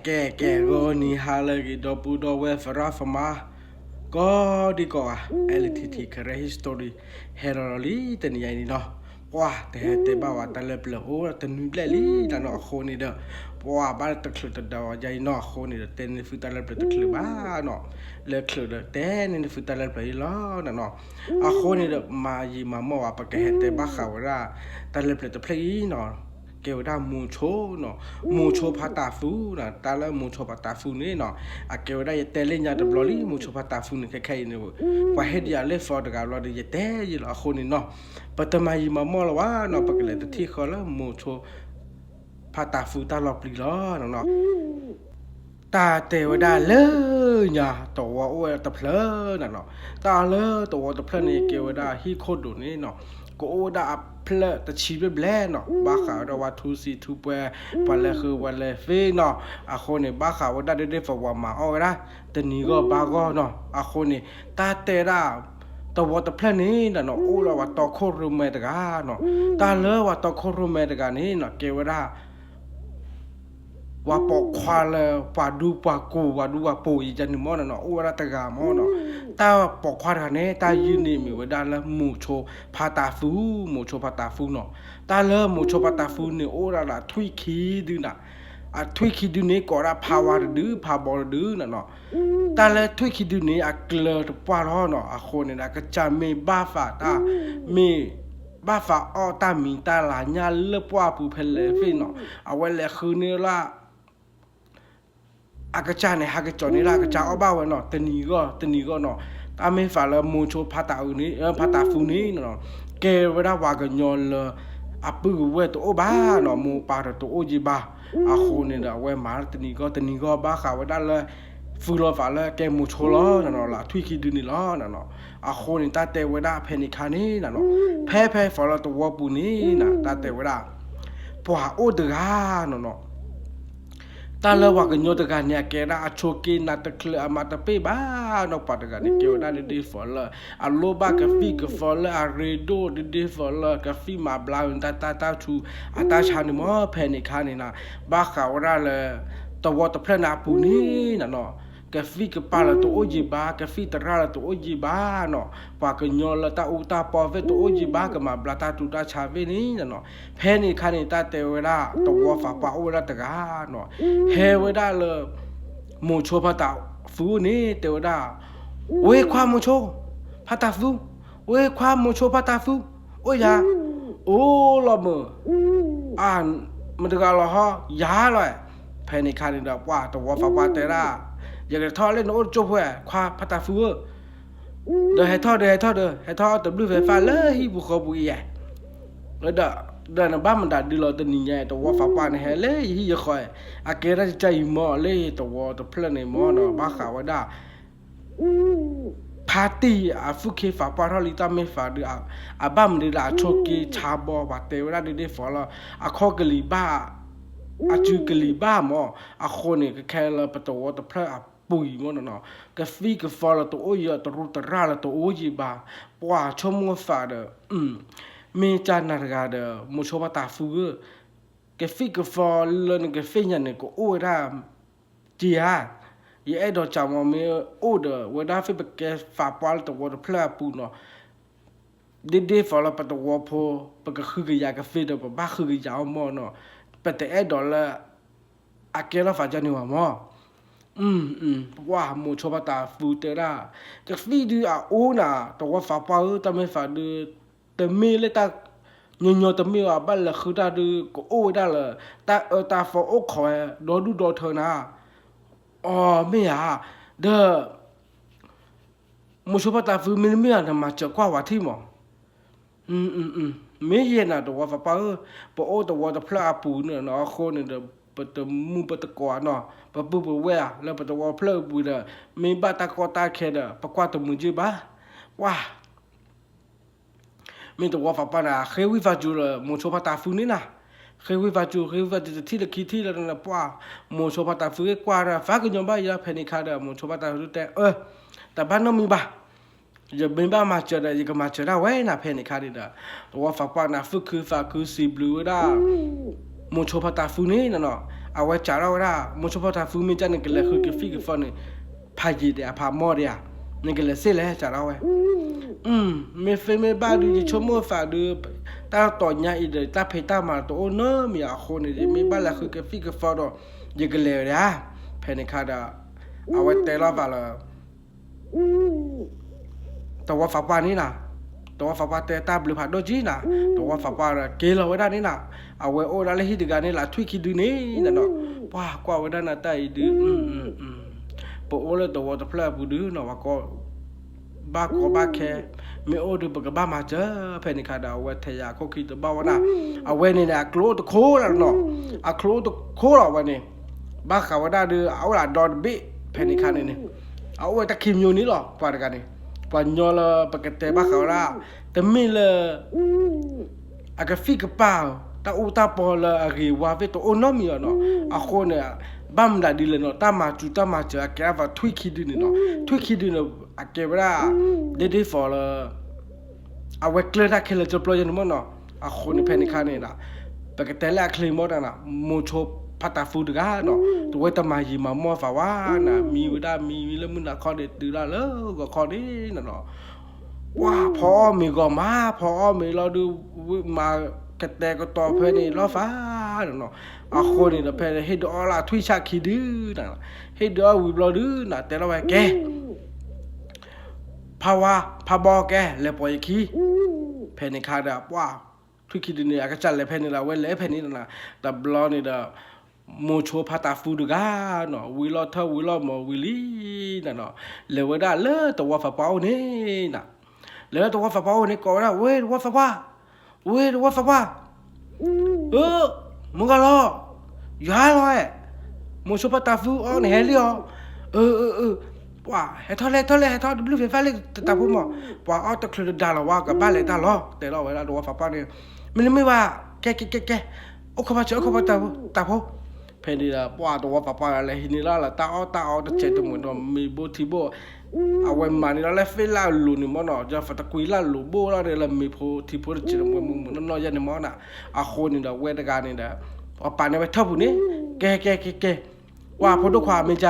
ကဲ ကဲ ဂီၤနံၤဟါလၢအဂ့ၤ ဒီပုၢ်ဒီဝဲၢ် သရၣ်သမါ ကိးဒံကိးဂၤ အဲလထံထံ Karen History ဟဲလီၤလီၤလံ တနံၤညါအံၤန့ၣ်နီၤ. ပှၤတဟဲတဲဘၣ်ဝဲတၢ်လၢပျၢၤအိၣ်တနွံဘျဲၣ်လံနီၤ. အဃိန့ၣ်ဒီး ပှၤဘၣ်တချုးတဒီးယါအံၤနီၤ. အဃိန့ၣ်ဒီး တဲန့ၢ်သုတၢ်လၢပျၢၤတချုးဘၣ်နီၤ. လၢချုးဒီးတဲန့ၢ်သုတၢ်လၢပျၢၤအံၤလီၤနီၤ. အဃိန့ၣ်ဒီး မၤယံာ်မၤမီၢ်ဝဲ ပကဟဲတဲဘၣ်ဃးဝဲဒၣ် တၢ်လၢပျၢၤတဖျၢၣ်အံၤနီၤ. ကဲဝဲဒၣ်မိၤဆိနီၤ, မိၤဆိဖါတးသူနီၤ. တၢ်လၢမိၤဆိဖါတးသူန့ၣ်နီၤ, အကဲဝဲဒၣ်ယတဲလၢညါတဘျီလံ မိၤဆိဖါတးသူန့ၣ် ခဲခဲအံၤန့ၣ် ပှၤဟ့ၣ်ဒံးယၤလၢ phone တဂၤဘျီဒီး ယတဲယံာ်လီၤ. အဃိန့ၣ်နီၤ, ပတမၤယံာ်မၤမီၢ်လၢၤဘၣ်နီၤ, ပကလဲၤတထံၣ်ဃီလၢမိၤဆိဖါတးသူတၢ်လီၤပျံၤလီၤနီၤ. တၢ်တဲဝဲဒၣ်လၢညါ တဝီအိၣ်ဝဲတဖျၢၣ်နီၤနီၤ. တၢ်လၢတဝီတဖျၢၣ်န့ၣ် ကဲဝဲဒၣ်ဟံၣ်ခိၣ်ဒိၣ်န့ၣ်နီၤ, ကအိၣ်ဝဲဒၣ်အဖျၢၣ်တဆံဘျဲၣ်ဘျဲၣ်နီၤ. ဘၣ်ဃးဝဲဒၣ်ဝဲထူစံထူပှဲၤ ပှၤလဲၤဃုပှၤလဲၤသ့နီၤ. အဃိန့ၣ် ဘၣ်ဃးဝဲဒၣ်ဒ်ဒ်သိးပှၤမၤအီၣ်ဝဲဒၣ် တနံၤဂီၢ်ဘါဂီၢ်နီၤ. အဃိန့ၣ် တၢ်တဲဒၣ် တဝီတဖျၢၣ်န့ၣ်နီၤနီၤ အိၣ်ဒီးပှၤတီခိၣ်ရိၣ်မဲတဂၤနီၤ. တၢ်လၢပှၤတီခိၣ်ရိၣ်မဲတဂၤန့ၣ်နီၤ ကဲဝဲဒၣ် ပှၤပိာ်ခွါလၢ ပှၤဒူပှၤကိၢ် ပှၤဒူပှၤပိာ်ယံၤန့ၣ်မီၢ်နီၤနီၤ အိၣ်ဝဲဒၣ်တဂၤမီၢ်နီၤ. တၢ်ပိာ်ခွါတဂၤန့ၣ် တၢ်ယုၢ်န့ၣ်မ့ၢ်ဝဲဒၣ်လၢမိၤဆိဖါတးသူ, မိၤဆိဖါတးသူနီၤ. တၢ်လၢမိၤဆိဖါတးသူန့ၣ် အိၣ်ဝဲဒၣ်ဒီးထွံၣ်ခံဒုနီၤ. အထွံၣ်ခံဒုန့ၣ် ကိးဒၣ်ဖါဝါတဒု ဖါဘီတဒုနီၤနီၤ. တၢ်လၢထွံၣ်ခံဒုန့ၣ် အကျၢၤတပှၢ်လီၤနီၤ. အဃိန့ၣ်ဒီး ကစၢ်မ့ၢ်ဘၣ်သးတၢ် မ့ၢ် ဘၣ်သးအီၣ်တၢ်မံၤတၢ်လၤညၣ်လၢပှၢ်ပူၤဖဲလဲၣ်သ့ၣ်နီၤ, အဝဲလဲၤဃုန့ၢ်လၢ အကစၢ်န့ၣ် ဟးကစီၤန့ၢ်လၢအကစၢ်အီၣ်ဘၣ်ဝဲနီၤ, တနံၤဂီၢ် တနံၤဂီၢ်နီၤ. တၢ်မ့ၢ်သးလၢမိၤဆိဖါတးအုန့ၣ် ဖါတးသူန့ၣ်နီၤနီၤ, ကဲဝဲဒၣ်ပှၤကညီလၢ အပုၢ်အဝဲၢ်တအိၣ်ဘၣ်နီၤ, မိၢ်ပၢ်ဒီးတအိၣ်ယံၤဘၣ်. အဃိန့ၣ်ဒီး အဝဲမၤလၢတနံၤဂီၢ် တနံၤဂီၢ် ဘၣ်ဃးဝဲဒၣ်လၢ သူၣ်လီၤသးလၢကဲမိၤဆိလီၤနီၤနီၤ လၢအထွံၣ်ခံဒုန့ၣ်လီၤနီၤနီၤ. အဃိန့ၣ် တၢ်တဲဝဲဒၣ်ဖဲန့ၣ်ခါန့ၣ်နီၤနီၤ, ဖဲဖဲဖီလၢတဝီပူၤန့ၣ်နီၤ တၢ်တဲဝဲဒၣ် ပှၤအိၣ်တဂၤနီၤနီၤ. တၢ်လၢပှၤကညီတဂၤန့ၣ် အကဲဒၣ်အဆိးက့နးတချုး အမၤတပ့ၢ်ဘၣ်နီၤ. ပှၤတဂၤန့ၣ် ကဲဝဲဒၣ်ဒ်ဒ်သိးလၢ အလိၣ်ဘၣ်ကသံၣ်ကသီလၢအရ့ဒိၣ် ဒ်ဒ်သိးလၢကသံၣ်မၤဘျါဝဲတၢ်တၢ်ထူးအတၢ်ဆါန့ၣ်မီၢ်. ဖဲန့ၣ်ခါန့ၣ်နီၤ ဘၣ်ဃးဝဲဒၣ်လၢ တဝီတဖျၢၣ်န့ၣ်အပူၤန့ၣ်နီၤနီၤ, ကသံၣ်ကပၤလၢတအိၣ်ယံၤဘၣ်, ကသံၣ်သရၣ်လၢတအိၣ်ယံၤဘၣ်နီၤ, ပှၤကညီလၢတၢ်အူတၢ်ပီသ့ၣ်တအိၣ်ယံၤဘၣ်, ကမၤဘျါတၢ်ထူးတၢ်ဆါသ့ၣ်န့ၣ်နီၤနီၤ. ဖဲန့ၣ်ခါန့ၣ် တၢ်တဲဝဲဒၣ် တဝီသးပှၢ်အိၣ်ဝဲဒၣ်တဂၤနီၤ, ဟဲဝဲဒၣ်လၢ မိၤဆိဖါတးသူန့ၣ် တဲဝဲဒၣ်, ဝဲခွါမိၤဆိ ဖါတးသူ, ဝဲခွါမိၤဆိဖါတးသူ, အိၣ်ယၤ, အိၣ်လီၤမုၢ်, မတဂၤလီၤဟီ ယၤလီၤ. ဖဲန့ၣ်ခါန့ၣ်ဒီး ပှၤတဝီသးပှၢ်တဲဒၣ်, ယကထီၣ်လၢနအိၣ်တကၠိၢ်ဖိ ခွါဖါတးသူဧၢ, ဒီးဟဲထီၣ်ဒီး ဟဲထီၣ်ဒီး ဟဲထီၣ်တဘျုးဖဲဖၣ်လၢဟံၣ်ပူၤဃီပူၤအံၤယဲၢ် ဒီး ဒီးနဘၣ်မတၤဒုလီၤတနံၤညါ တဝီသးပှၢ်န့ၣ် ဟဲလၢယဟံၣ်ယဃီ, အကဲဒၣ်ယကၢ်ယမီၢ်လၢတဝီတဖျၢၣ်န့ၣ်မီၢ်နီၤ, ဘၣ်ဃးဝဲဒၣ် ဖါတံၢ်အသူၣ်ခ့သးပှၢ်ထီၣ်လံ တၢ်မ့ၢ်သးဒုး အဘၣ်မနုၤလၢအဆိးက့ဆါဘီ ပှၤတဲဝဲဒၣ်ဒ်ဒ်သိးလၢ အခီၣ်ကလံၤဘၣ် အစုကလံၤဘၣ်မီၢ်, အဃိန့ၣ် ကခဲလၢပတဝီတဖျၢၣ်အပူၤအံၤမီၢ်နီၤနီၤ, ကသံၣ်ကသီလၢတအိၣ်ယံၤ တရူးတရၣ်လၢတအိၣ်ယံၤဘၣ်, ပှၤဆိကမိၣ်သးဒီး မ့ၢ်ကနၤတဂၤဒီး မိၤဆိဖါတးသူဧၢ, ကသံၣ်ကသီလၢနကသ့ၣ်ညါန့ၣ် ကအိၣ်ဝဲဒၣ် က့ဧါ, ယအဲၣ်ဒိးစံးမီၢ် မ့ၢ်အိၣ်ဒီး ဝဲဒၣ်သ့ၣ်ပကဲသးပှၢ်လၢတဝီတဖျၢၣ်အပူၤနီၤ, ဒ်ဒ်သိးလၢပတဝီဖိ ပကဃုကယၤကသ့ဒီး ပဘၣ်ဃုကယၤအီၤမီၢ်နီၤ, ပတအဲၣ်ဒိးလၢ အကဲထီၣ်သးဒ်န့ၣ်ဘၣ်မီၢ်. ပှၤမိၤဆိဖါတးသူတဲဒၣ်, ကသံၣ်ဒုးအအိၣ်နၤ တဝီသးပှၢ်ဧၢ, တၢ်မ့ၢ်သးဒုး တမ့ၢ်လၢတၢ် ညီညီတမ့ၢ်ဘၣ်, ဘၣ်လဲၤဃုတၢ်ဒုး ကအိၣ်ဝဲဒၣ်လၢ တၢ်အၢတၢ်သီအိၣ်ခိးဝဲ ဒီဒူၣ်ဒီထၢနၤ, အီ မ့ၢ်ဧါ, ဒီး မိၤဆိဖါတးသူ မ့တမ့ၢ်ဧါ နမၤစၢၤကွၢ်ဝဲထံၣ်မီၢ်. မ့ၢ်ယဲနၤ တဝီသးပှၢ်ဧၢ, ပအိၣ်တဝီတဖျၢၣ်အပူၤန့ၣ်နီၤ, အဃိန့ၣ်ဒီး ပတမုာ်ပတကိးနီၤ, ပပုၢ်ပဝဲၢ်လၢပတဝီဖျၢၣ်အပူၤဒီး မ့ၢ်ဘၣ်တၢ်ကီတၢ်ခဲဒီး ပကွၢ်တမုာ်က့ဘၣ်. ပှၤ မ့ၢ်တဝီသးပှၢ်န့ၣ် ဃ့ဝံသးစူၤလၢ မိၤဆိဖါတးသူန့ၣ်နၤ, ဃ့ဝံသးစူၤ ဃ့ဝံသးစူၤ တထံၣ်တခံထံၣ်လၢ ပှၤ မိၤဆိဖါတးသူ ကွၢ်ဒီး သးကညီၤဘၣ်ယၤ ဖဲန့ၣ်ခါဒီး မိၤဆိဖါတးသူတဲ အၢ တဘၣ်နီတမံၤဘၣ်, ယမ့ၢ်ဘၣ်မၤစၢၤဒီး ယကမၤစၢၤဒၣ်ဝဲနၤ. ဖဲန့ၣ်ခါန့ၣ်ဒီး တဝီသးပှၢ်န့ၣ် သူၣ်ခုသးခုစံးဘျုးဝဲဒၣ် မိၤဆိဖါတးသူန့ၣ်နီၤနီၤ, အဝဲစံးထီၣ်ဝဲဒၣ် မိၤဆိဖါတၢ်သူမ့ၢ်ကန့ၣ် ကလဲၤဃုကဖံးကဖီန့ၣ် ဖးယံာ်ဒီးအဖးမီၢ်ဒီးဧါ, နကလဲၤစ့ၢ်လဲၣ် စံးထီၣ်ဝဲ. မ့ၢ်သ့မ့ၢ်ဘၣ်ဒုး ယဆိကမိၣ်သးဒုး တၢ်တီၤညါအံၤဒီး တၢ်ဖံးတၢ်မၤတအိၣ်နီတမံၤအဃိန့ၣ် မ့ၢ်ဘၣ်လဲၤဃုကဖံးကဖီဒီး ယကလဲၤဝဲဒၣ်. ဖဲန့ၣ်ခါဒီး အဝဲတဲလီၤသးလၢ သဝီသးပှၢ်န့ၣ်နၤ, သဝီသးပှၢ်တဲတၢ်ဘျုးဖးဒိၣ်ကံနၤ, သဝီသးပှၢ်ဒီးက့ၤလီၤဝဲဒၣ်န့ၣ်နၤ, အဝဲအိၣ်ဝဲဒၣ်လၢဟံၣ်တဂၤန့ၣ် လၢထွံၣ်ခံဒုန့ၣ်နၤနီၤ, ပှၤကွၢ်ဝဲဒၣ်နၤတၢ်အံၤဒုး ပအိၣ်လၢသဝီတဖျၢၣ်အပူၤဒုးနီၤ ပှၤကီ ဘၣ်ကီဘၣ်ခဲ, မ့ၢ်အိၣ်ဒုးပကဘၣ်မၤစၢၤ. ဖဲန့ၣ်ခါဒီး အဝဲထဲယၤခိၣ်ခံတဘၣ်ဝဲဒၣ်, အဝဲန့ၣ်န့ၣ် အကျိအိၣ်တခိၣ်လီၤနီၤ, အကျိအိၣ်တခိၣ်လီၤအဝဲန့ၣ်, ဘၣ်ဃးဝဲဒၣ်ဒုး အအိၣ်လၢအဒီတဘ့ၣ်, ဖဲန့ၣ်ခါန့ၣ်န့ၣ်, အအိၣ်ဝဲတၢ်ခံမျိုးန့ၣ်လီၤ ပှၤတဂၤန့ၣ်, ပှၤညီလၢပကတဲဘၣ်ဃးဝဲဒၣ်, တမ့ၢ်လၢ အကသံၣ်ကပၤ, တၢ်အူတၢ်ပီလၢအဂ့ၤဝါသ့ၣ်တအိၣ်နီတမံၤအီၤနီၤ, အဃိန့ၣ်, ဘၣ်မနုၤဒ်လဲၣ်နီၤ တၢ်မၤစူၤတၢ်မၤစၢၤအကဲအါဖးထွံၣ်ခံဒုန့ၣ်နီၤ, ထွံၣ်ခံဒုန့ၣ် အကဲဝဲဒၣ်, ဒ့ဒ့သီလၢ အဝဲကျၢၢ်တၢ်ခဲလၢာ်ကၠိပျီယဲန့ၣ်မ့ၢ်နီၤ, အဃိန့ၣ်ဖဲန့ၣ်ခါန့ၣ်, ပကတဲလၢအချ့မ့ၢ်တၢ်နၤ, မိၤဆိဖါတၢ်သူတဂၤနီၤ, တဝဲတမၤယံာ်မၤမီၢ်သးဝဲနၤ, မံဝဲဒၣ်မံဝဲလၢမုၢ်နၤခီန့ၣ်တုၤဒၣ်လၢဂီၤခီန့ၣ်နၤနီၤ, ပှၤဖီအီၣ်မ့ၤဂီၤမး ဖီအီၣ်မ့ၤလီၤဒုး, ဝံမၤကတဲာ်ကတီၤဖဲန့ၣ်လီၤသးနၤနီၤ, အဃိန့ၣ်ဒီးဖဲန့ၣ် ဟ့ၣ်ဒုးအီၣ်လၢထွံၣ်ဆၣ်ခံဒုနၤ, ဟ့ၣ်ဒုးအီၣ်ဝံၤဘျီဒုနၤ တဲထီၣ်ဝဲကဲ ဖါဝါ, ဖါဘီကဲ လဲၤပိာ်ယခံ, ဖဲန့ၣ်ခါဒီး ပှၤ, ထွံၣ်ခံဒုန့ၣ် အကစၢ်လဲၤဖဲန့ၣ်လီၤ အဝဲလဲၤဖဲန့ၣ်နၤ, တဘျီန့ၣ်ဒီး, မိၤဆိဖါတၢ်သူတဂၤနီၤ ဝံၤလီၢ်ထၢၣ်ဝံၤလီၢ်မီၤဝံၤလံနၤနီၤ, လဲၤဝဲဒၣ်လၢသဝီသးပှၢ်အိၣ်န့ၣ်နၤ, လဲၤလၢသဝီသးပှၢ်အိၣ်န့ၣ် ကိးဝဲဒၣ် ဝ့ၢ်သဝီသးပှၢ်, ဝ့ၢ်သဝီသးပှၢ်, အၢ, မုၢ်ဂၤလီၤ, ယွၤလီၤ, မိၤဆိဖါတၢ်သူအီၣ်န့ၣ်ဟဲလံအီၤ, အၢ, ပှၤ, ဟဲထီၣ်လဲၣ်ထီၣ်လဲၣ် ဟဲထီၣ်တဘျုးဖဲဖဲလၢတၢ်ဖိမီၤ, ပှၤအီၣ်တချုးတဒါလီၤဝဲ ကဘၣ်လဲၤတၢ်လီၤ တဲလီၤဝဲဒၣ်သဝီသးပှၢ်န့ၣ်, မ့ၢ်လၢမ့ၢ်ဘၣ်, ကဲကဲကဲကဲ, အိၣ်ခိးဘၣ်စၢၤ အိၣ်ခိးဘၣ်တၢ်ဖိ, ဖဲန့ၣ်ဒီး ပှၤသဝီသးပှၢ်လဲၤဟံးန့ၢ်လၢ်လၢတၢ်အီၣ်တၢ်အီတစဲးတမှဲၤဒီးမ့ၤဘိထံဘိ အဝဲမၤန့ၢ်လီၤလၢသ့ၣ်လၢ်လိၤန့ၣ်မ့ၢ်နီၤ, ယဖတကွံလၢ်လိၤဘိလီၤဒီးလၢမ့ၤဖိထံဖိတစဲးတမှဲၤမုၢ်မုၢ်နီၢ်နီၢ်ယဲန့ၣ်မ့ၢ်နီၤ, အဃိန့ၣ်ဒီးဝဲတဂၤန့ၣ်ဒီး, ပှၤပာ်န့ၢ်ဝဲထၢၣ်ပူၤန့ၣ်, ကဲကဲကဲကဲ, ပှၤဖိဒိၣ်ခွါမ့ၢ်က,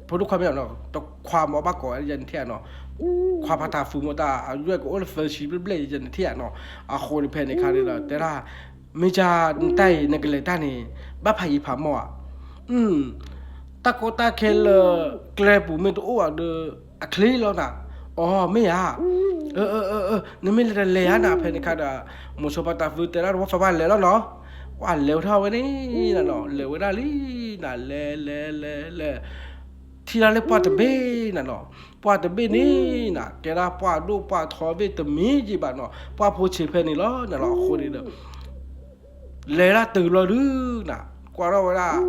ဖိဒိၣ်ခွါမ့ၢ်နီၤ တခွါမ့ၢ်ဘၣ်ကိးယဲန့ၣ်ထံၣ်ဧါနီၤ, ခွါဖါတၢ်သူမ့ၢ်တၢ် အယွဲၢ်ကအိၣ်လၢသၢဆံဘျဲၣ်ဘျဲၣ်ယဲန့ၣ်ထံၣ်ဧါနီၤ, အဃိန့ၣ်ဖဲန့ၣ်ခါန့ၣ်ဒီး တဲဒၣ်, မ့ၢ်ကနတၢ်အံၤ နကလဲၤတၢ်န့ၣ်, ဘၣ်ဖးယံၤဖးမီၢ်ဧါ, တၢ်ကိၢ်တၢ်ခဲလၢကျဲပူၤမ့ၢ်တအိၣ်အီၤဒီး, အချ့လီၤနၤ, အီ မ့ၢ်ဧါ, နမ့ၢ်လဲၤတလဲၤဧါနၤ ဖဲန့ၣ်ခါဒီး, မိၤဆိဖါတၢ်သူတဲဒၣ်သဝီသးပှၢ်လဲၤလီၤနီၤ, ပှၤလဲၤဝဲထီၣ်ဝဲန့ၣ်နၤနီၤ လဲၤဝဲဒၣ်လံနၤ လဲၤလဲၤလဲၤလဲၤ ထံၣ်လၢပှၢ်တဘ့ၣ်နၤနီၤ, ပှၢ်တဘ့ၣ်န့ၣ်နၤ ကဲဒၣ်ပှၢ်ဒိၣ်ပှၢ်ထီဘ့ၣ်တမံၤယံၤဘၣ်နီၤ, ပှၢ်ဖိဆံးဖဲန့ၣ်လီၤနၤလီၤ အဃိန့ၣ်ဒီး လဲၤဒၣ်တုၤလီၤဒုးနၤ ကွၢ်ထီၣ်ဝဲဒၣ်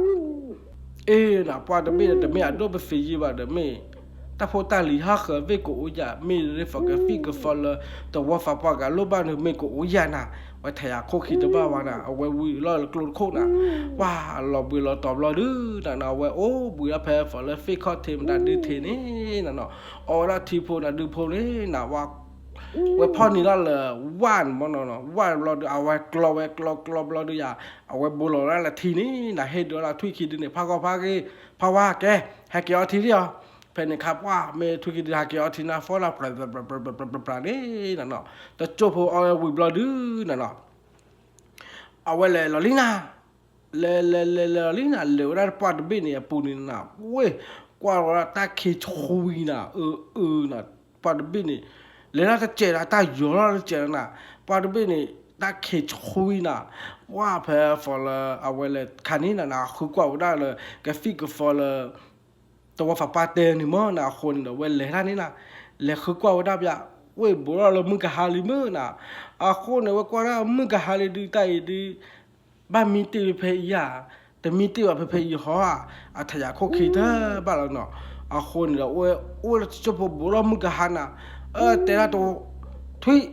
အ့နၤ ပှၢ်တဘ့ၣ်ဒီး တမ့ၢ်အဒိၣ်ပသံးယံၤဘၣ်ဒီး မ့ၢ်တၢ်ဖိတၢ်လံၤဟးဃၢၤဘ့ၣ်ကအိၣ်ယၤ မ့ၢ်ရ့သီကသံၣ်ကသီလၢ သဝီသးပှၢ်ဂၤလိၣ်ဘၣ်န့ၣ် မ့ၢ်ကအိၣ်ယၤနၤ, ဝဲထဲယၤခိၣ်ခံတဘၣ်ဝဲနၤ အဝဲဝံၤလီၤလၢကျိတခိၣ်နၤ, ပှၢ်လီၤဘှံးလီၤတီၤဘျီဒုးနၤနီၤ အဝဲအိၣ်ဘှံးလီၤဖဲသီလၢသ့ၣ်ခီၣ်ထံးမတၤဒုးထံးန့ၣ်နၤနီၤ, အီၣ်ဝဲဒၣ်ထံဖိနၤဒုးဖိန့ၣ်နၤ ဝဲ ဝဲဖီၣ်န့ၢ်လီၤလၢဝၣ်န့ၣ်မ့ၢ်နီၤ ဝၣ်ဘျီဒုး အဝဲကျီဝဲကျီကျီဘျီဒုးယၤ အဝဲဘိလီၤဝဲဒၣ်လၢထံန့ၣ်နၤ ဟ့ၣ်ဒုးလၢထွံၣ်ခံဒုန့ၣ် ဖးဂီၤဖးဂ့ၤ ဖးဝါကဲ ဟဲက့ၤအီထံလံအီၤ, ဖဲန့ၣ်ခါပှၢ် မ့ၢ်ထွံၣ်ခံဒုဟဲက့ၤအီထံနၤ ဖီၣ်လီၤ ပြပြပြပြပြပြန့ၣ်နၤနီၤ, တကၠိၢ်ဖိအီဝံၤဘျီဒုးနၤနီၤ အဝဲလဲၤလီၤလံနၤ, လဲၤလဲၤလဲၤလဲၤလီၤလံနၤ လဲၤဝဲဒၣ်ပှၢ်တဘ့ၣ်န့ၣ်အပူၤန့ၣ်နၤ ဝ့ၢ် ကွၢ်ဝဲဒၣ်တၢ်ခံးဆှံနၤ အၢအၢနၤ ပှၢ်တဘ့ၣ်န့ၣ် လဲၤဒၣ်တစဲးဒီးတၢ်ယီၤလီၤတစဲးဒီးနၤ ပှၢ်တဘ့ၣ်န့ၣ် တၢ်ခံးဆှံနၤ ပှၢ်ဖဲသီလၢအဝဲလဲၤခါန့ၣ်နၤ နဃုကွၢ်ဝဲဒၣ်လၢ ကသံၣ်ကသီလၢ သဝီသးပှၢ်တဲန့ၣ်မ့ၢ်နၤ အဃိန့ၣ်ဒီး ဝဲလဲၤတၢ်န့ၣ်နၤ လဲၤဃုကွၢ်ဝဲဒၣ်ပျၢ် ဝ့ၢ်ဘူးထီၣ်လၢမုၢ်ကဟါလံမ့ၢ်နၤ အဃိန့ၣ် ဝဲကွၢ်ဒၣ်မုၢ်ကဟါလံဒုး တၢ်အံၤဒုး ဘၣ်မံတ့ၢ်ဖဲအံၤဧါ, တမံတ့ၢ်ဘၣ်ဖဲဖဲအံၤဟီဧါ, အထဲယၤခိၣ်ခံတဘၣ်လီၤနီၤ, အဃိန့ၣ်ဒီး ဝဲအိၣ်လၢတကၠိၢ်ဖိဘူးထီၣ်မုၢ်ကဟါနၤ, အၢ တဲဒၣ်တ ထွံၣ်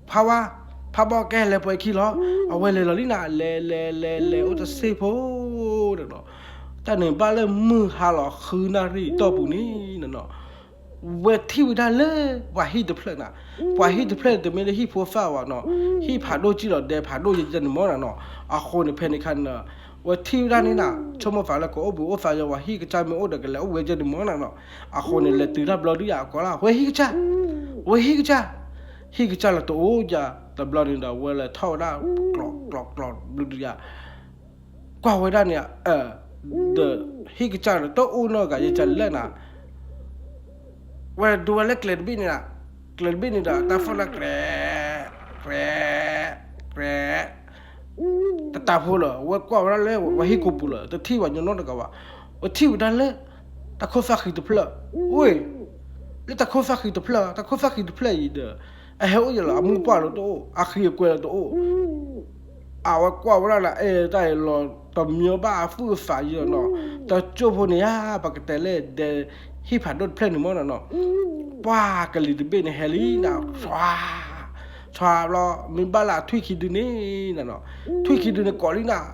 ဖးဝါ ဖးဘီကဲလဲၤပှဲၤခံလီၤ, အဝဲလဲၤလီၤလံနၤ လဲၤလဲၤလဲၤလဲၤအိၣ်တဆ့ဖိ တၢ်န့ၣ်ဘၣ်လၢမုၢ်ဟါလီၤဃုနၣ်ရံၣ်တီၢ်ပူၤန့ၣ်နၤနီၤ ဝဲထံၣ်ဝဲဒၣ်လၢ ပှၤဟံၣ်တဖျၢၣ်နၤ, ပှၤဟံၣ်တဖျၢၣ်န့ၣ် တမ့ၢ်လၢဟံၣ်ဖိသၣ်ဘၣ်နီၤ, ဟံၣ်ဖးဒိၣ်ကံလီၤဒဲးဖးဒိၣ်ယဲန့ၣ်မ့ၢ်နၤနီၤ, အဃိန့ၣ်ဖဲန့ၣ်ခါန့ၣ်ဒီး ဝဲထံၣ်ဝဲဒၣ်န့ၣ်နၤ, ဆိကမိၣ်သးလၢကအိၣ်ဘှံးအိၣ်သါယဝၤ ဟံၣ်ကစၢ်မ့ၢ်အိၣ်ဒီးကလဲၤအိၣ်ဝဲကဲန့ၣ်မၢ်နၤနီၤ. အဃိန့ၣ် လဲၤတုၤတၢ်ဘျီဒုယၤ အကိးလၢ ဝဲဟံၣ်ကစၢ်, ဝဲဟံၣ်ကစၢ်, ဟံၣ်ကစၢ်လၢတအိၣ်ယၤ တဘျီန့ၣ်ဒီး ဝဲလဲၤထီၣ်ဝဲဒၣ် ကျီးကျီးကျီးဘျီဒုယၤ ကွၢ်ဝဲဒၣ်န့ၣ် ဒီးဟံၣ်ကစၢ်ဒီးတအိၣ်နီတဂၤ ယကလဲၣ်နၤ, ဝဲဒိဝဲလၢကျဲတဘ့ၣ်န့ၣ်, ကျဲတဘ့ၣ်န့ၣ်ဒီး တၢ်ဖီၣ်လၢ ကြဲး, ကြဲး, ကြဲး, တတးဖိလီၤ. ဝဲကွၢ်ဝဲဒၣ်လၢဝဲဟံၣ်ကိာ်ပူၤလီၤ တထံၣ်ဝဲညီနီတဂၤဘၣ်. ဝဲထံၣ်ဝဲဒၣ်လၢ တၢ်ခိၣ်သၣ်ဃံတဖျၢၣ်, ဝ့ၢ်, လၢတၢ်ခိၣ်သၣ်ဃံတဖျၢၣ်, တၢ်ခိၣ်သၣ်ဃံတဖျၢၣ်အံၤဒီး အဟဲအိၣ်ယဲလီၤ အမိၢ်ပှၢ်လၢတအိၣ် အဃံအကွဲလၢတအိၣ် အဝဲကွၢ်ဝဲဒၣ်လၢ အဲၣ်တၢ်အံၤလီၤ တမံၤဘၣ်အသူၣ်အသးယဲနီၤ. တကၠိဖိန့ၣ်ဧါ ပကတဲလၢဒဲ ဟံၣ်ဖးဒိၣ်တဖျၢၣ်န့ၣ်မၢ်နီၤနီၤ, ပှၢ်ကလံၤတဘ့ၣ်န့ၣ်ဟဲလံနၤ, ဆွါ, ဆွါဘျီ မ့ၢ်ဘၣ်လၢအထွံၣ်ခံဒုန့ၣ်နၤနီၤ, ထွံၣ်ခံဒုန့ၣ်ကိးလံနၤ,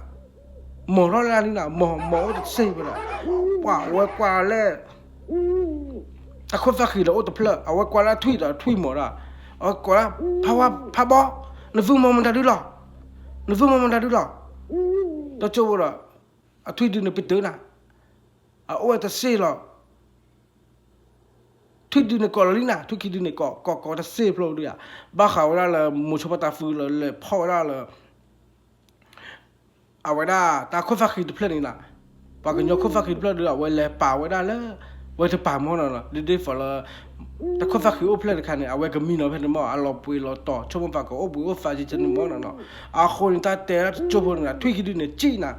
မီၤထီၣ်လၢလံနၤ, မီၤ မီၤအိၣ်တစ့ၢ်ဖိဒီး ပှၢ်ဝဲကွၢ်လၢ တၢ်ခိၣ်သၣ်ဃံဒီးအိၣ်တဖျၢၣ် အဝဲကွၢ်လၢထွံၣ်ဒီးထွံၣ်မီၤဒၣ်, အဝဲကိးလၢ ဖးဝါ ဖးဘီ, နသူမီၤမတၤဒုလီၤ, နသူမီၤမတၤဒုလီၤ. တကၠိဖိဒီး အထွံၣ်ဒုန့ၣ်ပတုာ်နၤ, အအိၣ်ဝဲတစ့ၢ်လီၤ. ထွံၣ်ဒုန့ၣ်ကိးလီၤလံနၤ, ထွံၣ်ခံဒုန့ၣ်ကိး ကိးကိးတစ့ၢ်ဖျိဒုယၤ, ဘၣ်ဃးဝဲဒၣ်လၢ မိၤဆိဖီတၢ်ဖုလၢလဲၤဖီၣ်ဝဲဒၣ်လၢ အဝဲဒၣ်တၢ်ခိၣ်သၣ်ဃံတဖျၢၣ်န့ၣ်နၤ, ပှၤကညီခိၣ်သၣ်ဃံတဖျၢၣ်ဒီး အဝဲလဲၤပာ်ဝဲဒၣ်လၢ ဝဲတပာ်မၢ်နီၤနီၤ, ဒ်ဒ်သိးလၢ တၢ်ခိၣ်သၣ်ဃံအိၣ်ဖျဲၣ်တခါန့ၣ် အဝဲကမံနီၤဖဲန့ၣ်မၢ် အလီၤပှ့ၤလီၤတီၤ ဆိကမိၣ်ပှၤကအိၣ်ဘှံးအိၣ်သါကဲန့ၣ်မၢ်နီၤနီၤ. အဃိန့ၣ် တၢ်တဲဒၣ်တကၠိဖိန့ၣ် ထွံၣ်ခံဒုန့ၣ် ကံၣ်နၤ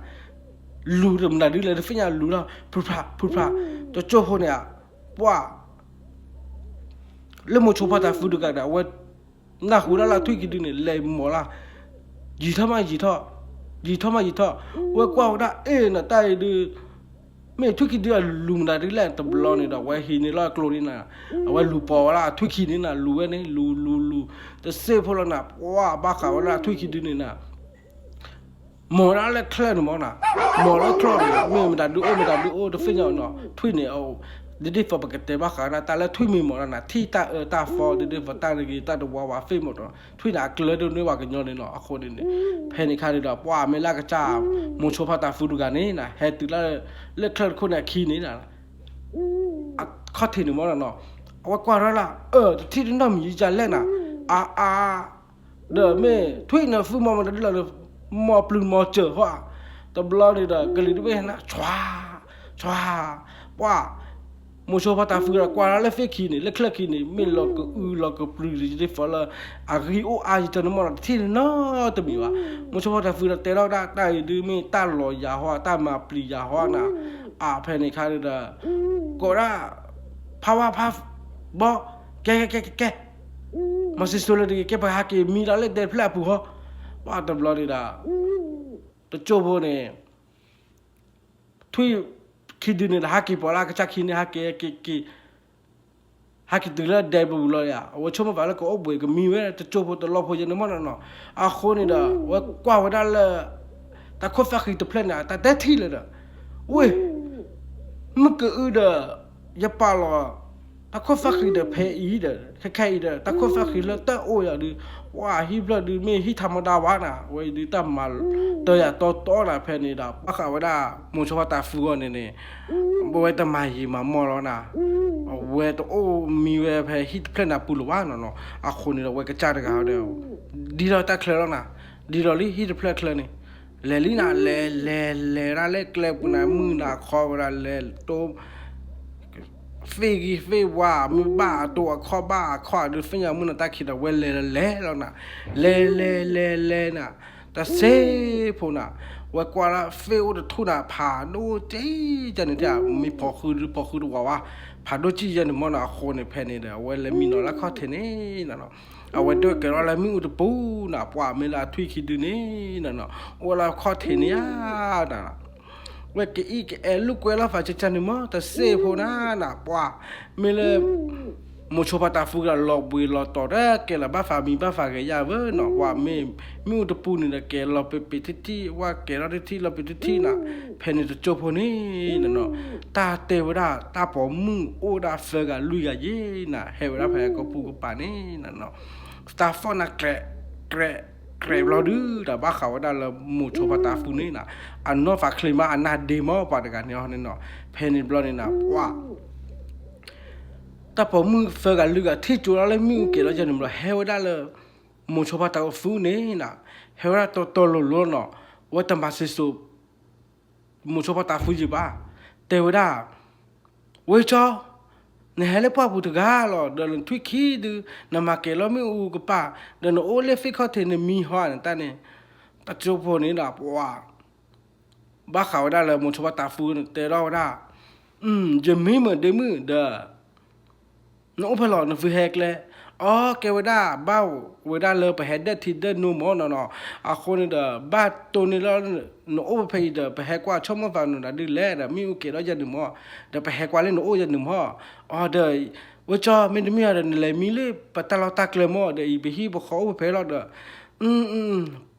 လူၤတမနုၤဒုလဲၣ် တသ့ၣ်ညါလူၤလီၤ ဖုဖး ဖုဖး, တကၠိဖိန့ၣ် ပှၢ် လၢမိၤဆိဖီတၢ်ဖုတဂၤဒီး အဝဲ နၢ်ဟူဒၣ်လၢထွံၣ်ခံဒုန့ၣ် လဲၤမီၤလၢ ယံာ်ထီၣ်မးယံာ်ထီၣ်, ယံာ်ထီၣ်မးယံာ်ထီၣ်, ဝဲကွၢ်ဝဲဒၣ် အ့ၣ် နတၢ်အံၤဒု မ့ၢ်ထွံၣ်ခံဒုအလူၤမနုၤဒုလဲၣ် တဘျီန့ၣ်ဒီး အဝဲဟံးန့ၢ်လီၤအကျိန့ၣ်နၤ, အဝဲလူၤပိာ်ဝဲဒၣ်ထွံၣ်ခံန့ၣ်နၤ လူၤဝဲန့ၣ် လူၤလူၤလူၤ တစ့ၢ်ဖိလီၤနၤ, ပှၢ်ဘၣ်ဃးဝဲဒၣ်ထွံၣ်ခံဒုန့ၣ်နၤ မီၤဒၣ်လၢချၢၣ်န့ၣ်မၢ်နၤ, မီၤလၢချၢၣ်န့ၣ် မ့ၢ်မတၤဒုအိၣ်မတၤဒုအိၣ်တသ့ၣ်ညါနီၤ, ထွံၣ်န့ၣ် ဒ်ဒ်သိးပကတဲဘၣ်ဃးဒၣ်တၢ်လၢထွံၣ်မံၤမီၤဒၣ်နၤ ထံၣ်တၢ်အၢတၢ်သီ ဒ်ဒ်သိးတၢ်တဂ့ၤတၢ်တဝါဝးသ့ၣ်မီၤဒီး ထွံၣ်န့ၣ် အကျၢၤဒိၣ်န့ၢ်ပှၤကညီန့ၣ်နီၤ, အဃိန့ၣ်န့ၣ် ဖဲန့ၣ်ခါန့ၣ်ဒီး ပှၢ်မ့ၢ်လၢကစၢ် မိၤဆိဖီတၢ်ဖုတဂၤန့ၣ်နၤ ဟဲတုၤလၢ လၢချၢၣ်တခိၣ်န့ၣ်အခံန့ၣ်နၤ အခီၣ်ထံးန့ၣ်မၢ်နီၤနီၤ, အဝဲကွၢ်ထီၣ်လၢ အၢ တထံၣ်တနီၢ်မံၤယကလဲၣ်နၤ, အါအါ ဒီးမ့ၢ်ထွံၣ်န့ၣ် သူမီၤမတၤဒုလီၤဒီး မီၤပျုၤမီၤစၢၤဟီဧါ, တဘျီန့ၣ်ဒီး ကလံၤတဘ့ၣ်နၤ ဆွါ ဆွါ ပှၢ် မိၤဆိဖီတၢ်ဖုဒီးကွၢ်လၢလၢသ့ၣ်ခံန့ၣ် လၢချၢၣ်ခံန့ၣ် မ့ၢ်လီၤကအုလီၤကပျုၤဒ်သိးလၢ အဂံၢ်အိၣ်အါယတၢ်န့ၣ်မၢ်နီၤ တထံၣ်တနီၢ်တမံၤဘၣ်. မိၤဆိဖီတၢ်ဖုဒီးတဲထီၣ်ဝဲဒၣ် တၢ်အံၤဒုမ့ၢ်တၢ်လီၤယၤဟီ တၢ်မၤပျံၤယၤဟီနၤ, အဖဲန့ၣ်ခါဒီး ကိးဒၣ် ဖးဝါဖးဘီ ကဲကဲကဲကဲကဲ မၤစံၣ်စိၤလၢတဂ့ၤ ကဲပှၤဟးက့ၤမံလီၤလၢဒဲတဖျၢၣ်အပူၤဟီ, ပှၢ်တဘျီန့ၣ်ဒီး တကၠိဖိန့ၣ် ထွံၣ်ခံဒုန့ၣ်ဒီး ဟးက့ၤပိာ်လၢကစၢ်ခံန့ၣ် ဟးက့ၤက့ၤက့ၤ ဟးက့ၤတုၤလၢဒဲပူၤလီၤယၤ, အဝဲဆိကမိၣ်သးလၢကအိၣ်ဘှံးကမံဝဲ တကၠိဖိတလီၢ်ဖိယဲန့ၣ်မၢ်နီၤနီၤ, အဃိန့ၣ်ဒီး ဝဲကွၢ်ဝဲဒၣ်လၢ တၢ်ခိၣ်သၣ်ဃံတဖျၢၣ်န့ၣ် တၢ်တဲထံၣ်လၢၤဒီး ဝ့ၢ် မုၢ်ကအုဒီး ယပာ်လီၤ တၢ်ခိၣ်သၣ်ဃံဒီးဖဲအံၤဒီး ခဲခဲအံၤဒီး တၢ်ခိၣ်သၣ်ဃံလၢတၢ်အိၣ်ယၤဒုး ပှၤဟံၣ်ဖျၢၣ်ဒုး မ့ၢ်ဟံၣ်ထးမတၤဝဲနၤ, ဝဲအံၤဒုးတၢ်မၤတၢ်ယၤတီတီနၤ, ဖဲန့ၣ်ဒီး ဘၣ်ဃးဝဲဒၣ် မိၤဆိဖီတၢ်ဖုဂီၢ်န့ၣ်န့ၣ် ပဝဲတမၤယံာ်မၤမီၢ်လီၤနၤ, အဝဲတအိၣ်မံဝဲဖဲဟံၣ်တဖျၢၣ်န့ၣ်အပူၤလၢၤဘၣ်နီၤနီၤ, အဃိန့ၣ်ဒီး ဝဲကစၢ်တဂၤဒီး ဒ်ထီၣ်တၢ်ချၢလီၤနၤ, ဒ်ထီၣ်လံဟံၣ်တဖျၢၣ်ချၢန့ၣ် လဲၤလံနၤ လဲၤ လဲၤ လဲၤဒၣ်လၢကျဲပူၤနၤ မုၢ်နၤခီဝဲဒၣ်လဲၤတိ သ့ၣ်ဂံၢ်သ့ၣ်ဝါ မ့ၢ်ဘၣ်အတိအခီၣ်ဘၣ်အခီၣ်ဒုး သ့ၣ်ညါမုၢ်နၤတၢ်ခံဒီး ဝဲလဲၤလီၤလဲၤလီၤနၤ, လဲၤ လဲၤ လဲၤ လဲၤနၤ, တစ့ဖိနၤ, ဝဲကွၢ်လၢသ့ၣ်အိၣ်တထူၣ်နၤ ဖးဒိၣ်ကံကန့ၣ် မ့ၢ်ဖီဃုဒုး ဖီဃုတဝးဝါ, ဖးဒိၣ်ကံယဲန့ၣ်မၢ်နၤ, အဃိန့ၣ်ဖဲန့ၣ်ဒီး အဝဲလဲၤမံနီၤလၢခီၣ်ထံးန့ၣ်နၤနီၤ, အဝဲဒၣ်ကဲထီၣ်လၢမ့ၣ်အူတပူၤနၤ, ပှၤမ့ၢ်လၢအထွံၣ်ခံဒုန့ၣ်နၤနီၤ, အိၣ်လၢခီၣ်ထံးန့ၣ်ဧါ ဝဲကအံၣ်ကအဲၣ်လူၢ်ကွဲလီၤသးကကန့ၣ်မၢ် တစ့ဖိနၤနၤ, ပှၤမ့ၢ်လၢ မိၤဆိဖီတၢ်ဖုဒီး လီၤဘှံးလီၤတီၤဒီး ကဲလီၤဘၣ်သးမံၤဘၣ်သးဂဲၤယါဝဲနီၤ, ပှၤမ့ၢ်မ့ၣ်အူတပူၤန့ၣ်ဒီး ကဲလီၤပ့ၤပ့ၤထံထံ ဝဲကဲထီၣ်ထံထံလီၤပ့ၤထံထံနၤ, ဖဲန့ၣ်တကၠိဖိန့ၣ်နၤနီၤ, တၢ်တဲဝဲဒၣ် တၢ်ပိာ်မုၣ်အိၣ်ဒၣ်သၢဂၤလွံၢ်ဂၤယဲနၤ, ဟဲဝဲဒၣ်ဖဲကပူၤကပၤန့ၣ်နၤနီၤ, တၢ်သီၣ်နၤ ကြဲး ကြဲး ကြဲးဘျီဒုးဒီး ဘၣ်ဃးဝဲဒၣ်လၢမိၤဆိဖါတးဖုန့ၣ်နီၤ, အနီၢ်သးချ့မး အနၢ်ဒ့မးပှၤတဂၤန့ၣ်ဟီန့ၣ်နီၤ. ဖဲန့ၣ်ဘျီန့ၣ်နီၤ ပှၤ တၢ်ပိာ်မုၣ်သၢဂၤလွံၢ်ဂၤ ထံၣ်ကၠိလီၤလၢမ့ၣ်အူကဲၤလီၤယဲန့ၣ်ဘျီ ဟဲဝဲဒၣ်လၢ မိၤဆိဖါတးဖုန့ၣ်နီၤ, ဟဲဝဲဒၣ်တီတီလိၤလိၤနီၤ, ဝဲတမၤစ့စိး မိၤဆိဖါတးဖုယံၤဘၣ်, တဲဝဲဒၣ် ဝ့ၢ်ကၠီ, နဟဲလၢပှၢ်ပူၤတဂၤလီၤ, ဒီးနထွံၣ်ခံဒုး နမၤကဲၤလီၤမ့ၣ်အူကပၤ, ဒီးနအိၣ်လၢ သ့ၣ်ခီၣ်ထံး နမံဟီန့ၣ်တၢ်န့ၣ်, တၢ်ကၠိဖိန့ၣ်ဒီး ပှၤ ဘၣ်ဃးဝဲဒၣ်လၢမိၤဆိဖါတးဖုန့ၣ် တဲထီၣ်ဝဲဒၣ်, ယမံမုာ်ဒ့မုၣ်ဒီး နအိၣ်ဖဲလဲၣ် နဖုဟဲကျဲ, အီ ကဲဝဲဒၣ် ဘၣ်ဝဲဒၣ်လၢပဟဲဒၢထံဒၢနိမၢ်နီၤနီၤ, အဃိန့ၣ်ဒီး ဘၣ်တိၢ်န့ၢ်လၢ နအိၣ်ဖဲအံၤဒီး ပဟဲကွၢ်ဆိကမိၣ်သးနုာ်နၤဒ်လဲၣ်ဒီး မ့ၣ်အူကဲၤဒီးယဲန့ၣ်မၢ်, ဒီးပဟဲကွၢ်လၢနအိၣ်ယဲန့ၣ်မၢ်, အီ ဒီး ဝ့ၢ်ကၠီ မ့တမ့ၢ်ဒီး နလဲၤမံလၢပတၢ်လီၢ်တၢ်ကျဲမၢ်ဒီး အံၤပဟံၣ်ပဃီအိၣ်ဖဲဖဲလီၤဒီး,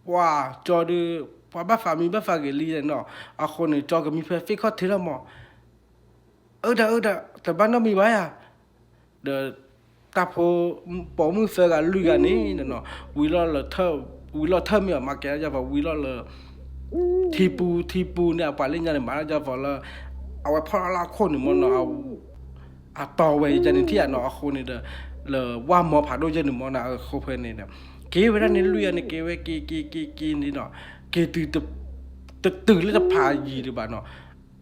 ပှၤကၠီဒုး ပှၤဘၣ်ဖးမံဘၣ်ဖးဂဲၤလံနီၤ, အဃိန့ၣ် ကၠီကမံဖဲသ့ၣ်ခီၣ်ထံးလီၤမၢ် အၢ ဒီး အၢ ဒီး တဘၣ်နီတမံၤဘၣ်ယၤ, ဒီး တၢ်ဖိ ပိာ်မုၣ်သၢဂၤလွံၢ်ဂၤန့ၣ်နီၤ, ဝံၤလီၤလၢ ဝံၤလီၤထၢၣ်မ့ၢ်အီၤ မၤကဲၤလီၤယဲၢ်ဖီ ဝံၤလီၤလၢ ထံပူၤ ထံပူၤန့ၣ် အပှၤလၢညါန့ၣ် မၤလီၤယဲၢ်ဖီလၢ အဝဲဖီၣ်လီၤလၢအခိၣ်န့ၣ်မၢ်နီၤ, အတီဝဲယဲန့ၣ်ထံၣ်ယၤနီၤ, အဃိန့ၣ်ဒီး လၢဝၢ်မီဖးဒိၣ်ယဲန့ၣ်မၢ်နီၤ, အဃိဖဲန့ၣ်ဒီး က့ၤဝဲဒၣ်န့ၣ်လွံၢ်ဂၤန့ၣ် က့ၤဝဲက့ၤက့ၤက့ၤန့ၣ်နီၤ, က့ၤတုၤ တတုၤလၢတဖးယံၤဒံးဘၣ်နီၤ,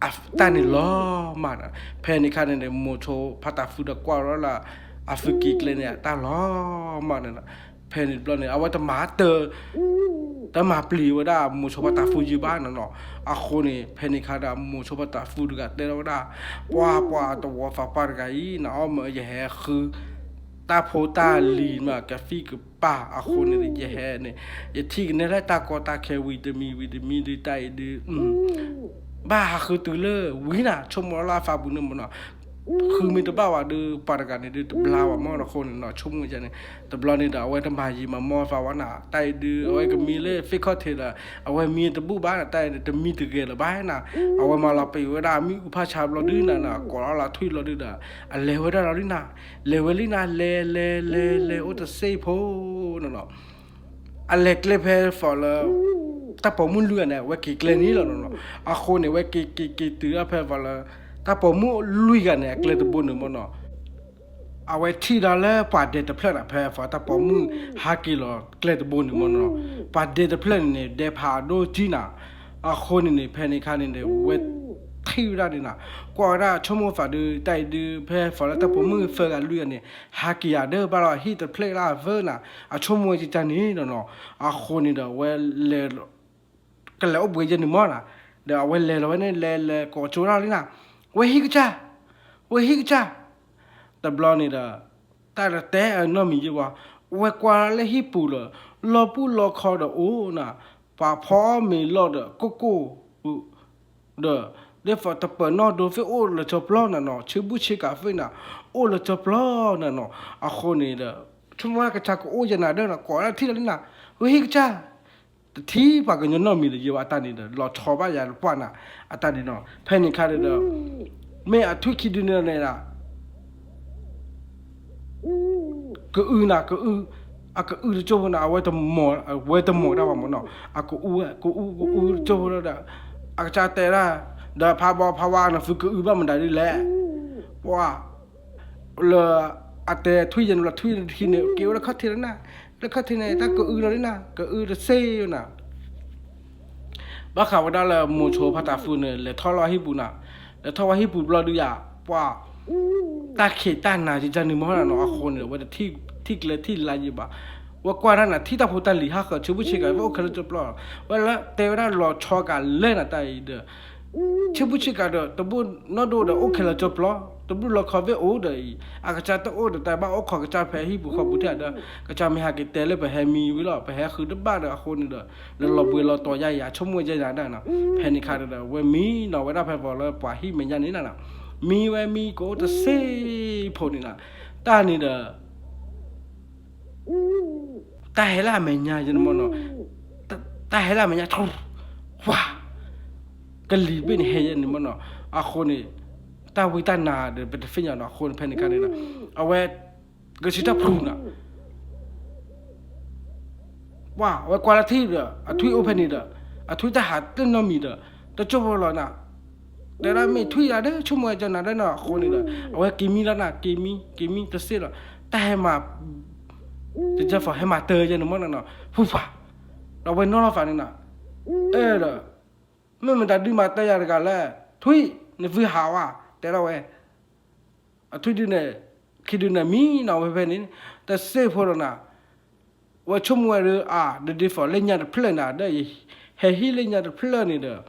အတၢ်န့ၣ်လီၤမၢ်ဒီး ဖဲန့ၣ်ခါန့ၣ်ဒီး မိၤဆိဖါတးဖုဒီးကွၢ်လီၤလၢ အဖုက့ၤကျဲန့ၣ် အတၢ်လီၤမၢ်န့ၣ်လီၤ. ဖဲန့ၣ်တဘျီန့ၣ် အဝဲတမၤတၢ် တမၤပျံၤဝဲဒၣ်မိၤဆိဖါတးဖုယံၤဘၣ်နီၤနီၤ, အဃိန့ၣ် ဖဲန့ၣ်ခါဒီး မိၤဆိဖါတးဖုတဂၤတဲထီၣ်ဝဲဒၣ်, ပှၤ ပှၤတဝီသးပှၢ်တဂၤအံၤ နအီၣ်မၢယဟဲဃု တၢ်ဖိတၢ်လံၤမး ကသံၣ်ကပၤ အဃိန့ၣ်ဒီး ယဟဲန့ၣ် ယထံၣ်ကနဲလၢတၢ်ကီတၢ်ခဲဝံၤတမံၤဝံၤတမံၤဒုး တၢ်အံၤဒုး ဘၣ်ဟးဃုတုၤလၢဝံၤနၤ ဆိကမိၣ်လၢအသးပူၤန့ၣ်မၢ်နီၤ, ဃုမ့ၢ်တဘၣ်ဝဲဒီး ပှၤတဂၤန့ၣ်ဒုး တဘျါဘၣ်မၢ်နီၤ, အဃိန့ၣ်နီၤ ဆိကမိၣ်ယဲန့ၣ် တဘျီန့ၣ်ဒီး အဝဲတမၤယံာ်မၤမီၢ်သးဝဲနၤ, တၢ်အံၤဒုး အဝဲကမံလၢသ့ၣ်ခီၣ်ထံးဒီး အဝဲမံတဘူၣ်ဘၣ်နၤ, တၢ်အံၤဒုး တမံတဂဲၤလၢၤဘၣ်နၤ, အဝဲမၤလီၤပံာ်ဝဲဒၣ်အမ့ၣ်အူဖးဆါဘျီဒုးနၤနီၤ, ကိးလီၤလီၤထွံၣ်ဘျီဒုးဒီး အလဲၤဝဲဒၣ်လီၤလံနၤ, လဲၤဝဲလံနၤ လဲၤလဲၤလဲၤလဲၤအိၣ်တစ့ဖိနီၤနီၤ အလဲၤကျဲဖဲသီလၢ တၢ်ပိာ်မုၣ်လွံၢ်ဂၤန့ၣ် အဝဲက့ၤကျဲန့ၣ်လီၤနီၤနီၤ, အဃိန့ၣ် အဝဲက့ၤက့ၤက့ၤတုၤဒၣ်ဖဲသီလၢ တၢ်ပိာ်မုၣ်လွံၢ်ဂၤန့ၣ် အကျဲတဘိန့ၣ်မၢ်နီၤ, အဝဲထံၣ်ဒၣ်လၢပှၤဒဲတဖျၢၣ်နၤ ဖဲသီတၢ်ပိာ်မုၣ်ဟးက့ၤလီၤကျဲတဘိန့ၣ်မၢ်နီၤ, ပှၤဒဲတဖျၢၣ်န့ၣ်န့ၣ် ဒဲဖးဒိၣ်ကံနၤ, အဃိန့ၣ်န့ၣ် ဖဲန့ၣ်ခါန့ၣ်န့ၣ် ဝဲထံၣ်ဝဲဒၣ်န့ၣ်နၤ, ကွၢ်ဝဲဒၣ်ဆိကမိၣ်သးဒုး တၢ်အံၤဒုး ဖဲသီလၢတၢ်ပိာ်မုၣ်သၢဂၤလွံၢ်ဂၤန့ၣ် ဟးက့ၤယၤဒၢဘၣ်လီၤ ဟံၣ်တဖျၢၣ်လၢအသၢနၤ, အဆိကမိၣ်ဝဲကကန့ၣ်နီၤနီၤ, အဃိန့ၣ်ဒီး အဝဲလဲၤ ကလဲၤအိၣ်ဘှံးယဲန့ၣ်မၢ်နၤ, ဒီးအဝဲလဲၤလီၤဝဲန့ၣ် လဲၤလဲၤကိးကၠိထီၣ်လံနၤ, ဝဲဟံၣ်ကစၢ်, ဝဲဟံၣ်ကစၢ်, တဘျီန့ၣ်ဒီး တၢ်တတဲအနီတမံၤယဲဘၣ်, ဝဲကွၢ်လၢဟံၣ်ပူၤဒီး လီၤပူၤလီၤခီဒီးအိၣ်နၤ, ပှၤဖီအီၣ်မ့ၤလီၢ်ဒီးကိၢ်ကိၢ် ဒီး ဒ်သိးတပၢၤနီၣ်ဒိသ့ၣ်အိၣ်လၢကၠီပျီနၤနီၤ, ဆ့ဘူၣ်ဆ့ကၤသ့ၣ်နၤ အိၣ်လၢကၠီပျီနၤနီၤ, အဃိန့ၣ်ဒီး ဆိကမိၣ်ကစၢ်ကအိၣ်ယဲနၤဒၢနၤ ကိးဒၣ်ထံၣ်လီၤလံနၤ, ဝဲဟံၣ်ကစၢ်, တထံၣ်ပှၤကညီနီတမံၤလၢၤယဲဘၣ်အတၢ်န့ၣ်ဒီး လီၤဆီဘၣ်ယၤလၢပှၢ်နၤ, အတၢ်န့ၣ်နီၤ, ဖဲန့ၣ်ခါဒီး မ့ၢ်အထွံၣ်ခံဒုန့ၣ်န့ၣ် ကအုနၤ ကအု, အကအုတကၠိဖိန့ၣ် အဝဲတမၤ, အဝဲတမၤတၢ်ဘၣ်မၢ်နီၤ, အကအုဝဲ ကအု ကအုတကၠိဖိဒီး အကစၢ်တဲဒၣ်, ဒီးဖးဘီဖးဝါနသုကအုဘၣ်မတၤဒ်လဲၣ်, ပှၤ လၢအတဲထွံၣ်ယဲန့ၣ်လီၤ ထွံၣ်ထံန့ၣ် က့ၤဝဲလၢခီၣ်ထံးလီၤနၤ, လၢခီၣ်ထံးန့ၣ် တၢ်ကအုလီၤလံနၤ, ကအုတစ့နၤ ဘၣ်ဃးဝဲဒၣ်လၢမိၤဆိဖါတးသူန့ၣ် လဲၤထီၣ်လီၤဟံၣ်ပူၤနၤ, လဲၤထီၣ်ဝဲဟံၣ်ပူၤဘျီဒုးယၤ, ပှၤ တၢ်ခံးတၢ်နၤယကန့ၣ်မၢ်နၤနီၤ, အဃိန့ၣ် ဝဲတထံၣ်ကျဲထံၣ်လါယံၤဘၣ်, ဝဲကွၢ်တၢ်နၤ ထံၣ်တၢ်ဖိတၢ်လံၤဟးဃၢၤ ဆ့ဘူၣ်ဆ့ကၤ ဝဲအိၣ်ခဲလၢာ်ကၠိပျီ, ဝဲလၢတဲဝဲဒၣ်လီၤဆီကၤလဲၣ်နၤတၢ်အံၤဒီး ဆ့ဘူၣ်ဆ့ကၤဒီး တဘူၣ်နီၢ်ဒိၣ်ဒီးအိၣ်ခဲလၢာ်ကၠိပျီ, တဘူၣ်လီခီဝဲအိၣ်ဒီးအံၤ, အကစၢ်တအိၣ်ဒီးတၢ်ဘၣ်အိၣ်ခိးကစၢ်ဖဲဟံၣ်ပူၤဃီပူၤထဲဒီး, ကစၢ်မ့ၢ်ဟဲက့ၤတဲလၢပဟဲမံဝံၤလီၤ ပဟဲဃုတဘၣ်ဒီးအဃိန့ၣ်ဒီး, လၢလီၤဘှံးလီၤတီၤယါအံၤ အဆိကမိၣ်ဝဲယဲယၤဒၣ်နီၤ, ဖဲန့ၣ်ခါဒီး ဝဲမံနီၤဝဲဒၣ်ဖဲပှၤလၢပှၤဟံၣ်မဲာ်ညါန့ၣ်နၤနီၤ, မံဝဲမံကအိၣ်တစ့ဖိန့ၣ်နၤ, တၢ်န့ၣ်ဒီး တၢ်ဟဲလၢအမဲာ်ညါယဲန့ၣ်မၢ်နီၤ, တၢ်ဟဲလၢအမဲာ်ညါ ဝါ, ကလံၤဘ့ၣ်န့ၣ်ဟဲယဲန့ၣ်မၢ်နီၤ, အဃိန့ၣ် တၢ်ဝံတၢ်နါဒီး ပတသ့ၣ်ညါနီၤ, အဃိန့ၣ်ဖဲန့ၣ်ခါန့ၣ်ဒီး အဝဲ ကဆံတၢ်ဖှူနၤ ပှၢ် အဝဲကွၢ်လၢထံၣ်ဒီး အထွံၣ်အိၣ်ဖဲန့ၣ်ဒီး အထွံၣ်တၢ်ဟးတနီတမံၤဒီး တကၠိၢ်ဖိလီၤနၤ, တဲဒၣ်မ့ၢ်ထွံၣ်ယၤဒီး ဆိကမိၣ်ဝဲကနၤဒီးနီၤ အဃိန့ၣ်ဒီး အဝဲက့ၤမံလီၤနၤ က့ၤမံ က့ၤမံတစ့ၢ်လီၤ, တၢ်ဟဲမၤ တကၠိၢ်ဖိဟဲမၤတၢ်ယဲန့ၣ်မ့ၢ်နီၤနီၤ ဖုဖး, ဒီးအဝဲနီၣ်လီၤသးန့ၣ်နၤ, အဲၣ်ဒီး မ့ၢ်မတၤဒုးမၤတၢ်ယၤတဂၤလဲၣ်, ထွံၣ် နဖုဟးဝဲ တဲဒၣ်ဝဲ အထွံၣ်ဒုန့ၣ် ခံဒုန့ၣ်မံနီၤဝဲဖဲန့ၣ် တစ့ၢ်ဖိလီၤနၤ, ဝဲဆိကမိၣ်ဝဲဒီး အါ ဒဒ့ဖီၣ်လၢညါတဖျၢၣ်နၤဒီး ယဟဲဟံၣ်လၢညါတဖျၢၣ်န့ၣ်ဒီး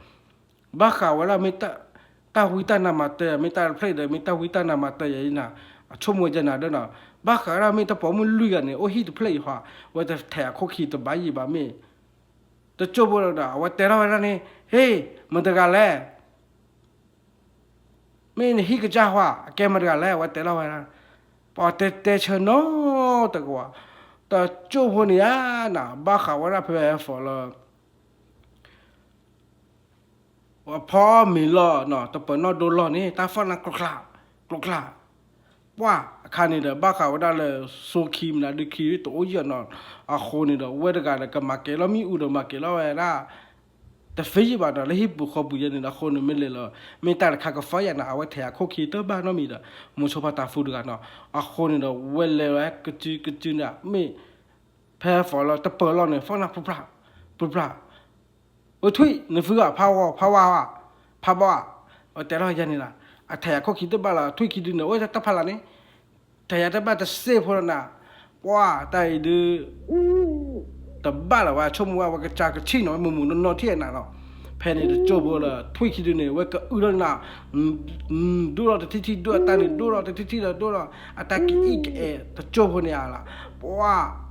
ဘၣ်ဃးဝဲဒၣ်မ့ၢ် တၢ်ဝံတၢ်နါမၤတၢ်ယၤ မ့ၢ်တၢ်တဖျၢၣ်ဒီး မ့ၢ်တၢ်ဝံတၢ်နါမၤတၢ်ယၤအံၤနၤ, အဆိကမိၣ်ကနၤဒီးနီၤ, ဘၣ်ဃးဝဲဒၣ်မ့ၢ်တၢ်ပိာ်မုၣ်လွံၢ်ဂၤန့ၣ် အိၣ်ဟံၣ်တဖျၢၣ်အံၤဟီ, ဝဲတထဲးအခိၣ်ခံတဘၣ်ယံၤဘၣ်မ့ၢ် တကၠိၢ်ဖိဒီး အဝဲတဲထီၣ်ဝဲဒၣ်န့ၣ် ဟ့ၣ် မတၤတဂၤလဲၣ်, မ့ၢ်နဟံၣ်ကစၢ်ဟီ အကဲမတၤတဂၤလဲၣ် အဝဲတဲထီၣ်ဝဲဒၣ်, ပှၤတဲတဲဆၢနီတကဝီၤ, တကၠိၢ်ဖိန့ၣ်ဧါနၤ ဘၣ်ဃးဝဲဒၣ်ဖဲ ဖဲ လၢ အဖီမ့ၤလီၢ်နီၤ တပၢၤနီၣ်ဒိလီၢ်န့ၣ် တၢ်ဖီၣ်နၢ်ကျိချး ကျိချး, ပှၢ်အခါန့ၣ်ဒီး ဘၣ်ဃးဝဲဒၣ်လၢ စိခံမနုၤဒုခံတအိၣ်ယံာ်နီၤ, အဃိန့ၣ်ဒီး ဝဲတဂၤဒီး ကမၤကဲၤလီၤမ့ၣ်အူဒီး မၤကဲၤလီၤဝဲဒၣ် တသ့ယံာ်ဘၣ်ဒီး လၢဟံၣ်ပူၤဃီပူၤယဲန့ၣ်ဒီး အဃိန့ၣ်မ့ၢ်လဲၤလီၤ မ့ၢ်တၢ်တခါကဖီၣ်ယၤနၤ အဝဲထဲးအခိၣ်ခံတဘၣ်နီတမံၤဒီး မိၤဆိဖါတၢ်သူတဂၤနီၤ, အဃိန့ၣ်ဒီး ဝဲလဲၤဝဲကစုကစုန့ၣ် မ့ၢ် ဖဲ ဖဲ လၢ တပၢၤလီၢ်န့ၣ် ဖီၣ်နၢ်ပူၤဖျး ပူၤဖျး အိၣ်ထွံၣ် နဖုဂၤ ဖးဝီ ဖးဝါ ဖးဘီဧါ, အဝဲတဲထီၣ်ယဲန့ၣ်လီၤ, အထဲးအခိၣ်ခံတဘၣ်လီၤ ထွံၣ်ခံဒုန့ၣ် အိၣ်တၢ်ဖးလၢ်န့ၣ်, ထဲးယၤတဘၣ်တစ့ၢ်ဖိလီၤနၤ, ပှၢ်တၢ်အံၤဒုး တဘၣ်လၢၤဝဲ ဆိကမိၣ်ဝဲ အဝဲကစၢ်ကဆံၣ်နီၤ ဝဲမုာ်မုာ်နီၢ်နီၢ်ထံၣ်နၤလီၤ, ဖဲန့ၣ်တကၠိၢ်ဖိဒီး ထွံၣ်ခံဒုန့ၣ် ဝဲကအုလီၤနၤ ဒိၣ်လီၤတထံၣ်ထံၣ်ဒိၣ် အတၢ်န့ၣ်ဒိၣ်လီၤတထံၣ်ထံၣ်လီၤဒိၣ်လီၤ အတၢ်ကအံၣ်ကအဲၣ်တကၠိၢ်ဖိန့ၣ်ဧါလီၤ, ပှၢ်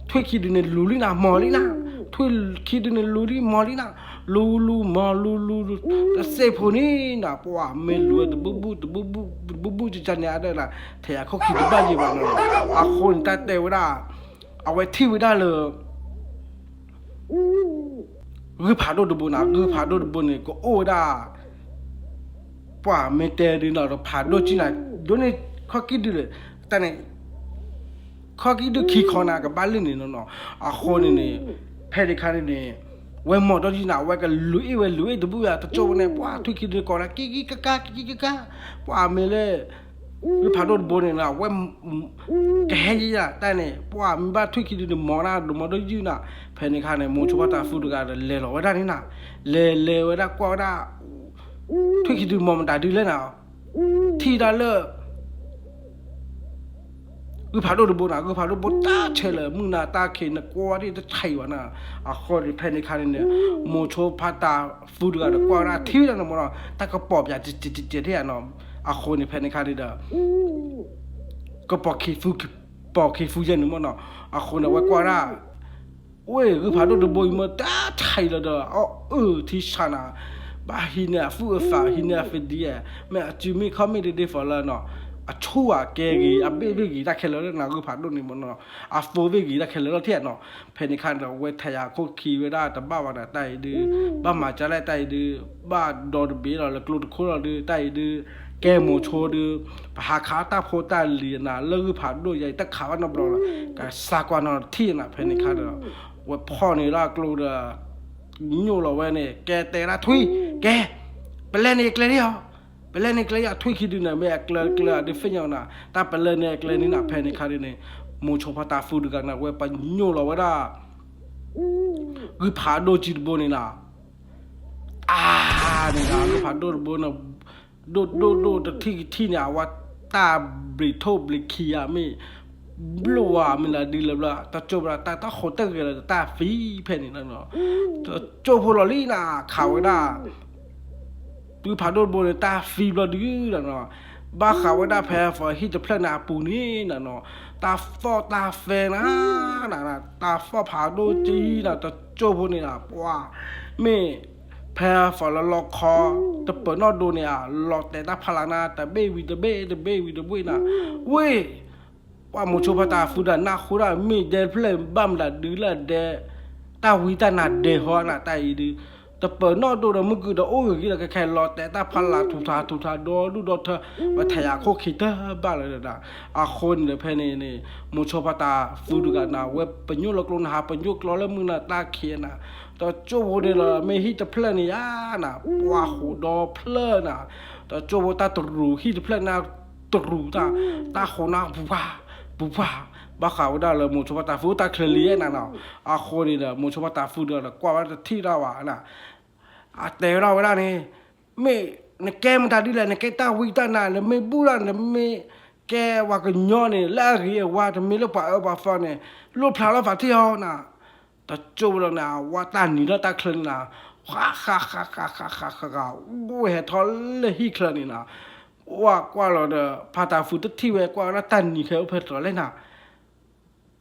ထွံၣ်ခံဒုန့ၣ် လူၤလံနၤ မီၤလံနၤ, ထွံၣ်ခံဒုန့ၣ် လူၤလံမီၤလံနၤ, လူၤလူၤမီၤလူၤလူၤ တစ့ၢ်ဖိန့ၣ်နၤ ပှၢ်မ့ၢ်လူၤဝဲတဘူၣ်ဘူၣ်တဘူၣ်ဘူၣ် တဘူၣ်ဘူၣ်ကကန့ၣ်အါဒၣ်နၤ, ထဲးယၤခိၣ်ခံတဘၣ်ယံၤဘၣ်နီၤ, အဃိန့ၣ်တၢ်တဲဝဲဒၣ် အဝဲထံၣ်ဝဲဒၣ်လၢ ဂုၢ်ဖးဒိၣ်တဘိနၤ ဂုၢ်ဖးဒိၣ်တဘိန့ၣ် ကအိၣ်ဝဲဒၣ် ပှၢ်မ့ၢ်တဲဒုနီၤ ဖးဒိၣ်ကံနၤ ဒိၣ်န့ၢ်ခီၣ်ကံၢ်ဒုလၢ တၢ်န့ၣ် ခီၣ်ကံၢ်ဒုခံခီနၤ ကဘၣ်လၢန့ၣ်နီၤနီၤ, အဃိန့ၣ်န့ၣ် ဖဲန့ၣ်ခါန့ၣ်န့ၣ် ဝဲမီၤဒီးကံနၤ ဝဲကလူၤအ့ၣ်ဝဲလူၤအ့ၣ်တဘူၣ်ယၤ တကၠိၢ်ဖိန့ၣ် ပှၢ်ထွံၣ်ခံဒုန့ၣ် ကိးနၤ ကံကံကကါ ကံကံကကါ, ပှၢ်မ့ၢ်လၢ ဂုၢ်ဖးဒိၣ်တဘိန့ၣ်နၤ ဝဲ ကဟဲယံၤယၤ တၢ်န့ၣ် ပှၢ်မ့ၢ်ဘၣ်ထွံၣ်ခံဒုန့ၣ် မီၤနၤ ဒိၣ်မီၤဒိၣ်ယုၢ်နၤ, ဖဲန့ၣ်ခါန့ၣ် မိၤဆိဖါတၢ်သူတဂၤဒီး လဲၤလီၤဝဲဒၣ်န့ၣ်နၤ, လဲၤလဲၤဝဲဒၣ်ကွၢ်ဝဲဒၣ် ထွံၣ်ခံဒုမီၤမတၤဒုလဲၣ်နၤ, ထံၣ်ဒၣ်လၢ ဂုၢ်ဖးဒိၣ်တဘိနၤ ဂုၢ်ဖးဒိၣ်တဘိတၢ်ဆဲးလၢာ် မုၢ်နၤတၢ်ခံး နကွၢ်ဒၣ်တဆံးဘၣ်နၤ, အဃိန့ၣ် ဖဲန့ၣ်ခါန့ၣ်န့ၣ် မိၤဆိဖါတၢ်သူတဂၤဒီး ကွၢ်ဝဲဒၣ်ထံၣ်ဝဲဒၣ်န့ၣ်မီၤနီၤ တၢ်ကပီၤပၠး ကကကကကထံၣ်ယၤနီၤ, အဃိန့ၣ် ဖဲန့ၣ်ခါန့ၣ်ဒီး ကပီၤခံဖု ကပီၤခံဖုယဲၢ်န့ၣ်မီၤနီၤ, အဃိန့ၣ် အဝဲကွၢ်ဒၣ် ဝ့ၢ် ဂုၢ်ဖးဒိၣ်တဘိအံၤမ့ၢ်တၢ်ဆံးလီၤဒီး အအၢထံဆးနၤ, ဘၣ်ဟံးန့ၢ်အသူၣ်အသး ဟံးန့ၢ်အ ဖဲဒံ မ့ၢ်အစုမ့ၢ်ခီၣ်မ့ၢ်တဒ့ဖီလၢနီၤ, အဆူၣ်အကဲဂ့ၤ အဘ့ၣ်ဘ့ၣ်ဂ့ၤတၢ်ခဲလၢာ်လၢနၤ ဂုၢ်ဖးဒိၣ်န့ၣ်မီၤနီၤ, အသိဘ့ၣ်ဂ့ၤတၢ်ခဲလၢာ်လၢထံၣ်နီၤ, ဖဲန့ၣ်ခါန့ၣ်ဒီး ဝဲထဲးယၤခိၣ်ခံဝဲဒၣ်တဘၣ်ဘၣ်ဒီး တၢ်အံၤဒုး ဘၣ်မၤကလဲၣ် တၢ်အံၤဒုး ဘၣ်ဒီတဘ့ၣ်လီၤလၢကျိတခိၣ်လီၤဒုး တၢ်အံၤဒုး ကဲမိၤဆိဒုး ပဟးခးတၢ်ဖိတၢ်လံၤနၤ လၢဂုၢ်ဖးဒိၣ်ယဲအံၤ တၢ်ခးဘၣ်နီတဘျီလီၤ, ကစၢ်ကွၢ်နီၤထံၣ်နၤ ဖဲန့ၣ်ခါဒီး ဝဲဖီၣ်န့ၢ်လၢကျိဒီး ညိၣ်လီၤဝဲန့ၣ် ကဲတဲဒၣ်ထွံၣ် ကဲ ပလဲၤန့ၣ်ကျဲဒ်အီၤ, ပလဲၤန့ၣ်ကျဲဒ်အီၤ ထွံၣ်ခံဒုန့ၣ် မ့ၢ်အကျဲကျဲအဒုးသ့ၣ်ညါနၤ တၢ်ပလဲၤန့ၣ်ကျဲန့ၣ်နၤ ဖဲန့ၣ်ခါဒုးန့ၣ် မိၤဆိဖါတၢ်သူတဂၤန့ၣ် ဝဲပညိၣ်လီၤဝဲဒၣ် ဂုၢ်ဖးဒိၣ်ကံတဘိန့ၣ်နၤ အါန့ၣ် ဂုၢ်ဖးဒိၣ်တဘိန့ၣ် ဒိၣ်ဒိၣ်ဒိၣ်တထံၣ်ကထံၣ်န့ၣ် အဝဲတၢ်ဘျံးထိၣ်ဘျံးခံဂၤမ့ၢ် ဘျိၣ်ဝါမ့ၢ်လၢဒုလၢဘျီ တကၠိၢ်ဝဲဒၣ်တၢ်တၢ်ဃိးတၢ်ဂဲၤလၢတၢ်သံဖဲန့ၣ်လီၤနီၤ, တကၠိၢ်ဖိလီၤလံနၤ ခးဝဲဒၣ် ဂုၢ်ဖးဒိၣ်တဘိန့ၣ် တၢ်သံဘျီဒုလီၤနီၤ, ဘၣ်ဃးဝဲဒၣ်ဖဲ ဖဲဟံၣ်တဖျၢၣ်န့ၣ်အပူၤန့ၣ်နၤနီၤ, တၢ်သီၣ်တၢ်သဲနၤ တၢ်သီၣ်ဖးဒိၣ်ကံနၤ တကၠိၢ်ဖိန့ၣ်နၤ ပှၤ မ့ၢ် ဖဲ ဖဲလၢလီခီ တပၢၤနီၣ်ဒိန့ၣ်ဧါ လီၤတဲာ်တၢ်ဖးလၢ်နၤ တဘ့ၣ်ဝံၤတဘ့ၣ် တဘ့ၣ်ဝံၤတဘ့ၣ်နၤ, ဝ့ၢ် ပှၤမိၤဆိဖါတၢ်သူဒီးနၢ်ဟူဒၣ် မ့ၢ်ဒဲတဖျၢၣ်ဘၣ်မတၤဒုလၢအဒဲ တၢ်ဝံတၢ်နါဒဲဟီနၤ တၢ်အံၤဒုး တပၢၤနီၣ်ဒိၣ်ဒီး မုၢ်ကုၢ်ဒီးအိၣ်ဂ့ၤဂ့ၤဒီး ကခဲလီၤတဲာ်တၢ်ဖီလာ် ထူးထါထူးထါဒီဒူၣ်ဒီထၢ ဝဲထဲးယၤခိၣ်ခံတဘၣ်လၢၤဒီး, အဃိန့ၣ်ဒီး ဖဲန့ၣ်န့ၣ် မိၤဆိဖါတးသူတဂၤနၤ ဝဲပညိၣ်လၢကျိနဟါ ပညိၣ်ကျီလၢမုၢ်နၤတၢ်ခံးနၤ, တကၠိဖိန့ၣ်ဒီး မ့ၢ်ဟံၣ်တဖျၢၣ်န့ၣ်ယါနၤ ပှၤဃိးဒီဖျၢၣ်နၤ, တကၠိဖိတၢ်တရူး ဟံၣ်တဖျၢၣ်န့ၣ်တရူးတၢ်, တၢ်ဃိးနၤ ပူၤပှၢ် ပူၤပှၢ်, ဘၣ်ဃးဝဲဒၣ်လၢမိၤဆိဖါတးသူတၢ်ချၢလံနၤနီၤ, အဃိန့ၣ်ဒီး မိၤဆိဖါတးသူဒီး ကွၢ်ဝဲဒၣ်တထံၣ်ဒၣ်ဝဲနၤ အတဲဝဲဒၣ်ဝဲဒၣ်န့ၣ်, မ့ၢ်နကဲမတၤဒ်လဲၣ်, နကဲတၢ်ဝံတၢ်နါ, နမ့ၢ်ဘူၣ်ဒၣ် နမ့ၢ်ကဲပှၤကညီန့ၣ် လၢအဂ့ၤအဝါ တမ့ၢ်လၢပှၤအၢပှၤသီန့ၣ် လိၣ်ဖျါလီၤဖးထံၣ်အီၤနၤ, တကၠိဝဲလီၤန့ၣ် အဝဲတၢ်နံၤလၢတၢ်ချၢန့ၣ်နၤ, ဃးဃးဃးဃးဃးဃးဃးဃး အိၣ်ဟဲထီၣ်လၢဟံၣ်ချၢန့ၣ်နၤ, ဝဲကွၢ်လီၤဒီး ဖါတးသူတထံၣ်ဝဲ ကွၢ်ဝဲဒၣ်တၢ်နံၤခဲအိၣ်ဖဲတတီၤလဲၣ်နၤ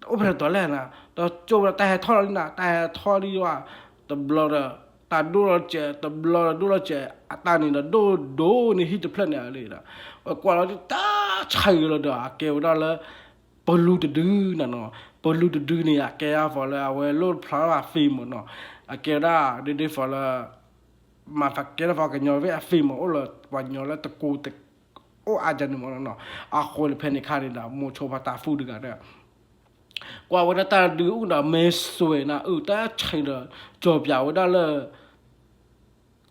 အိၣ်ဖဲတတီၤလဲၣ်နၤ, တကၠိဝဲဒီး တၢ်ဟဲထီၣ်လီၤလံနၤ, တၢ်ဟဲထီၣ်လံဝဲ, တဘျီဒီး တၢ်ဒိၣ်လီၤစဲး တဘျီဒီးဒိၣ်လီၤစဲး အတၢ်န့ၣ်ဒီးဒိၣ်ဒိၣ်န့ၢ်ဟံၣ်တဖျၢၣ်န့ၣ်လံဒီး, ဝဲကွၢ်လီၤတၢ်ဆံးလီၤဒီး အကဲဝဲဒၣ်လၢ ပလူတဒုနၤနီၤ, ပလူတဒုန့ၣ် အကဲဒၣ်ဖီလၢအဝဲလိၣ်ဖျါလီၤအ fame မးနီၤ, အကဲဝဲဒၣ်ဒ်ဒ်ဖီလၢ မၤသးကဲထီၣ်ပှၤကညီဖဲအ fame မး အိၣ်လၢပှၤကညီလၢတကိး အိၣ်အါကန့ၣ်မးနီၤ, အဃိန့ၣ်ဖဲန့ၣ်ခါန့ၣ်ဒီး မိၤဆိဖါတးသူတဂၤဒီး ကွၢ်ဝဲဒၣ်တၢ်ဒုးအိၣ်ဒီး မဲာ်စွဲးနၤ အုၣ်တၢ်ဆံးဒီး ကၠီၤပၠးဝဲဒၣ်လၢ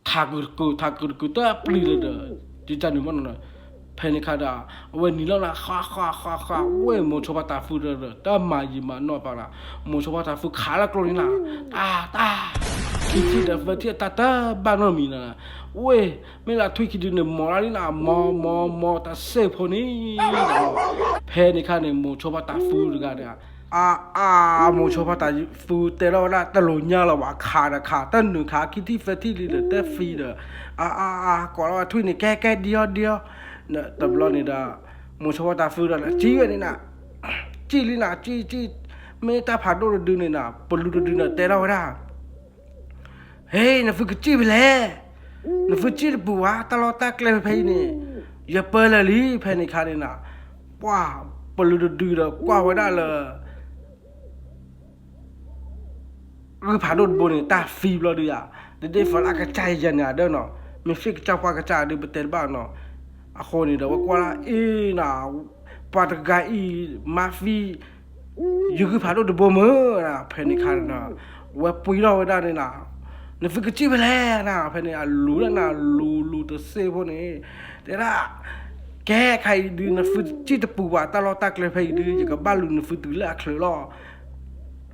ထးကုာ်တကုာ် ထးကုာ်တကုာ်တၢ်ပျံၤလၢၤဒီး ဒ်န့ၣ်မးနီၤ, ဖဲန့ၣ်ခါဒီး အဝဲနံၤလီၤနၤ ဃးဃးဃးဃး ဝဲမိၤဆိဖါတးသူဒီး တၢ်မၤယံာ်မၤနီၢ်ပာ်နၤ, မိၤဆိဖါတးသူခးလၢကျိန့ၣ်နၤ, တၢ်တၢ် ခံထံၣ်ဒီးသၢထံၣ်အတၢ်တဘၣ်နီတမံၤနၤ, ဝဲ မ့ၢ်လၢထွံၣ်ခံဒုန့ၣ် မီၤတၢ်လံနၤ မီၤမီၤမီၤတၢ်စဲးဖိန့ၣ်, ဖဲန့ၣ်ခါန့ၣ် မိၤဆိဖါတးသူတဂၤဒီး အါအါ မိၤဆိဖါတးသူတဲထီၣ်ဝဲဒၣ် တလိၤညါလီၤဘၣ် ခးဒီးခး တၢ်နုာ်ခး ခံထံၣ်သၢထံၣ်လံဒီး တၢ်သံဒီး အါအါအါ ကိးလီၤဝဲထွံၣ်န့ၣ် ကဲကဲဒံအီၤဒံအီၤ, တဘျီန့ၣ်ဒီး မိၤဆိဖါတးသူဒီး ကံဝဲန့ၣ်နၤ, ကံလံနၤ ကံကံ, မ့ၢ်တၢ်ဖးဒိၣ်တဒုန့ၣ်နၤ ပလူတဒုန့ၣ်တဲထီၣ်ဝဲဒၣ် ဟ့ နသုကစံၣ်ဖဲလဲၣ်, နသုစံၣ်တပူၤဘၣ် တၢ်လီၢ်တၢ်ကျဲဖဲအံၤန့ၣ် ယပၢလၢာ်လံ ဖဲန့ၣ်ခါန့ၣ်နၤ, ပှၤ ပလူတဒုဒီးကွၢ်ဝဲဒၣ်လၢ ဂုၢ်ဖးဒိၣ်တဘိန့ၣ် တၢ်သံဘျီဒုယၤ, ဒ်ဒ်သိးလၢအကစၢ်ယဲၢ်န့ၣ်အဒၢနီၤ, မ့ၢ်သ့ၣ်ကစၢ်ပှၤကစၢ်ဒုပတဲတဘၣ်နီၤ, အဃိန့ၣ်ဒီး ဝဲကွၢ်လၢအ့ၣ်နၤ, ပှၤတဂၤအံၤ မၤသံ ယဂုၢ်ဖးဒိၣ်တဘိမ့ၢ်နၤ, ဖဲန့ၣ်ခါန့ၣ်ဒီး ဝဲပှ့ၤထီၣ်ဝဲဒၣ်န့ၣ်နၤ, နသုကစံၣ်ဖဲလဲၣ်နၤ, ဖဲန့ၣ် အလူၤဒၣ်နၤ လူၤလူၤတစဲးဖိန့ၣ်, တဲဒၣ် ကဲခါအံၤဒု နသုစံၣ်တပူၤဘၣ် တၢ်လီၢ်တၢ်ကျဲဖဲအံၤဒု ယကဘၣ်လူၤနသုတုၤလၢအချၢလီၤ,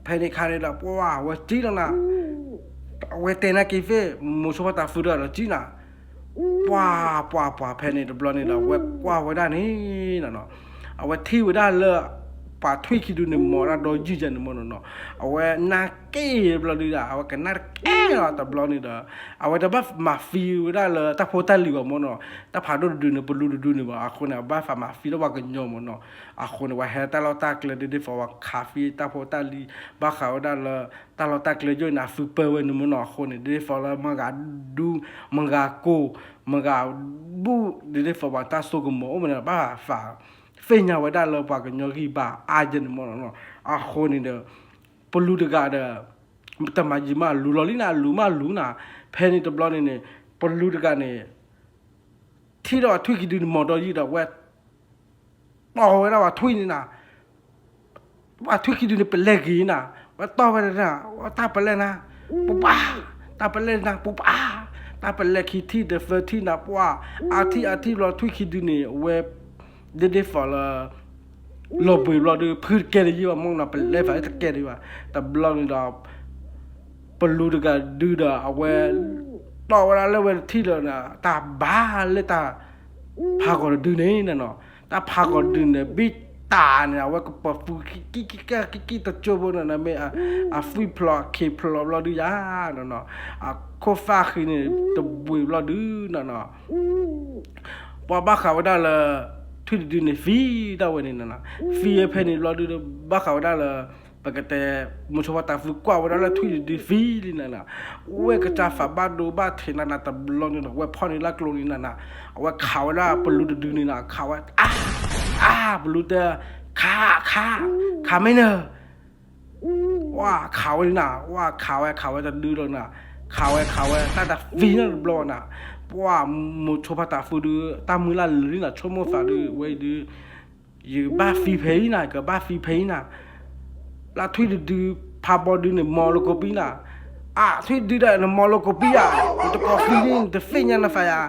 ဖဲန့ၣ်ခါန့ၣ်ဒီး ပှၤဝဲစံၣ်လီၤနၤ, အဝဲတဲနာ်က့ၤသ့ၣ် မိၤဆိဖါတးသူဒီးစံၣ်နၤ ပှၤပှၤပှၤ ဖဲန့ၣ်တဘျီန့ၣ်ဒီး အဝဲကွၢ်ဝဲဒၣ်န့ၣ်နၤနီၤ, အဝဲထံၣ်ဝဲဒၣ်လၢ ပှၤထွံၣ်ခံဒုန့ၣ် မီၤဒၣ်ဒီးယုၢ်ယဲၢ်န့ၣ်မ့ၢ်နီၤနီၤ, အဝဲနာ်က့ၤတဘျီဒုဒီး အဝဲကနၣ်တကဲလီၤတဘျီန့ၣ်ဒီး အဝဲတဘၣ်မၤသံဝဲဒၣ်လၢတၢ်ဖိတၢ်လံၤဘၣ်မ့ၢ်နီၤ, တၢ်ဖးဒိၣ်တဒုန့ၣ် ပလူတဒုန့ၣ်ဘၣ်, အဃိန့ၣ် အဘၣ်သးမၤသံလၢပှၤကညီမ့ၢ်နီၤ, အဃိန့ၣ် ပှၤဟဲတၢ်လီၢ်တၢ်ကျဲဒ်ဒ်သိးပှၤခးသံတၢ်ဖိတၢ်လံၤ ဘၣ်ဃးဝဲဒၣ်လၢ တၢ်လီၢ်တၢ်ကျဲယိၣ်န့ၣ် အသုပၢဝဲန့ၣ်မ့ၢ်နီၤ, အဃိန့ၣ် ဒ်သိးလၢမဂၤဒူ မဂၤကိၢ် မဂၤဘူၣ် ဒ်သိးပှၤတၢ်စိကမီၤအိၣ်မ့ၢ်န့ၣ် ဘၣ်သးသ့ၣ်ညါဝဲဒၣ်လၢပှၤကညီဂံၢ်ဘါအါယဲၢ်န့ၣ်မ့ၢ်နီၤ, အဃိန့ၣ်ဒီး ပလူတဂၤဒီး တမၤယံာ်မးလူၤလီၤလံနၤ လူၤမးလူၤနၤ, ဖဲန့ၣ်တဘျီန့ၣ်န့ၣ် ပလူတဂၤန့ၣ် ထံၣ်ဒီးထွံၣ်ခံဒုန့ၣ် မီၤဒီးယုၢ်ဒီး ဝဲတီၢ်ဝဲဒၣ်ပှၤထွံၣ်န့ၣ်နၤ, ပှၤထွံၣ်ခံဒုန့ၣ် ပလဲဂ့ၤနၤ, ဝဲတီၢ်ဝဲဒၣ် တၢ်ပလဲနၤ, ပူၤပှၢ်, တၢ်ပလဲနၤ ပူၤပှၢ်, တၢ်ပလဲခံထံၣ်ဒီးသၢထံၣ်နၤ ပှၤ အါထံၣ်အါထံၣ်ဘျီထွံၣ်ခံဒုန့ၣ် အဝဲ ဒ်ဒ်သိးလၢ လီၤဘှံးဘျီဒု ဖုတကဲလၢၤယံၤဘၣ်မ့ၢ်နီၤ ပလဲဖးတကဲလၢၤဘၣ်, တဘျီန့ၣ်ဒီး ပလူတဂၤဒုဒီး အဝဲ တီၢ်ဝဲဒၣ်လၢဝဲတထံၣ်လၢၤနၤ တၢ်ဘါလၢတၢ် ဖးဂီၤတဒုန့ၣ်နၤနီၤ, တၢ်ဖးဂီၤတဒုန့ၣ် ဘံၣ်တၢ်န့ၣ် အဝဲကပီၤသူ ကံကံကံကံကံတကၠိဖိန့ၣ် မ့ၢ် အသွံၣ်ဖျိးအခ့ဖျိးဘျီဒုယၤနီၤနီၤ, အခိၣ်သၣ်ဃံန့ၣ် တဘှံးဘျီဒုနီၤနီၤ ပှၤဘၣ်ဃးဝဲဒၣ်လၢ ထွံၣ်တဒုန့ၣ် သံဒၣ်ဝဲန့ၣ်နၤနီၤ, သံဖဲန့ၣ်ဘျီဒု ဘၣ်ဃးဝဲဒၣ်လၢ ပကတဲ မိၤဆိဖါတးသူကွၢ်ဝဲဒၣ်လၢထွံၣ်တဒုသံလံနၤနီၤ, ဝဲကစၢ်သးဘၣ်ဒိဘၣ်ထံးနၤနၤတဘျီန့ၣ်ဒီး ဝဲဖီၣ်န့ၢ်လၢကျိန့ၣ်နၤနီၤ, အဝဲခးဝဲဒၣ်ပလူတဒုန့ၣ်နၤ ခးဝဲ အါ အါ ပလူတဲ ခး ခး ခးမ့ၢ်နၤ ဝဲခးဝဲန့ၣ်နၤ ဝဲခးဝဲ ခးဝဲတဒုလီၤနၤ, ခးဝဲခးဝဲ တၢ်တၢ်ဖံးန့ၣ်တဘျီနၤ, ပှၢ်မိၤဆိဖါတၢ်ဖုဒုး တၢ်မုၢ်လၢ်လၢာ်လံနၤ ဆိကမိၣ်သးဒုး ဝဲအံၤဒုး ယကဘၣ်သံဖဲအံၤနၤ ကဘၣ်သံဖဲအံၤနၤ, လၢထွံၣ်တဒု ဖးဘီဒုန့ၣ် မီလိကိးပံနၤ, အထွံၣ်တဒုဒီး နမီလိကိးပံဧါ, နတကိးသံန့ၣ် နတသ့ၣ်ညါနသးယၤ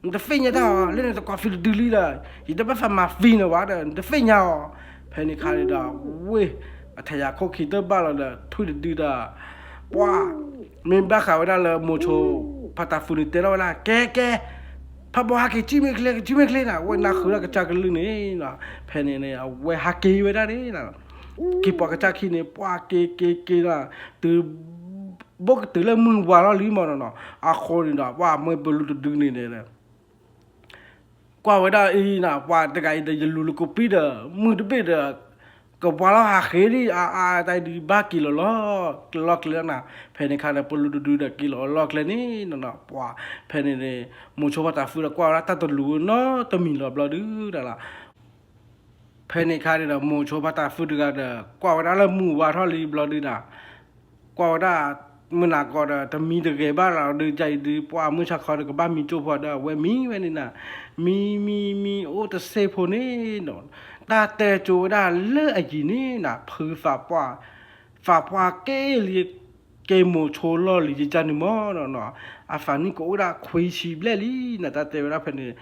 နတသ့ၣ်ညါတၢ်အီၤ လၢနတကိးသံတဒုလံဒီး ယတဘၣ်သးမၤသံနၤဘၣ်ဒီး နတသ့ၣ်ညါအီၤ, ဖဲန့ၣ်ခါန့ၣ်ဒီး ဝ့ၢ် အထဲယၤခိၣ်ခံတဘၣ်လီၤဒီး ထွံၣ်တဒုဒီး ပှၢ် မ့ၢ်ဘၣ်ဃးဝဲဒၣ်လၢမိၤဆိ ဖါတၢ်ဖုန့ၣ်တဲထီၣ်ဝဲဒၣ် ကဲကဲ ဖးဘီဟးက့ၤ ကံၣ်မ့ၢ်ချ့ ကံၣ်မ့ၢ်ချ့နၤ ဝဲနၢ်ဃုာ်ဒၣ်ကစၢ်ကလုၢ်န့ၣ်, ဖဲန့ၣ်န့ၣ် အဝဲဟးက့ၤဝဲဒၣ်န့ၣ် က့ၤပိာ်ကစၢ်ခံန့ၣ် ပှၢ်က့ၤက့ၤက့ၤဒီး တုၤ ဘိၣ်ကတုၤလၢမုၢ်ဝါထီၣ်လံမီၢ်နီၤနီၤ, အဃိန့ၣ်ဒီး ပှၢ်မ့ၢ်ပလူတဒုန့ၣ်ဒီး ကွၢ်ဝဲဒၣ်အံၤနၤ ပှၤတဂၤအံၤဒီး ယလူၤလၢကိးပံဒီး မုၢ်တဘ့ၣ်ဒီး ကဝါလီၤဟးဃ့ဒံး အါအါတၢ်ဒုးဘၣ်က့ၤလီၤလီၤ ကလီၤကျဲလီၤနၤ, ဖဲန့ၣ်ခါဒီး ပလူတဒုဒီးက့ၤလီၤလီၤကျဲန့ၣ်နီၤနီၤ, ပှၤ ဖဲန့ၣ်န့ၣ် မိၤဆိဖါတၢ်ဖုဒီး ကွၢ်ဝဲဒၣ်တၢ်တလူၤနီတမံၤလီၤဘျီဒုးဒၣ်လီၤ ဖဲန့ၣ်ခါန့ၣ်ဒီး မိၤဆိဖါတၢ်ဖုတဂၤဒီး ကွၢ်ဝဲဒၣ်လၢမုၢ်ဝါထီၣ်လံဘျီဒုးနၤ, ကွၢ်ဝဲဒၣ် မုၢ်နၤကီးဒီး တမံတဂဲၤဘၣ်လီၤဒုး ကၢ်အံၤဒုး ပှၤမုၢ်ဆါခီဒီး ကဘၣ်မံကၠိဖိဒီး အဝဲမံဝဲန့ၣ်နၤ, မံမံမံအိၣ်တစဲးဖိန့ၣ်နီၤ, တၢ်တဲကၠိဝဲဒၣ်လၢအယံၤန့ၣ်နၤ ဖုသးပှၢ် သးပှၢ်ကဲလံ ကဲမိၤဆိလီၢ်လံယကၢ်န့ၣ်မီၢ်နီၤနီၤ, အသးနံၣ်ကအိၣ်ဒၣ်ခွံဆံဘျဲၣ်လံနၤ တၢ်တဲဝဲဒၣ်ဖဲန့ၣ်,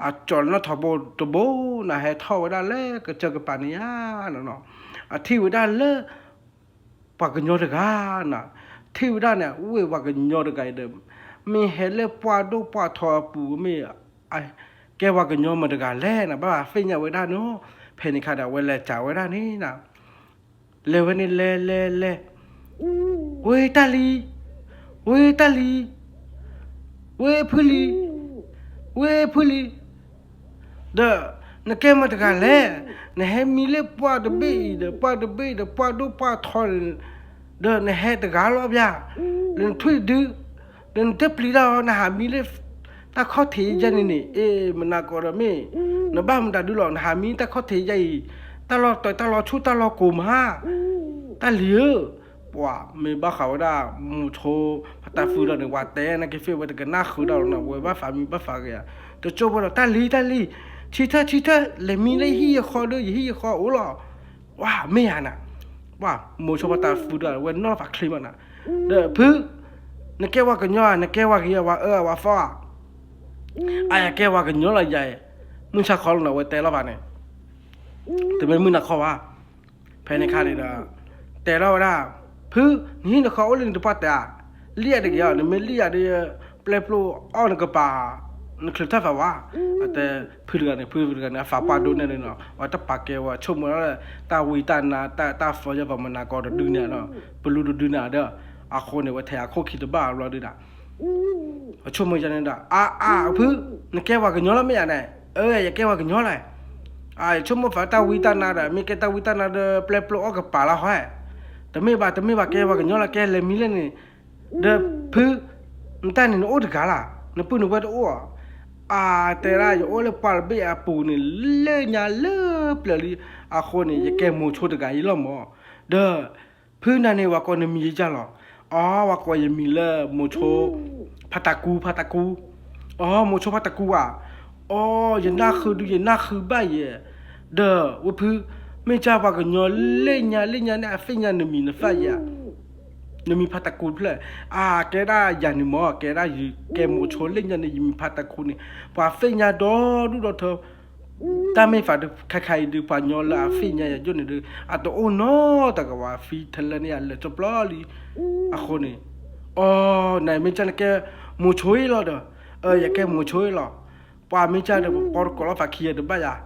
အကၠီၤလၢနီၣ်ထိးဘိတဘိနၤ ဟဲထီၣ်ဝဲဒၣ်လၢကစၢၢ်ကပၤန့ၣ်ဧါနီၤနီၤ, အထံၣ်ဝဲဒၣ်လၢ ပှၤကညီတဂၤနၤ, ထံၣ်ဝဲဒၣ်န့ၣ် အိၣ်ဝဲပှၤကညီတဂၤအံၤဒီး မ့ၢ်ဟဲလၢပှၢ်ဒိၣ်ပှၢ်ထီအပူၤ မ့ၢ် ကဲပှၤကညီမတဂၤလဲၣ်နၤ ဘၣ်သ့ၣ်ညါဝဲဒၣ်နီၤ, ဖဲန့ၣ်ခါဒီး အဝဲလဲၤစံးဝဲဒၣ်န့ၣ်နၤ, လဲၤဝဲန့ၣ်လဲၤလဲၤလဲၤ, ဝ့ၢ်တၢ်လံၤ, ဝ့ၢ်တၢ်လံၤ, ဝ့ၢ်ဖုလံၤ, ဝ့ၢ်ဖုလံၤ ဒီး နကဲမတဂၤလဲၣ်, နဟဲမံလၢပှၢ်တဘ့ၣ်အံၤဒီး ပှၢ်တဘ့ၣ်ဒီး ပှၢ်ဒိၣ်ပှၢ်ထီန့ၣ်, ဒီးနဟဲတဂၤလီၤဘၣ်, ဒီးနထွံၣ်တဒု, ဒီးနတပျံၤတၢ်အီၤ နဟးမံလၢ တၢ်ခီၣ်ထံးယါန့ၣ်န့ၣ်, အ့ မနၤကီးဒီးမ့ၢ် နဘၣ်မတၤဒုလီၤ နဟးမံတၢ်ခီၣ်ထံးယါအံၤ, တၢ်လီၢ်တၢ်လီၢ်ဆူၣ်တၢ်လီၢ်ကိၤမး, တၢ်လံၤဧၢ, ပှၤမ့ၢ်ဘၣ်ဃးဝဲဒၣ် မိၤဆိ ဖါတၢ်ဖုဒီးန့ၣ် ပှၤတဲနက့ၤဖ့ၣ်ဝဲတကနၣ်ဃုာ်ဒီးနီၤ ဝဲဘၣ်သးမံဘၣ်သးဂ့ၤဧါ, တကၠိဖိဒီး တၢ်လံၤ တၢ်လံၤ, ဆံထၢၣ် ဆံထၢၣ် လဲၤမံလၢယဟံၣ်ယဃီဒီး ယဟံၣ်ယဃီအိၣ်လီၤ, ပှၤမ့ၢ်ယါနၤ, ပှၤမိၤဆိဖါတၢ်ဖုဒီး ဝဲနီၢ်ဖးချ့မးနၤ, ဒီးဖု နကဲဝဲကညီဧါ နကဲဝဲဂ့ၤဧါ ဝဲအၢဝဲသီဧါ, အယကဲဝဲကညီလီၤယၤအံၤ, မုၢ်ဆါခီလီၤနၤ ဝဲတဲလီၤဖးန့ၣ်, တမ့ၢ်မုၢ်နၤခီဘၣ် ဖဲန့ၣ်ခါန့ၣ်ဒီး တဲထီၣ်ဝဲဒၣ်, ဖု နဟံၣ်နဃီအိၣ်လၢနတပှၢ်တဲဧါ, လံၣ်ယၤတဂ့ၤဧါ နမ့ၢ်လံၣ်ယၤဒီး ပျဲပျိအီၣ်နကပၤ, နချုးထၢၣ်သးဝါ, အတဲ ဖုတဂၤန့ၣ် ဖုတဂၤန့ၣ် အသးပှၢ်ဒိၣ်နဲၣ်န့ၣ်နီၤ အဝဲတပာ်ကဲဝဲ ဆိကမိၣ်လၢ တၢ်ဝံတၢ်နါ တၢ်သီယီၤပမနၤကီးတဒုန့ၣ်နီၤ ပလူတဒုန့ၣ်ဒီး အဃိန့ၣ် ဝဲထဲအခိၣ်ခံတဘၣ်ဘျီဒုဒၣ် အဆိကမိၣ်ယါန့ၣ်ဒီး အါအါ ဖု နကဲဝဲကညီလီၤမ့ၢ်ယါန့ၣ်, အၢ ယကဲဝဲကညီလီၤ, အဆိကမိၣ်သးတၢ်ဝံတၢ်နါဒီး မ့ၢ်ကဲတၢ်ဝံတၢ်နါဒီး ပျဲပျိအီၣ်ကပၤလၢဟီ, တမ့ၢ်ဘၣ် တမ့ၢ်ဘၣ် ကဲဝဲကညီလီၤ ကဲလဲၤမံလၢန့ၣ်, ဒီးဖု နတၢ်န့ၣ်နအိၣ်တဂၤလၢ်, နပုၢ်နဝဲၢ်တအိၣ်ဧါ, အတဲဒၣ် ယအိၣ်လၢပှၢ်တဘ့ၣ်အပူၤန့ၣ် လၢညါလၢပျၢၤလံ, အဃိန့ၣ် ယကဲမိၤဆိတဂၤအံၤလီၤမၢ်, ဒီး ဖုနၤန့ၣ် ဝဲကိးနမံၤယါလီၤ, အီ ဝဲကိးယမံၤလၢမိၤဆိ ဖါတၢ်ကူ ဖါတၢ်ကူ, အီ မိၤဆိဖါတၢ်ကူဧါ, အီ ယနၢ်ဃုဒုး ယနၢ်ဃုဘၣ်ယဲ, ဒီးဝဲဖု မ့ၢ်ကၢ်ပှၤကညီလၢညါလၢညါန့ၣ် အသ့ၣ်ညါနမံၤနသၣ်ယဲ, နမံၤဖါတၢ်ကူတဖျၢၣ်, အါ ကဲဒၣ်ယၤန့ၣ်မၢ် ကဲဒၣ်ယကဲမိၤဆိလၢညါန့ၣ် ယမံၤဖါတၢ်ကူန့ၣ် ပှၤသ့ၣ်ညါဒီဒူၣ်ဒီထၢ တၢ်မ့ၢ်သးဒုး ခဲခါအံၤဒုး ပှၤညီလၢအသ့ၣ်ညါယၤယိၣ်န့ၣ်ဒုး အတအိၣ်နီတဂၤဝဲ သံထဲလၢန့ၣ် အလၢာ်ကၠီပျီလံ, အဃိန့ၣ်, အီ နမ့ၢ်ကၢ်နကဲမိၤဆိအံၤလီၤဒီး, အၢ ယကဲမိၤဆိအံၤလီၤ, ပှၤမ့ၢ်ကၢ်ဒီး ပပီတကိးလီၤသးခံဂၤတဘၣ်ယၤ,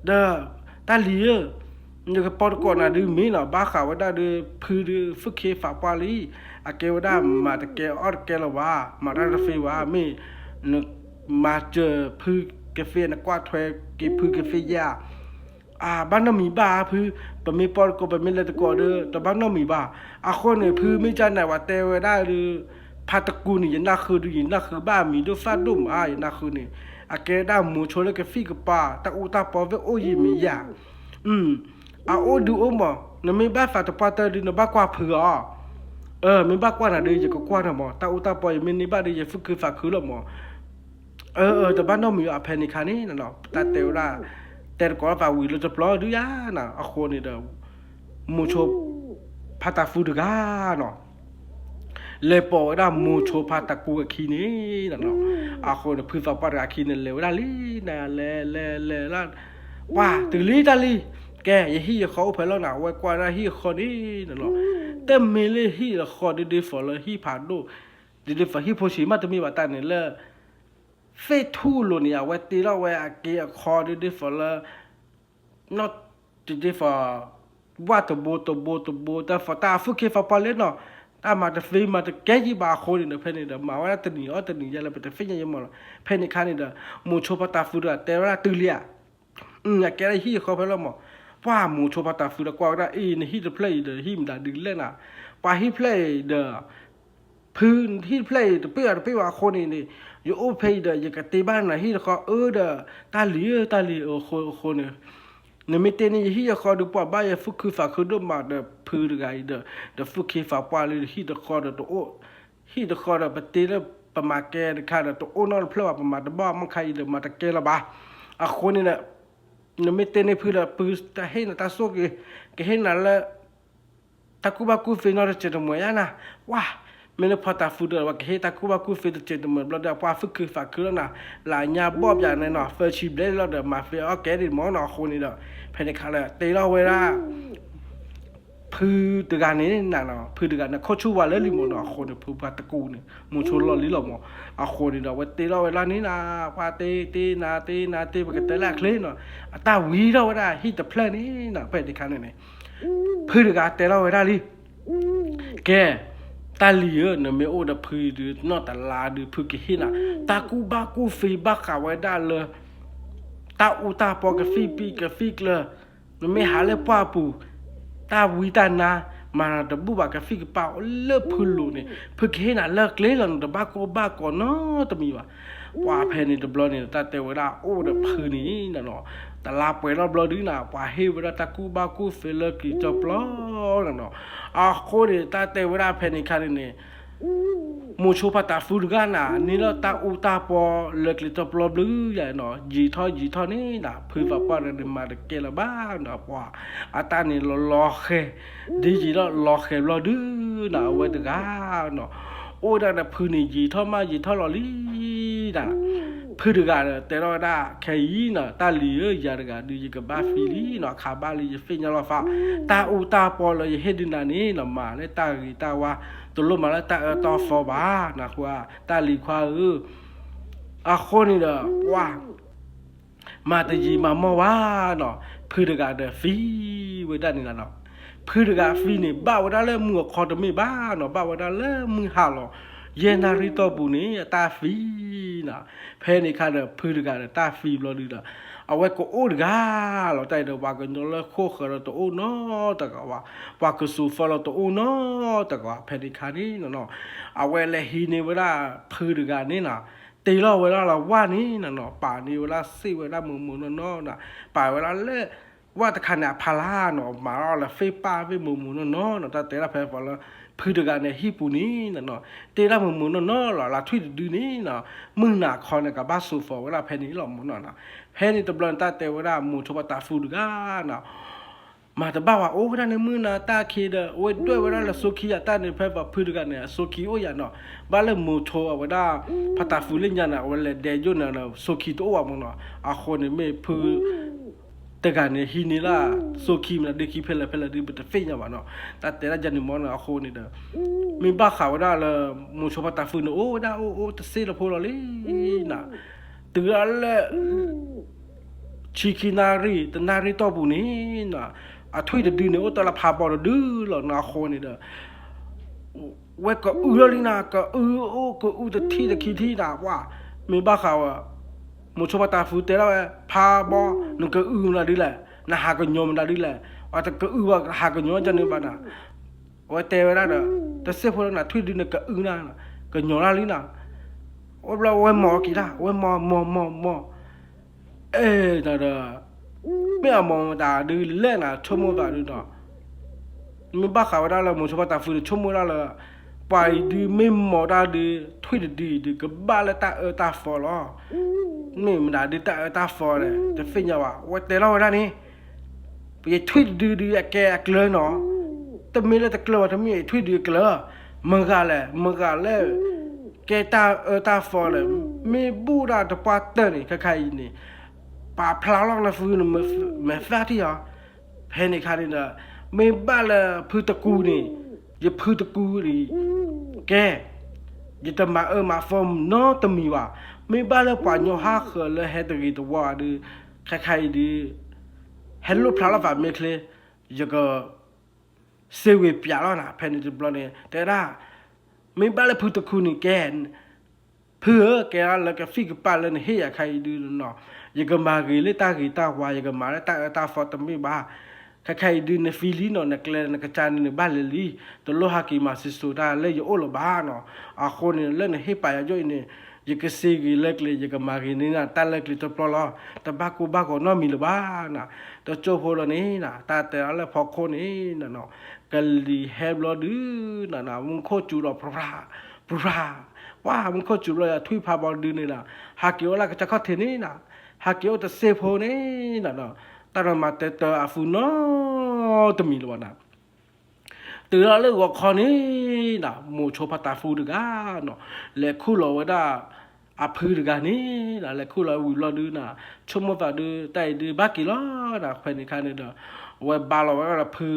ဒီး တၢ်လံၤဧၢ, ယကပီတကိးနၤဒုးမ့ၢ်နီၤ ဘၣ်ဃးဝဲဒၣ်ဒီး ဖုဒုး သူၣ်ခ့သးပှၢ်လံ, အကဲဝဲဒၣ်မၤတကဲအီၣ်တကဲလၢၤဘၣ်, မၤတၢ်တသ့ဘၣ်, မ့ၢ် နမၤစၢၤဖုကသ့ နကွၢ်ထွဲက့ၤဖုကသ့ယဲ, အါ ဘၣ်နီတမံၤဘၣ်ဧါဖု, ပမ့ၢ်ပီတကိး ပမ့ၢ်လဲၤတကိးဒီး တဘၣ်နီတမံၤဘၣ်, အဃိန့ၣ် ဖုမ့ၢ်ကၢ်နၤ ပှၤတဲဝဲဒၣ်ဒီး ဖါတကူန့ၣ် ယနၢ်ဃုဒုး ယနၢ်ဃုဘၣ်အမံၤဒိၣ်သၣ်ဒိၣ်မး ယနၢ်ဃုန့ၣ်, အကဲဒၣ်မိၤဆိလၢကသံၣ်ကပၤ တၢ်အူတၢ်ပီဝဲအိၣ်ယံၤမ့ၢ်ယၤ အအိၣ်ဒုးအိၣ်မး, နမ့ၢ်ဘၣ်သးတပှၢ်တၢၢ်ဒုး နဘၣ်ကွၢ်ဖုအီၤ, မ့ၢ်ဘၣ်ကွၢ်နၤဒီး ယကကွၢ်နၤမး, တၢ်အူတၢ်ပီ ယမ့ၢ်န့ၢ်ဘၣ်ဒီး ယသူၣ်ခုသးခုလီၤမး. အၢ တဘၣ်နီတမံၤအီၤ. ဖဲန့ၣ်အခါန့ၣ် တၢ်တဲဝဲဒၣ်, တဲတကိးလၢပှၤဝံၤလၢတပျီဒုယါနၤ. အဃိန့ၣ်ဒီး မိၤဆိဖါတၢ်ဖုတဂၤနီၤ လဲၤပိာ်ဝဲဒၣ်မိၤဆိဖါတၢ်ကူအခံန့ၣ်နီၤ. အဃိန့ၣ် ဖုသးပှၢ်တဂၤအခံန့ၣ် လဲၤဝဲဒၣ်လံနၤ, လဲၤလဲၤလဲၤလၢ ပှၤတုၤလံတၢ်လံ, ကဲ ယဟံၣ်ယဃီအိၣ်ဖဲလဲၣ်နၤ, အဝဲကွၢ်ဒၣ်ဟံၣ်ဃီန့ၣ်နီၤ, တမ့ၢ်လၢဟံၣ်ဃီဒ်ဒ်သိးလၢဟံၣ်ဖးဒိၣ်, ဒ်ဒ်သိးဟံၣ်ဖိဆံးမး တမ့ၢ်ဘၣ်တၢ်န့ၣ်လၢ သ့ၣ်ထူၣ်လိၤန့ၣ် အဝဲတ့ထီၣ်ဝဲအက့အခီဒ်ဒ်သိးလၢ နီၢ်တဒ်သိး ဝၣ်တဘိတဘိတဘိ တၢ်သူၣ်က့သးပှၢ်လၢနီၤ, တၢ်မၤတသ့မၤတကဲယံၤဘၣ်အဃိန့ၣ်ဒီး ဖဲန့ၣ်ဒီး မၤဝဲဒၣ်တနံၤအီၣ်တနံၤယဲလၢ ပတသ့ၣ်ညါယဲမးလီၤ. ဖဲန့ၣ်အခါန့ၣ်ဒီး မိၤဆိဖါတၢ်ဖုတဂၤတဲဝဲဒၣ်တုၤလံဧါ, အကဲဒၣ်ဟံၣ်ဃီဖဲလဲၣ်မး, ပှၤမိၤဆိဖါတၢ်ဖုဒီးကွၢ်ဝဲဒၣ် အ့ နဟံၣ်တဖျၢၣ်အံၤဒီး ဟံၣ်မတၤဒုးလဲၣ်နၤ, ပှၤဟံၣ်ဖျၢၣ်အံၤဒီး ဖု ဟံၣ်တဖျၢၣ်အံၤ တပ့ၢ်ဘၣ်တပ့ၢ်ဘၣ်အဃိန့ၣ်န့ၣ်, ယအိၣ်ဖဲအံၤဒီး ယကတ့ဘၣ်နၤဟံၣ်တဃီအၢဒီး တၢ်လံၤဧၢ တၢ်လံၤအဃိန့ၣ်, နမ့ၢ်တ့န့ၢ်ယဟံၣ်ယဃီဒီး ပှၤဘၣ်ယသူၣ်ခုသးခုဒိၣ်မးဒီး ဖုတဂၤအံၤဒီး ဒီးသူၣ်က့သးပှၢ်လၢဟံၣ်တဃီဒီးတအိၣ်, ဟံၣ်တဃီဒီးပတ့လၢပမၤကဲတခါဒီး တအိၣ်နီတဖျၢၣ်ဘၣ် ပမၤတဘၣ်မ့ၢ်ခါအံၤဒီး မၤတကဲလၢၤဘၣ်. အဃိန့ၣ်ဒီး နမ့ၢ်တ့န့ၢ်ဖုဒီး ဖုတဟ့ၣ်နၤတၢ်ဆိၣ်ဂ့ၤ, ကဟ့ၣ်နၤလၢ တၢ်ကူၣ်ဘၣ်ကူၣ်သ့နီတစဲးတမှဲၤယါနၤ, ဝါ, မ့ၢ်လၢဖါတၢ်ဖုတဂၤ ပှၤကဟ့ၣ်တၢ်ကူၣ်ဘၣ်ကူၣ်သ့တစဲးတမှဲၤဘျီဒီး ပှၤသူၣ်ခုသးခုလီၤနၤ, လၢညါဘီၣ်ပၠးန့ၣ်နီၤ သၢဆံဘျဲၣ်လီၤဒီး မၤသ့အီၣ်ကဲဒံးမးနီၤ အဃိန့ၣ်ဒီး, ဖဲန့ၣ်ခါလၢတ့ထီၣ်ဝဲဒၣ် ဖုတဂၤန့ၣ်နၤနီၤ, ဖုတဂၤန့ၣ် ခိၣ်ဆူၣ်ဝါလၢလံမးနီၤ, အဃိန့ၣ် ဖုပှၤတကူန့ၣ် မိၤဆိလီၢ်လံလီၤမး, အဃိန့ၣ်ဒီး အဝဲတ့ထီၣ်ဝဲဒၣ်န့ၣ်နၤ, ပှၤတ့တ့နၤတ့နၤတ့ ပကတဲလၢအချ့နီၤ, အတၢ်ဝံၤထီၣ်ဝဲဒၣ်ဟံၣ်တဖျၢၣ်န့ၣ်နၤ, ဖဲန့ၣ်ခါန့ၣ်န့ၣ် ဖုတဂၤတဲထီၣ်ဝဲဒၣ်လံ ကဲ, တၢ်လံၤဧၢ, နမ့ၢ်အိၣ်ဒီးဖုဒုး နီၢ်တလါဒုး ဖုကဟ့ၣ်နၤ တၢ်ကူၣ်ဘၣ်ကူၣ်သ့ဘၣ်ဃးဝဲဒၣ်လၢ တၢ်အူတၢ်ပီကသံၣ်ပံၣ်ကသံၣ်ကျၢၤ, နမ့ၢ်ဟးလၢပှၢ်ပူၤ, တၢ်ဝံတၢ်နါ မၤနၤတဘူၣ်ဘၣ် ကသံၣ်ကပၤအိၣ်လၢဖုလိၤန့ၣ် ဖုကဟ့ၣ်နၤလၢကျဲလီၤ, နတဘၣ်ကိၢ်ဘၣ်ကီနီတမံၤဘၣ်. ပှၤဖဲန့ၣ်တဘျီန့ၣ် တၢ်တဲဝဲဒၣ်အိၣ်ဒီးဖုန့ၣ်နၤနီၤ, တလါပှဲၤထီၣ်ဘျီဒုးနၤ ပှၤဟ့ၣ်ဝဲဒၣ်တၢ်ကူၣ်ဘၣ်ကူၣ်သ့လၢကလံၤကၠီပျီနၤနီၤ, အဃိန့ၣ် တၢ်တဲဝဲဒၣ်ဖဲန့ၣ်ခါန့ၣ်န့ၣ် မိၤဆိဖါတၢ်သူတဂၤနၤ န့ၢ်လၢတၢ်အူတၢ်ပီလၢကျဲၤတီပျီဘျုးယၤနီၤ, ယံာ်ထီၣ်ယံာ်ထီၣ်န့ၣ်နၤ ဖုသးပှၢ်ဒီးန့ၣ်မၤတကဲလၢၤဘၣ်နီၤ, ပှၤအတၢ်န့ၣ်လီၤလီၤဃဲၤ, ဒ်ယံာ်ထီၣ်လီၤဃဲၤဘျီဒုးနၤ အဝဲတဂၤနီၤ, အိၣ်ဒၣ်ဒီးဖုန့ၣ်ယံာ်ထီၣ်မးယံာ်ထီၣ်လီၤလံနၤ, ဖုတဂၤဒီးတဲထီၣ်ဝဲဒၣ် ခဲအံၤနီၤ တၢ်လံၤဧၢ ယၤတဂၤဒုး ယကဘၣ်သံလံနီၤ, အခါဘၣ်လံ ယသ့ၣ်ညါလီၤသး, တၢ်အူတၢ်ပီလၢယဟ့ၣ်ဒုးနၤန့ၣ်နီၤ မၤလၢတၢ်ဂ့ၤတၢ်ဝါ, တလိၣ်မၤလၢတၢ်အၢတၢ်သီဘၣ်နၤ, တၢ်လံၤခွါဧၢ, အဃိန့ၣ်ဒီး ပှၤ မၤတယံာ်မၤမီၢ်ဝဲနီၤ, ဖုတဂၤဒီးသံဝဲဒၣ်န့ၣ်လီၤနီၤ, ဖုတဂၤသံန့ၣ် ဘၣ်ဝဲဒၣ်လၢမုၢ်အခီတမ့ၢ်ဘၣ်နီၤ, ဘၣ်ဝဲဒၣ်လၢမုၢ်ဟါလီၤ, ယဲၢ်နၣ်ရံၣ်တီၢ်ပူၤန့ၣ် အတၢ်သံနၤ, ဖဲန့ၣ်အခါဒီး ဖုတဂၤဒီးတၢ်သံဘျီဒုးဒီး အဝဲကအိၣ်တဂၤလီၤ, တၢ်အံၤဒီး ပှၤကညီလၢခိၣ်ဃၢၤလီၤတအိၣ်နီတဂၤဘၣ်, ပှၤကစူၤသီလီၤတအိၣ်နီတဂၤဘၣ်, ဖဲန့ၣ်အခါန့ၣ်နီၤ, အဝဲလဲၤဟံးန့ၢ်ဝဲဒၣ်ဖုတဂၤန့ၣ်နီၤ, တ့လီၤဝဲဒၣ်လၢဝၣ်န့ၣ်နီၤ, ပာ်န့ၢ်ဝဲဒၣ်စ့ၢ်ဝဲဒၣ်မုာ်မုာ်နီၢ်နီၢ်နီၤ, ပာ်ဝဲဒၣ်လၢ ဝၣ်တခါန့ၣ်အဖီလာ်နီၤ, မၤထီၣ်လၢသ့ၣ်ပာ်သ့ၣ်မုာ်မုာ်နီၢ်နီၢ်နီၤ, တၢ်တဲဒၣ်ဖဲပှၤလၢ ဖုတဂၤန့ၣ် ဟံၣ်ပူၤန့ၣ်နီၤ, တ့ဒၣ်မုာ်မုာ်နီၢ်နီၢ်လီၤ, လၢထွံၣ်တဒုန့ၣ်နီၤ, မုၢ်နၤခီန့ၣ် ကဘၣ်စူၤသီဝဲဒၣ်ဖဲန့ၣ်လီၤမးနီၤ, ဖဲန့ၣ်တဘျီန့ၣ် တၢ်တဲဝဲဒၣ်မိၤဆိပှၤတၢ်သူတဂၤနီၤ မၤတဘၣ်ဝဲ အိၣ်ဝဲဒၣ်န့ၣ်မုၢ်နၤတၢ်ခံဒီး အဝဲဒွဲၣ်ဝဲဒၣ်လၢစိခံယၤတၢ်န့ၣ် ဖဲပှၤဖုတဂၤန့ၣ် အစိခံအိၣ်ယၤနီၤ, ဘၣ်လၢမိၤဆိအဝဲဒၣ် ဖါတၢ်သူလၢညါန့ၣ် အဝဲလဲၤဒဲးယိၣ်န့ၣ် စိခံတအိၣ်ဘၣ်မးနီၤ, အဃိန့ၣ်မ့ၢ်ဖု တဂၤန့ၣ် ဟံးန့ၢ်လၢ စိခံမနုၤဒုခံဖဲလဲၣ်ဖဲလဲၣ်ဒု ပတသ့ၣ်ညါဘၣ်နီၤ, တၢ်တဲဒၣ်ယၤန့ၣ်မးနီၤ, အဃိန့ၣ်ဒီး မ့ၢ်ဘၣ်ဃးဝဲဒၣ်လၢ မိၤဆိပှၤတၢ်သူန့ၣ် အိၣ်ဝဲဒၣ်အိၣ်အိၣ်တစ့ၢ်လၢဖိလီၤလံနီၤ, တုၤဒၣ်လၢ ဆံခံနၣ်ရံၣ် တနၣ်ရံၣ်တီၢ်ပူၤန့ၣ်နီၤ, အထွံၣ်တဒုန့ၣ် အိၣ်တ့ၢ်လၢဖးဘီတဒုလီၤနီၤ, အဃိန့ၣ်ဒီး ဝဲကအုလီၤလံနီၤ, ကအုအိၣ်ကအုတထံၣ်တခံထံၣ်နီၤ, ပှၤ မ့ၢ်ဘၣ်ဃးဝဲ မိၤဆိပှၤတၢ်သူတဲဒၣ်ဝဲ ဖးဘီ နကအုမနုၤဒ်လဲၣ်, နဟးကညီၤမနုၤဒ်လဲၣ်, အတကအုဝဲဟးကညီၤဒ်န့ၣ်ဘၣ်နီၤ, အဝဲတဲဝဲဒၣ်ဒီး တစ့ၢ်ဖိလၢနထွံၣ်ဒုန့ၣ်ကအုနီၤ, ကညီၤလၢလံနီၤ, အိၣ်ဘျီဝဲမၤအီၤက့ၤတၢ် ဝဲမၤမၤမၤမၤ အဲၣ်ဒီး မ့ၢ်အမၤမတၤဒုလဲၣ်နၤ ဆိကမိၣ်သးဒုဒီး မ့ၢ်ဘၣ်ဃးဝဲဒၣ်လၢမိၤဆိဖါတးဖုဒီး ဆိကမိၣ်ဝဲဒၣ်လၢ ပှၤအံၤဒုးမ့ၢ်မီၤတၢ်ဒုး ထွံၣ်တဒုအံၤဒုး ကဘၣ်လၢတၢ်အၢတၢ်သီလီၤ. မ့ၢ်မတၤဒုးတၢ်အၢတၢ်သီလဲၣ် တသ့ၣ်ညါဘၣ်. အဝဲတဲထီၣ်ဝဲဒၣ်န့ၣ် ယထွံၣ်တဒုဒုးအကဲအကျၢၤနီၤ, တမ့ၢ်လၢတကျၢၤဘၣ် တမ့ၢ်ယထွံၣ်ဒုးအကျၢၤ, မတၤလဲၣ် မတၤလၢ ကဲတၢ်အၢတၢ်သီလဲၣ်. မ့ၢ်ဘူၣ်ဒၣ်တပှၢ်တၢၢ်န့ၣ် ခဲခါအံၤန့ၣ် ပာ်ဖျါလီၤနဖုန့ၣ် မဲာ်သၣ်ထံၣ်အီၤ ဖဲန့ၣ်ခါန့ၣ်ဒီး မ့ၢ်ဘၣ်လၢဖုတကူန့ၣ် ယဖုတကူန့ၣ် ကဲ ယတမၤအၢမၤသီနီတမံၤဘၣ်. မ့ၢ်ဘၣ်လၢပှၤကညီဟးဃၢၤလၢဟဲတဂ့ၤတဝါဒုး ခဲခါအံၤဒုး ဟဲလိၣ်ဖျါလီၤသးမ့ၢ်ချ့ ယက စ့ဝ့ၤပၠးလီၤနၤ. ဖဲန့ၣ်တဘျီန့ၣ် တဲဒၣ် မ့ၢ်ဘၣ်လၢဖုတကူန့ၣ်ကဲ ဖုဧၢ, ကဲဒၣ်လၢကသံၣ်ကပၢ်လၢနဟ့ၣ်ယၤခါအံၤဒုးနီၤ, ယကမၤဂ့ၤလၢတၢ်ဂ့ၤတၢ်ဝါ, ယကမၤလၢတၢ်အၢတၢ်သီတမ့ၢ်ဘၣ်. ခဲခါအံၤဒုး နသံလံနီၤ, နကျဲနကစၢ်န့ၣ် နဘၣ်လဲၤလံ, တလိၣ်ဟးက့ၤမၤစံၣ်စိၤတၢ်လၢယအိၣ်လၢၤဘၣ်နီၤ. အဃိန့ၣ် လၢနဟ့ၣ်ပာ်ယၤယိၣ်အံၤန့ၣ် ယကစ့ဂ့ၤလၢကျဲ, ယကမၤဂ့ၤန့ၢ်နၤတၢ်လၢကျဲတဘျီလီၤ. တဘၣ်ကိၢ်ဘၣ်ဂီၤနီတမံၤလၢၤဘၣ်နၤ. တစိၢ်ဖိလီၤန့ၣ်နၤ, တၢ်တဲအီၤလၢဖီခိၣ်န့ၣ်နၤနီၤ, ကလံၤဟဲဘျီဒုးနၤနီၤ, မူခိၣ်စူၤဒီး ပြၤ ပြၤ ပှၤမူခိၣ်စူၤဘျီ ထွံၣ်ဖးဘီဒုးန့ၣ်နၤ, ဟးက့ၤအိၣ်လၢကစၢ်ခီၣ်ထံးန့ၣ်နၤ, ဟးက့ၤအိၣ်တစ့ၢ်ဖိန့ၣ်နၤနီၤ, တၢ်တမၤတဲတၢ်အသူနီတမံၤလၢၤဘၣ်နၤ. တုၤလီၤလၢဂီၤခီန့ၣ်နၤ, မိၤဆိဖါတးသူတဂၤနီၤ, လဲၤခူၣ်လီၤဝဲဒၣ် အဖုတဂၤန့ၣ်နၤ, လဲၤခူၣ်လီၤဝံၤဘျီဒုးနၤ, ဆိကမိၣ်သးဒုး တၢ်အံၤဒုးဘၣ်က့ၤလီၤနၤ. ဖဲန့ၣ်ခါန့ၣ်ဒီး အဝဲဘါလီၤဝဲဒၣ်လၢဖု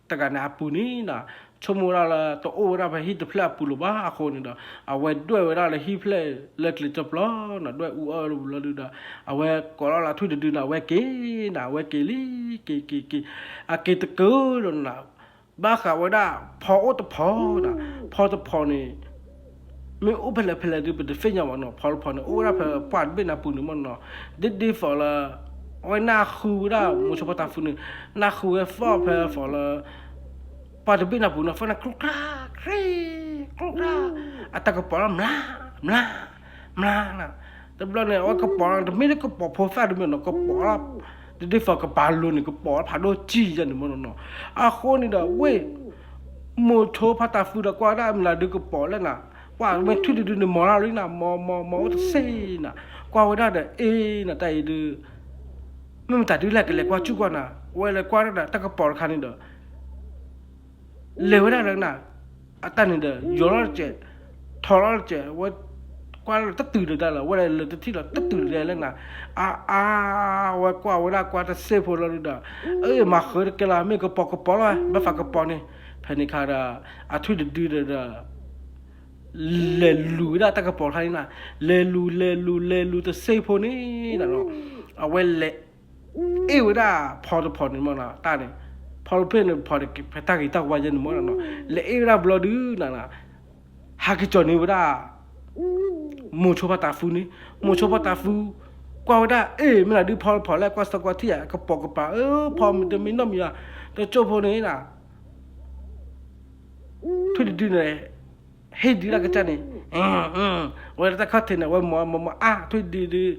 တဂၤန့ၣ်အပူၤန့ၣ်နၤ, ဆိကမိၣ်ဝဲဒၣ်လၢတအိၣ်ဝဲဒၣ်ဖဲဟံၣ်တဖျၢၣ်အပူၤလၢၤဘၣ်အဃိန့ၣ်ဒီး အဝဲဒွဲၣ်ဝဲဒၣ်လၢဟံၣ်ဖျၢၣ်လၢကျဲတဘျီနၤ, ဒွဲၣ်အူအီၣ်လီၤဒုးဒီး အဝဲကိးလီၤလၢထွံၣ်တဒုနၤ, အဝဲက့ၤနၤ, အဝဲက့ၤလံ, က့ၤ က့ၤ က့ၤ အက့ၤတကၢဒီးနၤ, ဘၣ်ဃးဝဲဒၣ်ဖီအိၣ်တဖီနၤ, ဖီတဖီန့ၣ် မ့ၢ်အိၣ်ဖဲလဲၣ်ဖဲလဲၣ်ဒုး ပတသ့ၣ်ညါဘၣ်နီၤ, ဖီတဖီန့ၣ် အိၣ်ဝဲဒၣ်ဖဲပှၢ်တဘ့ၣ်နၤပူၤန့ၣ်မ့ၢ်နီၤ, ဒ်ဒ်သိးလၢ အဝဲနၢ်ဟူဝဲဒၣ်မိၤဆိဖါတးသူန့ၣ်, နၢ်ဟူဝဲသီၣ်ဖဲသိးလၢ ပှၢ်တဘ့ၣ်နၤပူၤန့ၣ် ဖဲန့ၣ် ကျူကျါ ကျ့ ကျူကျါ, အတၢ်ကပီၤလီၤ မျး မျး မျးနၤ, တဘျီန့ၣ် အဝဲကပီၤလီၤ တမ့ၢ်လၢကပီၤဖိသၣ်တမ့ၢ်နီၤ, ကပီၤလီၤ ဒ်ဒ်သိးကပၤလိၤန့ၣ် ကပီၤလီၤဖးဒိၣ်ကံယဲန့ၣ်မ့ၢ်နီၤနီၤ, အဃိန့ၣ်ဒီး ဝ့ၢ် မိၤဆိဖါတးသူဒီးကွၢ်ဝဲဒၣ်မနုၤဒုးကပီၤလၢနၤ, ပှၢ်မ့ၢ်ထွံၣ်တဒုန့ၣ်မီၤလီၤလံနၤ, မီၤ မီၤ မီၤအိၣ်တစ့နၤ, ကွၢ်ဝဲဒၣ်ဒီး အ့နၤတၢ်အံၤဒုး မ့ၢ်မတၤဒုးလဲၣ် ကလဲၤကွၢ်စူၣ်ကွၢ်နၤ, ဝဲလဲၤကွၢ်ဒၣ်ဒီးတၢ်ကပီၤတခါန့ၣ်ဒီး လဲၤဝဲဒၣ်ဒီးနၤ, အတၢ်န့ၣ်ဒီး ယီၤလီၤတစဲး, ထီၣ်လီၤတစဲး, ဝဲကွၢ်လၢတတုၤဒီးတၢ်လၢ ဝဲလဲၤလၢတထံၣ်လီၤ တတုၤဒီးတၢ်လၢနၤ, အါအါ ဝဲကွၢ်ဝဲဒၣ်ကွၢ်တစ့ဖိလီၤဒုးဒီး အ့ မၤဃၢတကဲလီၤ မ့ၢ်ကပီၤကပီၤလီၤ ဘၣ်သးကပီၤန့ၣ်, ဖဲန့ၣ်ခါဒီး အထွံၣ်တဒုဒီး လဲၤလူၤဝဲဒၣ်တၢ်ကပီၤတခါန့ၣ်နၤ, လဲၤလူၤ လဲၤလူၤ လဲၤလူၤတစ့ဖိန့ၣ်နၤနီၤ, အဝဲလဲၤ အ့ၣ်ဝဲဒၣ်ဖီတဖီန့ၣ်မ့ၢ်နီၤ, တၢ်န့ၣ် ဖီတဖီန့ၣ် ဖီတဖီန့ၣ် ဖဲတၢ်ဂ့ၤတၢ်ဝါယဲန့ၣ်မ့ၢ်နီၤ, လဲၤအ့ၣ်ဝဲဒၣ်ဘျီဒုးနၤနီၤ, ဟးက့ၤကၠီၤန့ၢ်ဝဲဒၣ် မိၤဆိဖါတးသူန့ၣ်, မိၤဆိဖါတးသူ ကွၢ်ဝဲဒၣ် အ့ၣ် မ့ၢ်နၤဒုးဖီတဖီလဲၣ် ကွၢ်စၢကွၢ်ထံၣ်ဧါ ကပီၤကပၤ အၢ ဖီမ့ၢ်တမ့ၢ်နီတမံၤဧါ, တကၠိၢ်ဖိန့ၣ်နၤ ထွံၣ်တဒုန့ၣ် ဟ့ၣ်ဒုးတၢ်ကစၢ်န့ၣ်, ဝဲဒၣ်တၢ်ခီၣ်ထံးန့ၣ် ဝဲမၤမၤမၤအါ ထွံၣ်တဒုဒုး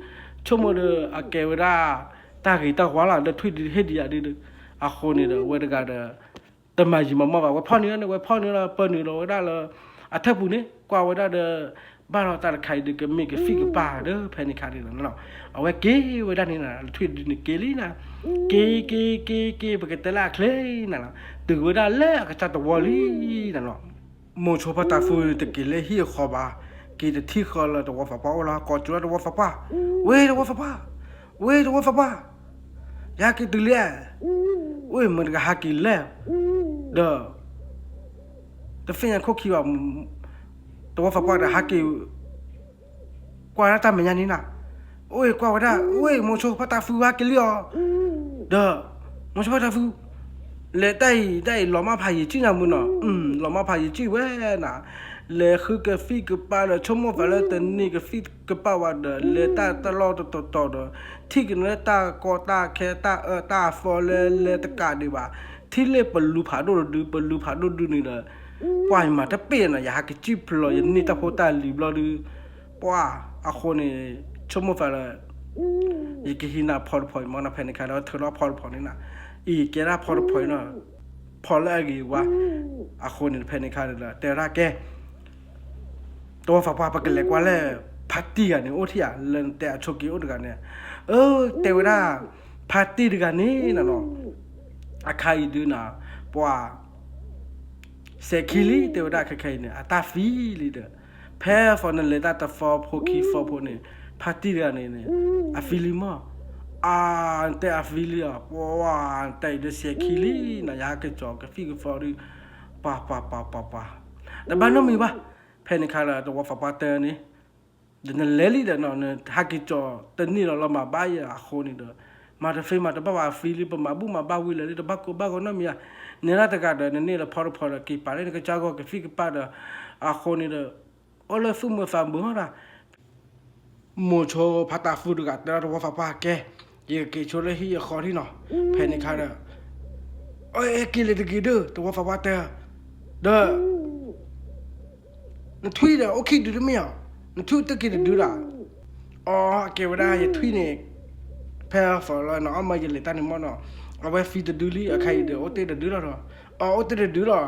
ဆိကမိၣ်ဒီး အကဲဝဲဒၣ် တၢ်ဂ့ၤတၢ်ဝါလီၤ ဒီးထွံၣ်တဒုဟ့ၣ်ဒုးယၤဒုး, အဃိန့ၣ်ဒီး ဝဲတဂၤဒီး တမၤယံာ်မၤမီၢ်ဘၣ် ဝဲဖီၣ်န့ၢ်လီၤန့ၣ် ဝဲဖီၣ်န့ၢ်လီၤ ပၢနုာ်လီၤဝဲဒၣ်လၢ အထၢၣ်ပူၤန့ၣ် ကွၢ်ဝဲဒၣ်ဒီး ဘၣ်လီၤတၢ်တခါအံၤဒုး ကမ့ၢ်ကသံၣ်ကပၢ်ဒီး ဖဲန့ၣ်ခါန့ၣ်လီၤ. အဝဲက့ၤဝဲဒၣ်န့ၣ်နၤ ထွံၣ်တဒုန့ၣ်က့ၤလံနၤ, က့ၤ က့ၤ က့ၤ က့ၤ ပကတဲလၢအချ့နၤလီၤ, တုၤဝဲဒၣ်လၢအကစၢ်သဝီလံနၤလီၤ. မိၤဆိဖါတးသူန့ၣ် တက့ၤလၢဟံၣ်အဃီဘၣ်, က့ၤတထံၣ်ဃီလၢသဝီသးပှၢ်အိၣ်လီၤ, ကိးကၠိလၢသဝီသးပှၢ်, ဝ့ၢ်သဝီသးပှၢ်, ဝ့ၢ်သဝီသးပှၢ်, ယဟဲက့ၤတုၤလံ, ဝ့ၢ်မတၤတဂၤဟဲက့ၤလဲၣ်, ဒီး တသ့ၣ်ညါခိၣ်ခံဘၣ်, သဝီသးပှၢ်ဒီးဟဲက့ၤ ကွၢ်ဒၣ်တၢ်မဲာ်ညါန့ၣ်နၤ, အိၣ်ကွၢ်ဝဲဒၣ် ဝ့ၢ်မိၤဆိဖါတးသူဟဲက့ၤလံအီၤ, ဒီး မိၤဆိဖါတးသူ လဲၤတၢ်အံၤ တၢ်အံၤ လီၤမၢ်ဖးယံာ်စံၣ်ညါမုၢ်နီၤ, လီၤမၢ်ဖးယံာ်စံၣ်ဝဲနၤ, လဲၤဃုကသံၣ်ကပၢ်ဒီး ဆိကမိၣ်သးလၢတနံၤကသံၣ်ကပၢ်ဝဲဒီး လဲၤတၢ်တလီၢ်တတီၤတီၤဒီး ထံၣ်ကန့ၢ်တၢ်ကီတၢ်ခဲ တၢ်အၢတၢ်သီလၢလဲၤတကးဒံးဘၣ်, ထံၣ်လၢပလူၤဖးဒိၣ်တဒု ပလူၤဖးဒိၣ်ဒုန့ၣ်ဒီး ပှၢ်ယမၤတပ့ၢ်နီၤ ယဟးကစံၣ်ဖျိး ယန့ၢ်တၢ်ဖိတၢ်လံၤဘျီဒုး, ပှၢ်အဃိန့ၣ် ဆိကမိၣ်သးလၢ ယကဟံးနၤဖီတဖီအံၤမ့ၢ်နီၤ, ဖဲန့ၣ်ခါဒီးထုးလီၤဖီတဖီန့ၣ်နၤ, အံၤကဲဒၣ်ဖီတဖီအံၤနီၤ, ဖီၣ်လၢအဂ့ၤဝါ, အဃိန့ၣ်ဖဲန့ၣ်ခါဒီး တဲဝဲဒၣ်ကဲ တဝီဖးပှၢ် ပကလဲၤကွၢ်လၢ ဖါတံၢ်တဂၤန့ၣ် အိၣ်ထံၣ်ဧါ, လၢနတဲအဆိးက့အိၣ်တဂၤန့ၣ်, အၢ တဲဝဲဒၣ် ဖါတံၢ်တဂၤန့ၣ်နၤနီၤ, အခါအံၤဒုးနၤ ပှၤ စဲးခံလံ တဲဝဲဒၣ်ခဲခဲအံၤန့ၣ် အတၢ်ဖံလံဒီး, ဖဲဖီနလဲၤတၢ်တဖီဖိခံဖီဖိန့ၣ် ဖါတံၢ်တဂၤန့ၣ်န့ၣ် အဖံလံမီၢ်, အတဲအဖံလံအီၤ ပှၤ တဲအံၤဒုးစဲးခံလံနီၤ, ယဟးက့ၤကၠီၤကသံၣ်ကသီဒုး ပှၤ ပှၤ ပှၤ ပှၤ ပှၤ, တဘၣ်နီတမံၤဘၣ်. ဖဲန့ၣ်ခါဒီး တဝီဖးပှၢ်တဲန့ၣ် ဒီးနလဲၤလံဒီးနီၤ နဟးက့ၤကၠီၤတန့ၢ်လီၤလီၤမၤဘၣ်ယၤအဃိန့ၣ်ဒီး, မၤတသ့မၤတဘၣ်ဘၣ် အဖံလံ ပမၤဘူၣ်မၤဘၣ်ဝံၤလၢာ်လံ တဘၣ်ကိၢ်ဘၣ်ဂီၤနီတမံၤဧါ, နဲဒၣ်တဂၤဒီး နန့ၢ်လၢဖီတဖီဒီး က့ၤပာ်လၢနကစၢ်ဂီၢ်ကသံၣ်ကသီဒီး, အဃိန့ၣ်ဒီး အိၣ်လၢသူၣ်မုာ်သးမုာ်အီၤဒီး မိၤဆိဖါတၢ်ဖုတဂၤတဲလီၤတဝီဖးပှၢ်ကဲ, ယကက့ၤဆိလၢဟံၣ်အဃီထံနီၤ, ဖဲန့ၣ်ခါဒီး, အဲက့ၤလၢတဂ့ၤဒုး တဝီဖးပှၢ်တဲ, ဒီး နထွံၣ်ဒီးအိၣ်ခံဒုတမ့ၢ်ဧါ, နထွံၣ်တက့ၤတဒုဒီး, အကဲဝဲဒၣ်ယထွံၣ်န့ၣ်, ဖဲအသီလၢနအီၣ်မၢယလဲၤတၢ်န့ၣ်မီၢ်နီၤ, အဝဲသံတဒုလံ အခါအံၤဒီး အိၣ်တ့ၢ်တဒုလီၤဒီး, အအိၣ်တ့ၢ်တဒုလီၤ,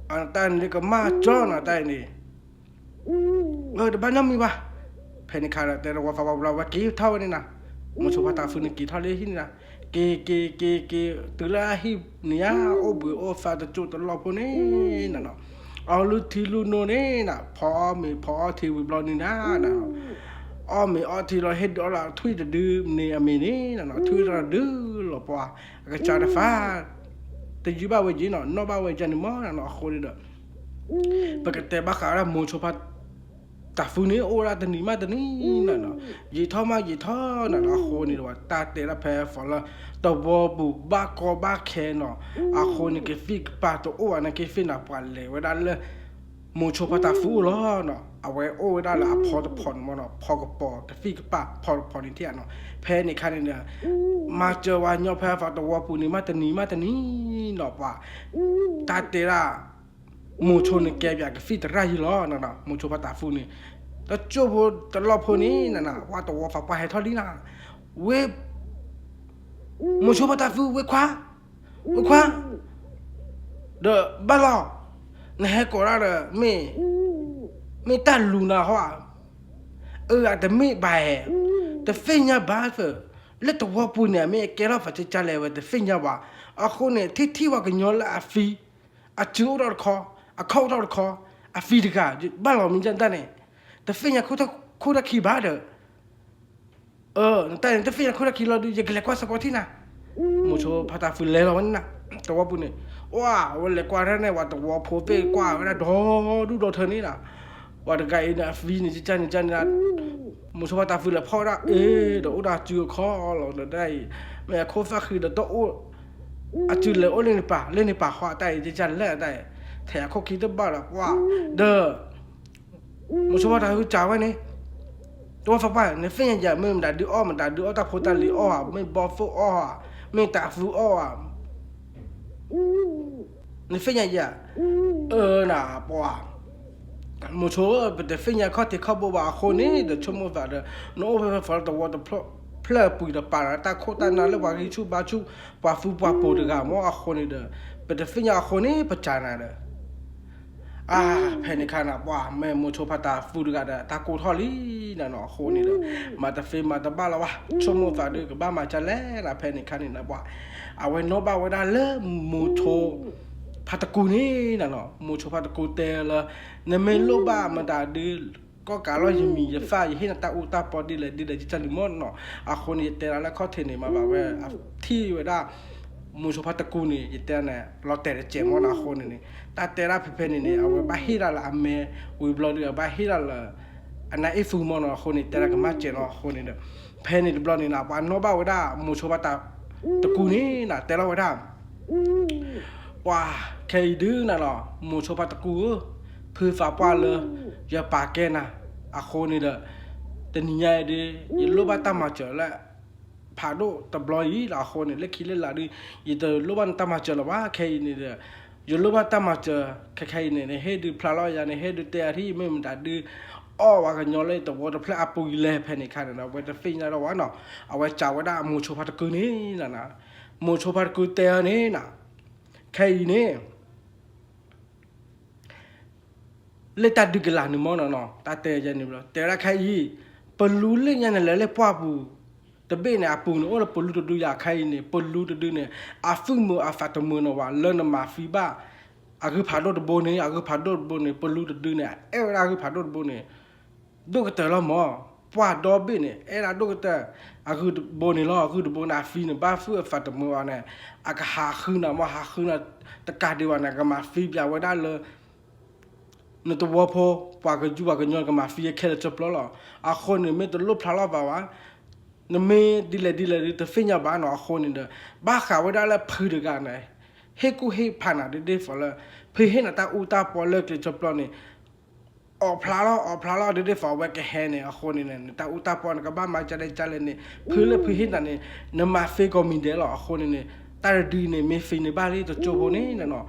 အတၢ်န့ၣ်ကမၣ်ကၠီနီၤ တၢ်အံၤန့ၣ် တဘၣ်နီတမံၤဘၣ်. ဖဲန့ၣ်ခါဒီး တဲတဝီဖးပှၢ်ဘျီဝဲက့ၤထီၣ်ဝဲန့ၣ်နၤ, မိၤဆိဖါတၢ်ဖုန့ၣ်က့ၤထီၣ်လၢဟံၣ်န့ၣ်နၤ, က့ၤက့ၤက့ၤက့ၤ တုၤလၢအဟံၣ်န့ၣ်ဧါ, အိၣ်ဘှံးအိၣ်သါတစိၢ်တလီၢ်ဖိန့ၣ်နၤနီၤ, အီၣ်လုၢ်ထံလုၢ်နိန့ၣ်နၤ, ဖီအီၣ်မ့ၤဖီအီထံဝံၤဘျီန့ၣ်နၤ, အီၣ်မ့ၤအီထံလီၤဟ့ၣ်ဒုးအီၣ်လၢထွံၣ်တဒုန့ၣ်အမ့ၢ်န့ၣ်နၤနီၤ, ထွံၣ်တဒုလီၤပှၤ, အကစၢ်တဖၣ် တယုၢ်ဘၣ်ဝဲယ့ၤနီၤ, နီၣ်ဘၣ်ဝဲယၤန့ၣ်မီၢ်နၤနီၤ, အဃိန့ၣ်ဒီး ပကတဲဘၣ်ဃးဝဲဒၣ်မိၤဆိဖါတၢ်ဖုန့ၣ် အိၣ်ဝဲဒၣ်တနံၤမးတနံၤနၤနီၤ, ယံာ်ထီၣ်မးယံာ်ထီၣ်နၤနီၤ, အဃိန့ၣ်ဒီး တၢ်တဲဒၣ်ဖဲအသီလၢ တဝီပူၤဘၣ်ကီဘၣ်ခဲနီၤ, အဃိန့ၣ်ကသံၣ်ကပၤတအိၣ်ဘၣ်န့ၣ် ကသ့ၣ်နၤပှၤလဲၤဝဲဒၣ်လၢ မိၤဆိဖါတၢ်ဖုအိၣ်လီၤနီၤ, အဝဲအိၣ်ဝဲဒၣ်လၢအဖီတဖီန့ၣ်မီၢ်နီၤ, ဖီကပီၤကသံၣ်ကပၤဖီတဖီန့ၣ်ထံၣ်ဧါနီၤ, ဖဲန့ၣ်ခါန့ၣ်ဒီး မၤစၢၤဝဲညီဖဲအသီတဝီပူၤန့ၣ် မးတနံၤမးတနံၤနီၤပှၤ, တၢ်တဲဒၣ် မိၤဆိန့ၣ်ကဲပၠးကသံၣ်သရၣ်ယံၤလီၤ, မိၤဆိဖါတၢ်ဖုန့ၣ်, တစိၢ်ဖိတလီၢ်ဖိန့ၣ်နၤနီၤ, ဝဲတဝီဖးပှၢ်ဟဲထီၣ်လံနၤ, ဝဲ မိၤဆိဖါတၢ်ဖု ဝဲခွါ, ဝဲခွါ, ဒီးဘၣ်လီၤ, နဟဲကိးဒၣ်ဒီး မ့ၢ်, မ့ၢ်တၢ်လူၤနၤဟီဧါ, အၢ အတမ့ၢ်ဘၣ်ဧါ, တသ့ၣ်ညါဘၣ်သၢ, လၢတဝီပူၤန့ၣ် အမ့ၢ်အကဲထီၣ်ဖးကၢ်ကၢ်လဲၣ်ဝဲ တသ့ၣ်ညါဘၣ်, အဃိန့ၣ် ထံၣ်ထံၣ်ဝဲကညီလၢအသံ အစုအိၣ်ထီၣ်တခီ, အခီၣ်အိၣ်ထီၣ်တခီ, အသံတဂၤ, ဘၣ်လီၤမံၤဒၣ်န့ၣ်, တသ့ၣ်ညါခိၣ်တၢ်ခံဘၣ်ဒီး, အၢ နတၢ်န့ၣ် တသ့ၣ်ညါခိၣ်တၢ်ခံလီၤဒုး ယကလဲၤကွၢ်သကိးထံၣ်နၤ, မိၤဆိဖါတၢ်ဖုလဲၤလီၤဝဲန့ၣ်နၤ, တဝီပူၤန့ၣ်, ဝဲ ဝဲလဲၤကွၢ်တၢ်န့ၣ် ဝဲတဝီဖိသ့ၣ်ကွၢ်ဝဲဒၣ်ဒီဒူၣ်ဒီထၢန့ၣ်နၤ, ပှၤတဂၤအံၤန့ၣ် အသံန့ၣ် ကၢ်န့ၣ်ကၢ်န့ၣ်နၤ, မိၤဆိဖါတၢ်ဖုလဲၤဖီၣ်ဝဲဒၣ် အ့ ဒီးအိၣ်ဒီးစုအခီလီၤဒီးတၢ်အံၤ, မ့ၢ်အခိၣ်သၣ်ဃံဒီးတအိၣ်, အစုလဲၤအိၣ်လၢန့ၣ်ပာ် လၢန့ၣ်ပာ်ဃီတၢ်အံၤ ကၢ်ကၢ်လဲၣ်တၢ်အံၤ, ထဲအခိၣ်ခံတဘၣ်ဒီးပှၤ, ဒီး မိၤဆိဖါတၢ်ဖုစံးဝဲန့ၣ်, တဝီဖးပှၢ် နသ့ၣ်ညါယၤ မ့ၢ်မတၤဒုးအီၣ် မတၤဒုးအီၣ်တၢ်ဖိတၢ်လံၤအီၣ်ဧါ, မ့ၢ်ဘီသိၣ်အီၣ်ဧါ, မ့ၢ်တၢ်သူအီၣ်ဧါ, နသ့ၣ်ညါယၤ, အၢ နပှၤ, မိၤဆိဧၢ ပတသ့ၣ်ညါခီၣ်ထံးခီၣ်ဘိဘၣ်အဃိန့ၣ် ဒီးဆိကမိၣ်သးဒီး နအိၣ်ဖဲဖဲဖီတဝီတဖျၢၣ်ပှံၤဒီးပာ်ဒီးတၢ်ခိၣ်တၢ်နၢ်လၢပှၤဂံၢ်ဆူၣ်ဘါဆူၣ် ပှၤသူပှၤပိာ်တဂၤမ့ၢ်အဃိန့ၣ်ဒီး ပတသ့ၣ်ညါအဃိန့ၣ် ပစံးနၤဒီး အါ ဖဲန့ၣ်ခါန့ၣ် ပှၤမ့ၢ်မိၤဆိဖါတၢ်သူတဂၤဒီး တၢ်ကိၢ်ထီၣ်လံနၤနီၤ အဃိန့ၣ်ဒီး မၤတသ့မၤတဘၣ်လၢၤဘၣ် ဆိကမိၣ်သးဒီး ကဘၣ်မၤဒ်လဲၣ်နၤ ဖဲန့ၣ်ခါန့ၣ်နၤ ပှၤ အဝဲနီၣ်ဘၣ်ဝဲဒၣ်လၢမိၤဆိဖါတကူန့ၣ်နၤနီၤ မိၤဆိဖါတကူတဲလၢ နမ့ၢ်လိၣ်ဘၣ်မတၤဒုး ကီၢ်ကးလီၤယမံၤယသၣ် ယဟ့ၣ်နၤတၢ်အူတၢ်ပီဒ်လဲၣ်ဒ်လဲၣ် ယကၢ်န့ၣ်မ့ၢ်နီၤ အဃိန့ၣ် ယတဲဒၣ်လၢခီၣ်ထံးန့ၣ် မၤဘၣ်ဝဲ အထံၣ်ဝဲဒၣ် မိၤဆိဖါတကူန့ၣ် ယတဲန့ၣ် လီၤတဲာ်တစဲးမ့ၢ်နီၤ အဃိန့ၣ်န့ၣ် တၢ်တဲဒၣ်ဖဲဖဲန့ၣ်န့ၣ် အဝဲဘၣ်ဟ့ၣ်ဒၣ်လၢအမဲ ဝံၤဘျီဒီး အဘၣ်ဟ့ၣ်ဒၣ်လၢ အနၢ်အ့ၣ်သူမ့ၢ်နီၤ အဃိန့ၣ် တဲဒၣ်ကမၣ်စဲးနီၤ အဃိန့ၣ်ဒီး ဖဲန့ၣ်တဘျီန့ၣ်နၤ ပှၤနီၣ်ဘၣ်ဝဲဒၣ် မိၤဆိဖါတကူန့ၣ်နၤ တဲလီၤဝဲဒၣ် ပှၤခဲအံၤဒုးနၤလီၤ မိၤဆိဖါတကူဧၢ ဖုသးပှၢ်လၢ ယပာ်ကဲနၤ အဃိန့ၣ်ဒီး တနံၤညါအံၤဒုး ယလိၣ်ဘၣ်တၢ်မၤစၢၤလၢ ဖးဒိၣ်တဘျီအံၤလီၤ အဃိန့ၣ် လၢခံလၢလာ်ဒုး ယတလိၣ်ဘၣ်နတၢ်မၤစၢၤလၢၤဘၣ် ခဲအံၤန့ၣ်ဒီး ယလိၣ်ဘၣ်တၢ်မၤစၢၤ ခဲခဲအံၤန့ၣ် နဟ့ၣ်ဒုးဖျါလီၤယၤ နဟ့ၣ်ဒုးတဲအထံၣ် မ့ၢ်မတၤဒုး အီၣ်ဝဲကညီလၢတဝီတဖျၢၣ်အပူၤအံၤလဲၣ် ဖဲန့ၣ်ခါန့ၣ်ဒီး အဝဲတသ့ၣ်ညါဒီးဝဲနီၤ အဝဲစံးဝဲဒၣ်မိၤဆိဖါတကူန့ၣ်နၤ မိၤဆိဖါတကူတဲအီၤန့ၣ်နၤ ခဲ ခဲအံၤန့ၣ် လၢတၢ်ဒုးကလာ်န့ၣ်မ့ၢ်နီၤနီၤ တၢ်တဲယဲန့ၣ်ဘျီ တဲဝဲဒၣ်ခဲအံၤ ပလူလၢညါန့ၣ် လဲၤလၢပှၢ်ပူၤ တဘ့ၣ်န့ၣ် အပူၤန့ၣ် အိၣ်လၢပလူတဒုယၤခဲအံၤန့ၣ် ပလူတဒုန့ၣ် အသူၣ်မုာ်အသးတမုာ်နီၤဘၣ် လၢနမၤသံဘၣ် အဂုၢ်ဖးဒိၣ်တဘိန့ၣ် အဂုၢ်ဖးဒိၣ်တဘိန့ၣ် ပလူတဒုန့ၣ် အဲၣ်ဝဲဒၣ်အဂုၢ်ဖးဒိၣ်တဘိန့ၣ် ဒိၣ်ကတၢၢ်လီၤမၢ်, ပှၢ်ဒီဘ့ၣ်န့ၣ် အဲၣ်ဒၣ်ဒိၣ်ကတၢၢ်, အဂုၢ်တဘိန့ၣ်လီၤ, အဂုၢ်တဘိန့ၣ် အသံန့ၣ် ဘၣ်သူၣ်အသးတမုာ်ဘၣ်န့ၣ်, အကဟးဃုနၤမၢ်, ဟးဃုနၤတကးဒံးဘၣ်န့ၣ် ကမၤသံပျးဝဲဒၣ်လၢ နသဝီဖိ ပှၤကယူၢ်ပှၤကညီ ကမၤသံခဲလၢာ်တဖျၢၣ်လီၤ. အဃိန့ၣ် မ့ၢ်တလိၣ်ဖျါလီၤဘၣ်ဘၣ်, နမ့ၢ်ဒ်လဲၣ်ဒ်လဲၣ်ဒ်တသ့ၣ်ညါဘၣ်နီၤ. အဃိန့ၣ်ဒီး ဘၣ်ဃးဝဲဒၣ်လၢဖုတဂၤန့ၣ် ဟ့ၣ်ကူၣ်ဟ့ၣ်ဖးနၤဒ်ဒ်သိးလၢ ဖုဟ့ၣ်နၤတၢ်အူတၢ်ပီလၢကျဲတဖျၢၣ်န့ၣ် အီၣ်ဖျါလီၤ အီၣ်ဖျါလီၤ ဒ်ဒ်သိးအဝဲကဟဲန့ၣ် အဃိန့ၣ်န့ၣ် နတၢ်အူတၢ်ပီန့ၣ် ကဘၣ်မၤကလဲၣ်ကလဲၣ်န့ၣ် ဖုလၢဖုဟ့ၣ်နၤန့ၣ် နမၤသ့ကိးမံၤဒဲးလီၤ. အဃိန့ၣ်န့ၣ် တၢ်တဒုန့ၣ် မ့ၢ်သ့န့ၣ်ဘၣ်လံ တကၠိဖိန့ၣ်နီၤ,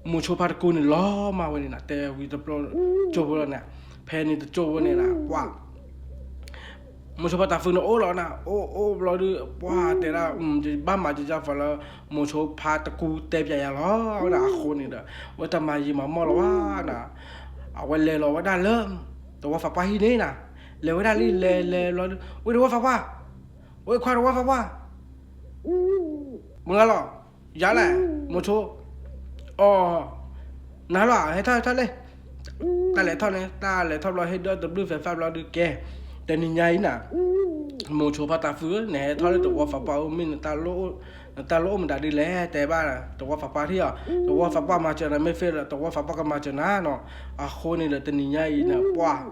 မိၤဆိဖါတကူန့ၣ် လီၤမၢ်ဝဲန့ၣ်နၤ, တဲဝံၤတဖျၢၣ်ကၠိဖိလီၤန့ၣ်, ဖဲန့ၣ်တကၠိဖိန့ၣ်နၤ ပှၤ မိၤဆိဖါတၢ်ဖုန့ၣ်အိၣ်လီၤနၤ, အိၣ်အိၣ်ဘျီဒီး ပှၤတဲဒၣ် ဘၣ်မၤကကၢ်ဖီလၢ မိၤဆိဖါတကူတဲပျးယၤလီၤနၤ. အဃိန့ၣ်ဒီး ဝဲတမၤယံာ်မၤမီၢ်လီၤဘၣ်နၤ, အဝဲလဲၤလီၤဝဲဒၣ်လၢ သဝီသးပှၢ်ဟံၣ်န့ၣ်နၤ, လဲၤဝဲဒၣ်လံ လဲၤလဲၤဘျီဒီး ဝဲသဝီသးပှၢ်, ဝဲခွါသဝီသးပှၢ် မုၢ်ဂၤလီၤ, ယၤလဲၣ်, မိၤဆိ, အိ, နၤလီၤ ဟဲထီၣ်ဟဲထီၣ်လံ, တၢ်လဲၤထီၣ်န့ၣ် တၢ်လဲၤထီၣ်ဘျီ ဟ့ၣ်ဒီးတဘျုးဖဲးဖးဘျီဒုးကဲ, တနံၤညါအံၤနၤ, မိၤဆိဖါတၢ်ဖုဧၢ နဟဲထီၣ်လၢသဝီသးပှၢ်အိၣ်မ့ၢ် နတၢ်လိၣ်အိၣ်မတၤဒ်လဲၣ် တဲဘၣ်သဝီသးပှၢ်ထံၣ်အီၤ, သဝီသးပှၢ်မၤစၢၤနၤ မ့ၢ်သ့ဒီး သဝီသးပှၢ်ကမၤစၢၤနၤနီၤ. အဃိန့ၣ်ဒီး တနံၤညါအံၤနၤ ပှၤ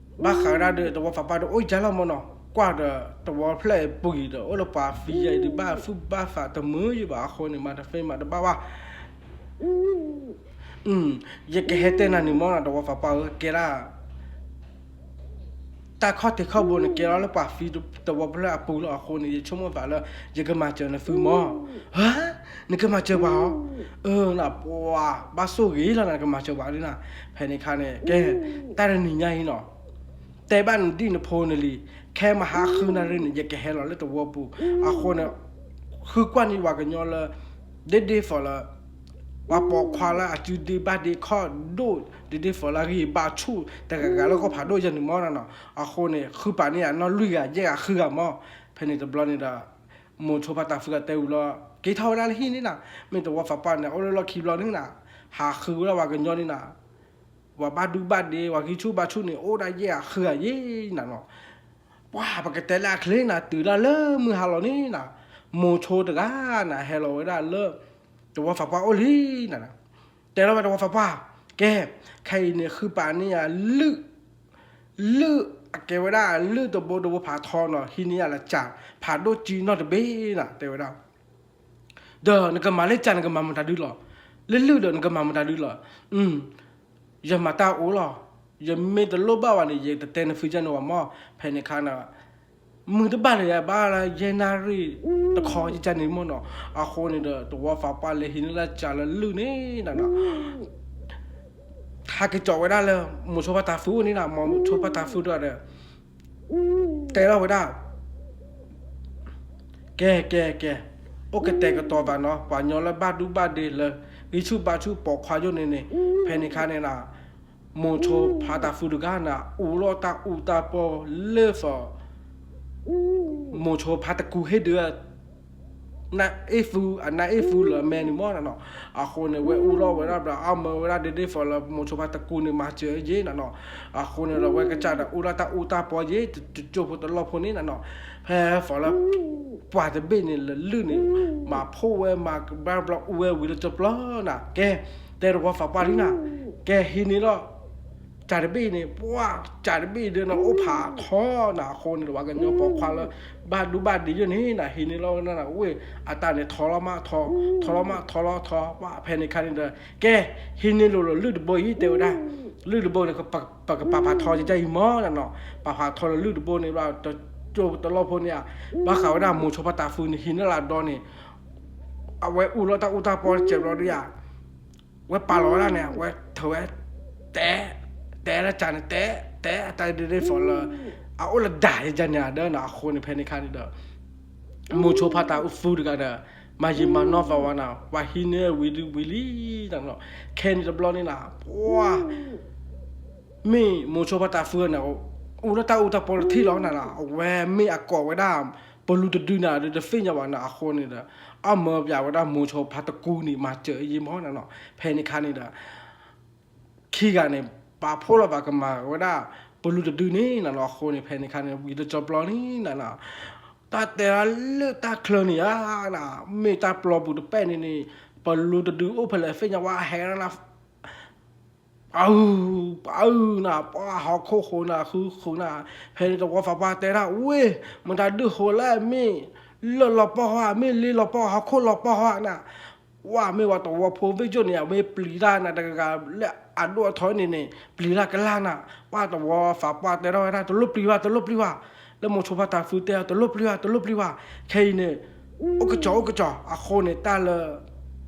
ဘၣ်ဃးဝဲဒၣ်ဒီး သဝီသးပှၢ်ဒီး အိၣ်ယါလီၤမၢ်နီၤ, ကွၢ်ဒီးသဝီဖျၢၣ်အံၤပူၤအံၤဒီး အိၣ်လၢပှၤသံယါအံၤဒီး ဘၣ်သူၣ်ဘၣ်သးတမုာ်ယံၤဘၣ်. အဃိန့ၣ် မၤတသ့မၤတဘၣ်ဘၣ်. ယကဟဲတဲနၤန့ၣ်မၢ်နီၤ သဝီသးပှၢ်ဧၢ ကဲဒၣ် တၢ်ခီၣ်ထံးခီၣ်ဘိန့ၣ် ကဲလီၤလၢပှၤသံသဝီဖျၢၣ်အပူၤလီၤ. အဃိန့ၣ် ယဆိကမိၣ်သးလၢ ယကမၤစၢၤနသုမၢ်. ဟါ, နကမၤစၢၤပှၤဧၢ, အၢ နပှၤ ဘၣ်ဆိၣ်ဂ့ၤလီၤနၤ နကမၤစၢၤပှၤဒ်နၤ. ဖဲန့ၣ်အခါန့ၣ် ကဲ တၢ်တနံၤညါအံၤနီၤ တဲဘၣ်နဒံၣ်နဖိနလံၤ ခဲမဟါဃုနၣ်ရံၣ်န့ၣ် ယကဟဲလီၤလၢသဝီပူၤ. အဃိန့ၣ် ဃုကွၢ်န့ၢ်ပှၤကညီလၢ ဒ်ဒ်သိးလၢ ပှၤပိာ်ခွါလၢအစုဒ့ဘၣ်ဒ့ခီၣ်ဒိၣ် ဒ်ဒ်သိးလၢအဂံၢ်ဘါဆူၣ်တဂၤဂၤလၢကီၢ်ဖးဒိၣ်ယဲန့ၣ်မၢ်နီၤ. အဃိန့ၣ် ဃုပာ်န့ၢ်ယၤနီၢ်လွံၢ်ဂၤ ယဲၢ်ဂၤဃုဂၤမၢ်. ဖဲန့ၣ်တဘျီန့ၣ်ဒီး မိၤဆိဖါတၢ်ဖုဂၤတဲဝံၤလီၤ က့ၤထီၣ်ဝဲဒၣ်လၢဟံၣ်န့ၣ်နၤ, မ့ၢ်သဝီသးပှၢ်န့ၣ် အိၣ်လၢလီၢ်ခံဘျီန့ၣ်နၤ, ဟးဃုဝဲဒၣ်ပှၤကညီန့ၣ်နၤ ပှၤဘၣ်ဒူဘၣ်ဒ့ ပှၤဂံၢ်ဆူၣ်ဘါဆူၣ်န့ၣ် အိၣ်ဒၣ်ယဲၢ်ဂၤဃုဂၤယဲၢ်နၤနီၤ. ပှၤပကတဲလၢအချ့နၤ တုၤလၢလၢမုၢ်ဟါလီၤန့ၣ်နၤ, မိၤဆိတဂၤနၤ ဟဲလီၤဝဲဒၣ်လၢ သဝီသးပှၢ်အိၣ်လံနၤ, တဲလီၤဝဲသဝီသးပှၢ်, ကဲ ခဲအံၤန့ၣ် ဃုပာ်န့ၢ်ယၤ လုၢ် လုၢ် အကဲဝဲဒၣ်လုၢ်တဘိတဘိဖးထီနီၤ ဟံးန့ၢ်ယၤလၢကၠး ဖးဒိၣ်ကံနီၢ်တဘ့ၣ်နၤ တဲဝဲဒၣ် ဒီးနကမၤလၢကၠး နကမၤမတၤဒုလီၤ, လၢလုၢ်ဒီးနကမၤမတၤဒုလီၤ. ယမၤတၢ်အိၣ်လီၤ, ယမ့ၢ်တလိၣ်ဘၣ်ဘၣ်န့ၣ် ယတတဲနဖုကၢ်န့ၣ်ဘၣ်မၢ်. ဖဲန့ၣ်အခါန့ၣ် မုၢ်တဘၣ်လၢၤ ယဘၣ်လၢယဲၢ်နၣ်ရံၣ်တခီကၢ်န့ၣ်မၢ်နီၤ. အဃိန့ၣ်ဒီး သဝီသးပှၢ်လဲၤဟံးန့ၢ်လၢကၠးလၢလုၢ်န့ၣ်နၤနီၤ ဟးက့ၤကၠီဝဲဒၣ်လၢ မိၤဆိဖါတၢ်ဖုအိၣ်န့ၣ်နၤ, မိၤဆိဖါတၢ်ဖုဒီး တဲလီၤဝဲဒၣ် ကဲ ကဲ ကဲ, အိၣ်ကတဲာ်ကတီၤဘၣ်နီၤ, ပှၤညီလၢဘၣ်ဒူဘၣ်ဒ့လၢ ဂံၢ်ဆူၣ်ဘါဆူၣ်ပိာ်ခွါယိၣ်န့ၣ်န့ၣ်, ဖဲန့ၣ်အခါန့ၣ်နၤ, မိၤဆိဖါတၢ်ဖုတဂၤန့ၣ် အူလီၤတၢ်အူတၢ်ပီလၢသိး မိၤဆိဖါတကူဟ့ၣ်ဒုး နၢ်အ့ၣ်သူ အနၢ်အ့ၣ်သူလၢအမဲာ်န့ၣ်မၢ်နၤနီၤ. အဃိန့ၣ် ဝဲအူလီၤဝဲဒၣ်ဒီး အမၢဝဲဒၣ်ဒ်ဒ်သိးလၢ မိၤဆိဖါတကူန့ၣ် မၤစၢၤယ့ၣ်နၤနီၤ. အဃိန့ၣ်ဒီး ဝဲကစၢ်ဒီး အူလီၤတၢ်အူတၢ်ပီယ့ၣ် တကၠိဖိတလီၢ်ဖိန့ၣ်နၤနီၤ. ဖဲသိးလၢ ပှၤတဘ့ၣ်န့ၣ် လၢလုၢ်န့ၣ် မၤဖှိၣ်ဝဲမၤကဘျၣ်ဘျီ အူဝဲဝံၤလၢကၠိပျီနၤ. ကဲ တဲသဝီသးပှၢ်လံနၤ, ကဲ ဟံးန့ၢ်လီၤ ကၢ်တဘ့ၣ်န့ၣ် ပှၤကၢ်တဘ့ၣ်ဒီးနၤ အိၣ်ဖးထီနၤ. အဃိန့ၣ်ဒီး ပှၤကညီပိာ်ခွါလၢ ဘၣ်ဒူဘၣ်ဒ့ယိၣ်န့ၣ်နၤ ဟံးန့ၢ်လီၤဝဲနၤ ဝ့ၢ်အတၢ်န့ၣ် ထီလီၤမးထီ ထီလီၤမးထီလီၤထီ ပှၤဖဲန့ၣ်ခါန့ၣ်ဒီး ကဲ ဟံးန့ၢ်လိာ်လၢလုၢ်တဘိအံၤ တဲဝဲဒၣ် လုၢ်တဘိန့ၣ် ပကပာ်ဖးထီကၠၢ်အံၤမၢ်နၤနီၤ. ပာ်ဖးထီလၢလုၢ်တဘိန့ၣ်ဘျီ တကၠိတလီၢ်ဖိန့ၣ်ဧါ ဘၣ်ဃးဝဲဒၣ်မိၤဆိဖါတၢ်ဖုန့ၣ် ဟံးန့ၢ်လၢဒီန့ၣ် အဝဲအူလီၤတၢ်အူတၢ်ပီတစဲးဘျီဒုယၤ ဝဲပာ်လီၤဝဲဒၣ်န့ၣ် ဝဲထၢဝဲ တဲ တဲလၢကၢ်န့ၣ် တဲ တဲအတၢ်ဒ်ဒ်သိးလၢ အအိၣ်လၢဒၣ်ယကၢ်န့ၣ်အဒၢနၤ. အဃိန့ၣ် ဖဲန့ၣ်ခါန့ၣ်ဒီး မိၤဆိဖါတၢ်အူသူတဂၤဒီး မၤယံာ်မၤနီၢ်သးဝဲနၤ, ပှၤဟံးန့ၢ်ဝံၤဒုးဝံၤလံနၤနီၤ. ခဲန့ၣ်တဘျီန့ၣ်နၤ, ပှၤ မ့ၢ်မိၤဆိဖါတၢ်ဖုန့ၣ် အိၣ်လၢတၢ်အူတၢ်ပီတထံၣ်လီၤနၤနီၤ. အဝဲမ့ၢ်အကိးဝဲဒၣ် ပလူတဒုန့ၣ်ဒီးတသ့ၣ်ညါဘၣ်နၤ. အဃိန့ၣ်ဒီး အမၢပၠးဝဲဒၣ်မိၤဆိဖါတကူန့ၣ် မၤစၢၤအယံာ်မးနၤနီၤ. ဖဲန့ၣ်ခါန့ၣ်ဒီး ခံဂၤန့ၣ် ပာ်ဖှိၣ်လီၤဘၣ်ကမၤဝဲဒၣ် ပလူတဒုန့ၣ်နၤနီၤ. အဃိန့ၣ် ဖဲန့ၣ်ခါန့ၣ် ဝံၤတကၠီပျီန့ၣ်နၤနီၤ, တၢ်တဲဒၣ်လၢတၢ်ချၢန့ၣ်ဧါနၤ, မ့ၢ်တၢ်ပျီပူၤတပဲၢ်န့ၣ်န့ၣ် ပလူတဒုအိၣ်ဖဲလဲၣ်သ့ၣ်ညါဝဲဟဲနၤ ပအုၣ် ပအုၣ်နၤ, ပှၤဟီၣ်ခိၣ်ဃိနၤ ဃုဃုနၤ. ဖဲန့ၣ်သဝီသးပှၢ်တဲဒၣ် ဝ့ၢ် မတၤဒုးဃိလဲၣ်, မ့ၢ်လၢၢ်လီၤပီၢ်ဟီဧါ, မ့ၢ်လ့လီၤပီၢ် ဟီၣ်ခိၣ်လီၤပီၢ်ဟီဧါနၤ. ဝဲမ့ၢ်ဝဲသဝီဖိဝ့ၢ်ကၠိန့ၣ် အဝဲပျံၤတၢ်နၤတဂၤဂၤလၢအဒိၣ်အထီန့ၣ်န့ၣ် ပျံၤတၢ်ကလၢ်နၤ. ပှၤသဝီသးပှၢ်တဲထီၣ်ဝဲဒၣ် တလိၣ်ပျံၤဘၣ် တလိၣ်ပျံၤဘၣ်, လၢမိၤဆိဖါတၢ်ဖုတဲ တလိၣ်ပျံၤဘၣ် တလိၣ်ပျံၤဘၣ်. ခဲအံၤန့ၣ် အိၣ်ကစီၣ်အိၣ်ကစီၣ် အဃိန့ၣ် တၢ်လၢ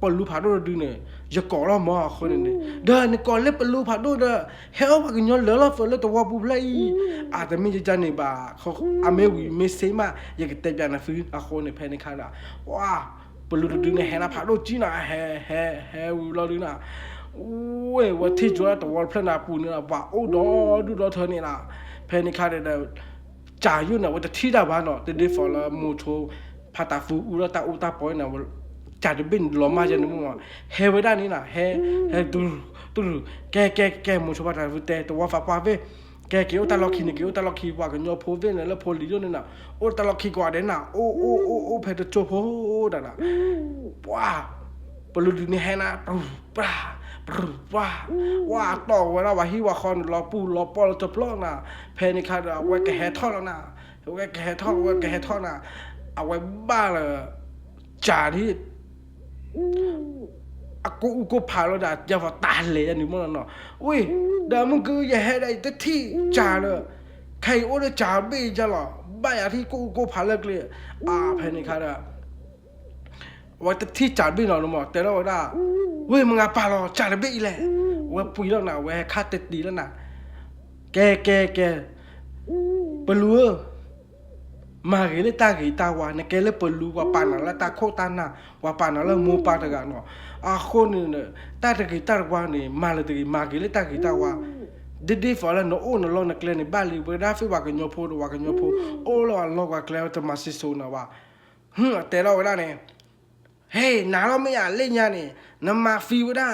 ပလူဖးဒိၣ်တဒုန့ၣ် ယကိးလီၤမၢ်အဃိန့ၣ်န့ၣ်, ဒီးနကိးလၢပလူဖးဒိၣ်ဒီး ဟဲအိၣ်ပှၤကညီလၢာ်လီၤသးလၢသဝီပူၤဖျၢၣ်အံၤ, အတမ့ၢ်ယကန့ၣ်ဘၣ်, အမ့ၢ်ဝံၤမ့ၢ်စ့မး ယကတဲပၠးနၤသု အဃိန့ၣ် ဖဲန့ၣ်ခါဒီး ပှၤ ပလူတဒုန့ၣ် ဟဲနၤဖးဒိၣ်ကံနၤ, ဟဲ ဟဲ ဟဲဝံၤလီၤဒုနၤ, ဝဲ ဝဲထံၣ်ကၠိလၢသဝီတဖျၢၣ်န့ၣ်အပူၤန့ၣ်ဒီး ပှၤအိၣ်ဒီဒူၣ်ဒီထၢန့ၣ်လီၤ. ဖဲန့ၣ်ခါဒီး ကၢ်ယိၣ်န့ၣ် အဝဲတထံၣ်တၢ်ဘၣ်နီၤ, တဒ်သိးလၢမိၤဆိဖါတၢ်ဖုအူလၢတၢ်အူတၢ် ပီန့ၣ် ကၢ်တဘ့ၣ်န့ၣ်လီၤမၢ်ယဲန့ၣ်မၢ်, ဟဲဝဲဒၣ်န့ၣ်နၤ, ဟဲ ဟဲ တူၢ်တူၢ်, ကဲ ကဲ ကဲ မိၤဆိဖါတၢ်ဖုတဲ သဝီသးပှၢ်ဖဲ ကဲ က့ၤအိၣ်တၢ်လီၢ်ခံန့ၣ် က့ၤအိၣ်တၢ်လီၢ်ခံ ပှၤကညီဖိဖဲန့ၣ် လၢဖိလံၤယိၣ်န့ၣ်နၤ, အိၣ်တၢ်လီၢ်ခံကွၢ်ဒဲးနၤ, အိၣ်အိၣ်အိၣ်အိၣ်ဖဲတကၠိဖိဒၣ်နၤ, ပှၤ ပလူတဒုန့ၣ်ဟဲနၤ ပြူၤပြၤ ပြူၤပြၤ, ပှၤတီၢ်ဝဲဒၣ်ပှၤဟံၣ်ပှၤဃီန့ၣ် လီၤပူၤလီၤပီၢ်လီၤတပျီနၤ. ဖဲန့ၣ်ခါဒီး အဝဲကဟဲထီၣ်လီၤနၤ, အဝဲကဟဲထီၣ် အဝဲကဟဲထီၣ်နၤ, အဝဲဘၣ်လၢ ကၢ်ဒ် အကိၣ်အူကိၣ်ဖးလီၤဒီး ယဲၢ်ဖီတၢ်လဲၤယဲန့ၣ်မၢ်နီၤ, ဝ့ၢ် ဒီးမုၢ်ကု ယဟဲဒီးယတထံၣ်ကၢ်ဒီး ခဲအံၤအိၣ်ဒီးကၢ်တဘ့ၣ်အံၤလီၤ, ဘၣ်ယၤထံၣ်ကိၣ်အူကိၣ်ဖးလၢကျဲ, အါ ဖဲန့ၣ်ခါဒီး အဝဲတထံၣ်ကၢ်တဘ့ၣ်နီၤမၢ်, တဲထီၣ်ဝဲဒၣ် ဝ့ၢ် မုၢ်ဂၤပာ်လီၤကၢ်တဘ့ၣ်အံၤလဲၣ်, အဝဲပှံၤလီၤနၤ, အဝဲဟဲခါတတံၤလီၤနၤ, ကဲ ကဲ ကဲ ပလူဧၢ မၤဂ့ၤလၢတၢ်ဂ့ၤတၢ်ဝါ, နကဲလၢပလူ ပှၤပာ်နၤလၢတၢ်ခိၣ်တၢ်နၢ်, ပှၤပာ်နၤလၢမိၢ်ပၢ်တဂၤနီၤ, အဃိန့ၣ် တၢ်တဂ့ၤတၢ်တဝါန့ၣ် မၤလၢတဂ့ၤ, မၤဂ့ၤလၢတၢ်ဂ့ၤတၢ်ဝါ, ဒ်ဒ်သိးလၢနအိၣ်နလီၢ်နကျဲန့ၣ် ဘၣ်လံဝဲဒၣ်သ့ၣ်ပှၤကညီဖိဒီးပှၤကညီဖိ အိၣ်လၢအလီၢ်ပှၤကျဲတမၤစံၣ်စိၤနၤဘၣ်, တဲထီၣ်ဝဲဒၣ်န့ၣ်, ဟ့ၣ် နၤလီၤမ့ၢ်ယၤ လၢညါန့ၣ် နမၤသံဝဲဒၣ်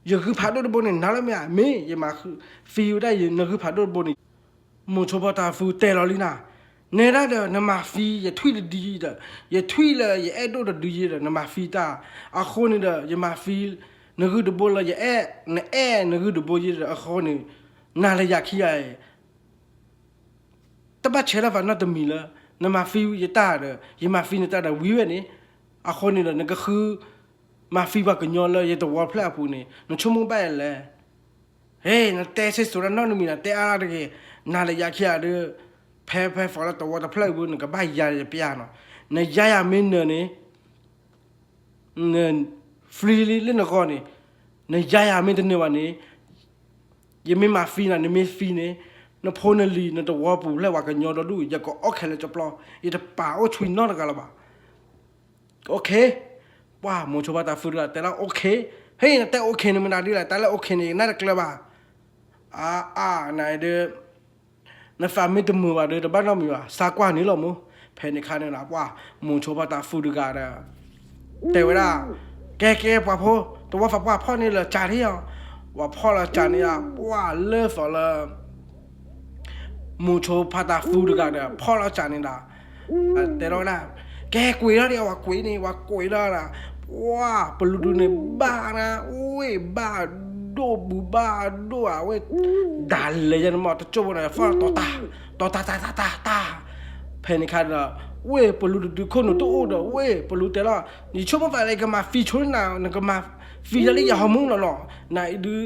ယဂုၢ်ဖးဒိၣ်တဘိန့ၣ် နၤလီၤမ့ၢ်ဧါ, မ့ၢ် ယမၤသံဝဲဒၣ်ယနဂုၢ်ဖးဒိၣ်တဘိန့ၣ်, မိၤဆိဖါတၢ်ဖုတဲလီၤလံနၤ, နဲဒၣ်ဒီး နမၤသံယထွံၣ်တဒုဒီး ယထွံၣ်လၢယအဲၣ်ဒိၣ်တဒုယဲဒီး နမၤသံတၢ်, အဃိန့ၣ်ဒီး ယမၤသံ နဂုၢ်တဘိလၢယအဲၣ် နအဲၣ်နဂုၢ်တဘိယဲဒီး အဃိန့ၣ် နၤလၢယၤခံဂၤအံၤ တဘၣ်ဆဲးလၢၤဘၣ်နီတမံၤလၢ နမၤသံယတၢ်ဒီး ယမၤသံနတၢ်ဒီးဝံၤဝဲန့ၣ်, အဃိန့ၣ်ဒီး နကဃု မၤသံပှၤကညီလၢယသဝီဖျၢၣ်အပူၤန့ၣ် နဆိကမိၣ်ဘၣ်ယၤလဲၣ်, ဟ့ၣ် နတဲစ့ၢ်စိၤဒၣ်နီတမံၤနၤ တဲအါတဂ့ၤ, နၤလၢယၤခံဂၤဒီး ဖဲဖဲသီလၢသဝီတဖျၢၣ်အံၤပူၤ နကဘၣ်ယၤယပျၢ်နီၤ, နယၤယၤမ့ၢ်နၢၤန့ၣ် န free လံလၢနဂီၢ်န့ၣ်, နယၤယၤမ့ၢ်တနၢၤဘၣ်န့ၣ်, ယမ့ၢ်မၤသံနၤ နမ့ၢ်သံန့ၣ်, နဖိနလံၤ နသဝီပူၤဖျဲၣ်ပှၤကညီဒီဒူၣ် ယကအီၣ်ခဲလၢာ်ကပျီ, ယတပာ်အိၣ်ဆွံနီတဂၤလၢၤဘၣ်. အိၣ်ခ့, ပှၤမိၤဆိဖါတၢ်ဖုတဂၤတဲလၢ အိၣ်ခ့, ဟ့ၣ် နတဲအိၣ်ခ့န့ၣ်မနုၤဒ်လဲၣ်, တၢ်လၢအိၣ်ခ့န့ၣ် နတကျၢၤဘၣ်, အါအါ နဒုး နသးမ့ၢ်တမုာ်ဘၣ်ဒီး တဘၣ်နီတမံၤဘၣ်, စးကွၢ်န့ၣ်လီၤမၢ်. ဖဲန့ၣ်ခါန့ၣ်ဒီး ပှၤမိၤဆိဖါတၢ်ဖုတဂၤဒီး တဲဝဲဒၣ်, ကဲကဲ ပှၤဖိ, သဝီသးပှၢ်ဖီၣ်န့ၢ်လၢကၢ်ထံၣ်အီၤ, ပှၤဖီၣ်လၢကၢ်န့ၣ်ဒီး ပှၤလၢသီးလၢ မိၤဆိဖါတၢ်ဖုတဂၤဒီး ဖီၣ်လၢကၢ်န့ၣ်ဒီး တဲထီၣ်ဝဲဒၣ်, ကဲကွံာ်လီၤဒီး ပှၤကွံာ်န့ၣ် ပှၤကွံာ်လီၤဒီး ပှၤပလူဒုန့ၣ်ဘၣ်နၤ, ဝ့ၢ်ဘၣ်ဒိၣ်ဘူးဘၣ်ဒိၣ်ဧါဝဲ, ဒၣ်လဲာ်ယဲန့ၣ်မၢ် တကၠိဖိန့ၣ် ဖီၣ်တီၤတၢ်, တီၤတၢ်တၢ်တၢ်တၢ်တၢ်, ဖဲန့ၣ်ခါဒီး ဝ့ၢ်ပလူတဒုခိၣ်နူာ်တအိၣ်ဒီး ဝ့ၢ်ပလူတဲလီၤ, ယဆိကမိၣ်သးလၢယကမၤသံဆိလၢနၤ နကမၤသံယၤလၢယဟီၣ်မူလီၤနီၤ, နအံၤဒုး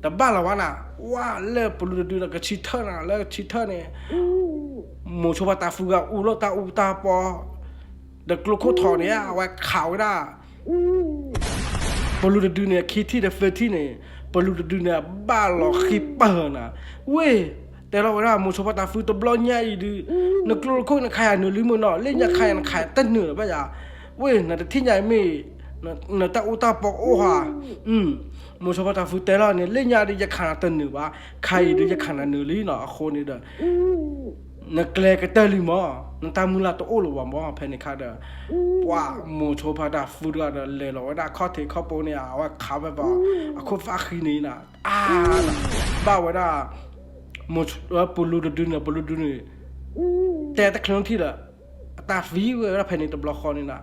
တဘၣ်လီၤဘၣ်နၤ, ဝဲလၢပလူတဒုဒီးကဆံထၢၣ်နၤ လၢကဆံထၢၣ်န့ၣ် မိၤဆိဖါတၢ်ဖုဂၤအူလီၤတၢ်အူတၢ်ပီ ဒီးကျိခိၣ်ထီးန့ၣ် အဝဲခးဝဲဒၣ် ပလူတဒုန့ၣ် ခံထံၣ်ဒီးသၢထံၣ်န့ၣ် ပလူတဒုန့ၣ် ဘၣ်လီၤဃံပၢၢ်နၤ, ဝ့ၢ် တဲလီၤဝဲဒၣ် မိၤဆိဖါတၢ်ဖု တဘျီညါအံၤဒုး နကျိခိၣ်နခးယၤနုာ်လံမ့ၢ်နီၤ, လၢညါခးယၤနခးတနုာ်လၢၤဘၣ်ယၤ, ဝ့ၢ် နတထံၣ်ညါအံၤမ့ၢ် နတၢ်အူတၢ်ပီအိၣ်ဧါ. မိၤဆိဖါတၢ်ဖုတဲလီၤန့ၣ် လၢညါဒီးယခးနၤတနုာ်ဘၣ်, ခါအံၤဒီးယခးနၤနုာ်လံနီၤ. အဃိန့ၣ်ဒီး နကျဲကတၢၢ်လံမၢ်, နတၢ်မုၢ်လၢ်တအိၣ်လၢၤဘၣ်မၢ်. ဖဲန့ၣ်ခါဒီး ပှၤမိၤဆိဖါတၢ်ဖုတဂၤဒီး လဲၤလီၤဝဲဒၣ်ခီၣ်ထံးခီၣ်ဘိန့ၣ် အဝဲခးဝဲဘၣ် အခိၣ်သၣ်ဃံန့ၣ်နီၤ, အါ ဘၣ်ဝဲဒၣ် မိၤဆိ ပလူတဒုန့ၣ် ပလူဒုန့ၣ် တဲတချုးထံၣ်လၢၤ အတၢ်သံဝဲဒၣ်ဖဲန့ၣ်တဘျီဃီန့ၣ်နီၤ.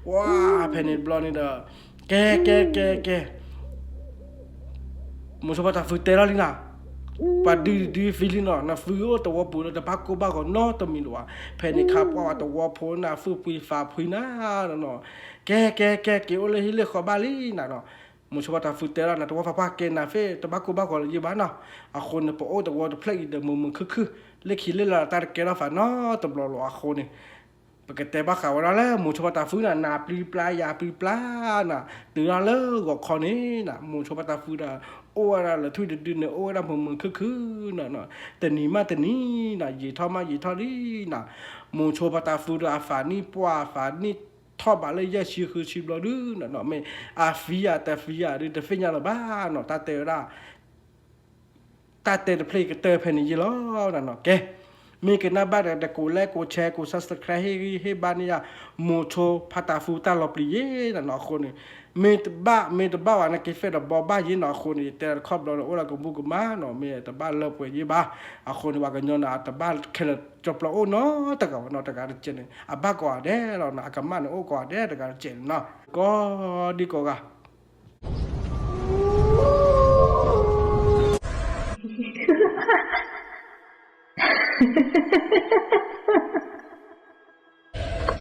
ဝါ ဖဲန့ၣ်တဘျီန့ၣ်ဒီး ကဲ ကဲ ကဲ ကဲ မိၤဆိဖါတၢ်ဖုတဲလီၤလံနီၤ, ပှၤဒုဒုသံလံနီၤ, နသံအိၣ်တဝီပူၤလၢတဘၣ်ကိၢ်ဘၣ်ဂီၤနီတမံၤလၢၤဘၣ်. ဖဲန့ၣ်ခါပှၤဝဲတဝီဖိနၤ သူၣ်ဖှံသးဖှံနၤနီၤ, ကဲ ကဲ ကဲ က့ၤအိၣ်လၢဟံၣ်လၢဃီဘၣ်လံနၤနီၤ. မိၤဆိဖါတၢ်ဖုတဲလီၤ နတဝီဖးပှၢ်ကဲနၤဖဲတဘၣ်ကိၢ်ဘၣ်ဂီၤလၢၤဘၣ်နီၤ. အဃိန့ၣ် ပအိၣ်တဝီတဖျၢၣ်အံၤဒီးမုာ်မုာ်ခုၣ်ခုၣ် လၢခံလၢလၢတၢ်တကဲထီၣ်သးနီတဘျီလၢၤ. အဃိန့ၣ် ပကတဲဘၣ်ဃးဝဲဒၣ်လၢ မိၤဆိဖါတၢ်ဖုနီၤ နၤပျံၤပျါယၤပျံၤပျါနီၤ, တုၤဒၣ်လၢဂီၤခီန့ၣ်နီၤ မိၤဆိဖါတၢ်ဖုဒီး အိၣ်ဝဲဒၣ်လၢထွံၣ်တဒုန့ၣ် အိၣ်ဝဲဒၣ်မုာ်မုာ်ခုၣ်ခုၣ်နီၤ, တနံၤမးတနံၤနီၤ ယံာ်ထီၣ်မးယံာ်ထီၣ်လံနီၤ. မိၤဆိဖါတၢ်ဖုဒီးအသးနံၣ်ပှၢ် အသးနံၣ်ထီၣ်ဘးလၢယဲၢ်ဆံဃုဆံဘျီဒုနီၤ, မ့ၢ်အသံယၤတသံယၤဒု တသ့ၣ်ညါလၢၤဘၣ်နီၤ. တၢ်တဲဝဲဒၣ် တၢ်တဲတဖျၢၣ်အံၤကတၢၢ်ဖဲန့ၣ်ယ့ၢ်လီၤနီၤ. ကဲ မ့ၢ်ကနၣ်ဘၣ်ဒီး ကိး like ကိး share ကိး subscribe ဟ့ၣ်ဂံၢ်ဟ့ၣ်ဘါန့ၢ်ယၤ မိၤဆိဖါတၢ်ဖုတၢ်လီၤပျံၤယ့ၢ်နီၤ. အဃိန့ၣ် မ့ၢ်တဘၣ် မ့ၢ်တဘၣ်ဝဲန့ၣ် က့ၤဖဲဒီးဘီဘၣ်ယ့ၢ်နီၤ. အဃိန့ၣ် ယတဲတခီဘျီဒီး အိၣ်ဒီးကဘူၣ်ကမၣ်နီၤ, မ့ၢ်တဘၣ်လၢပှဲၤယ့ၢ်ဘၣ်. အဃိန့ၣ် ပှၤကညီန့ၣ် အတဘၣ်ခဲလၢာ်ကၠီပျီအိၣ်နီတဂၤဘၣ်နီၤ. တဂၤတကဲးန့ၣ် အဘၣ်ကိးဂၤဒဲးလီၤနီၤ, အကမၣ်န့ၣ်အိၣ်ကိးဂၤဒဲး တဂၤတကဲးန့ၣ်နီၤ. ကိးဒံကိးဂၤ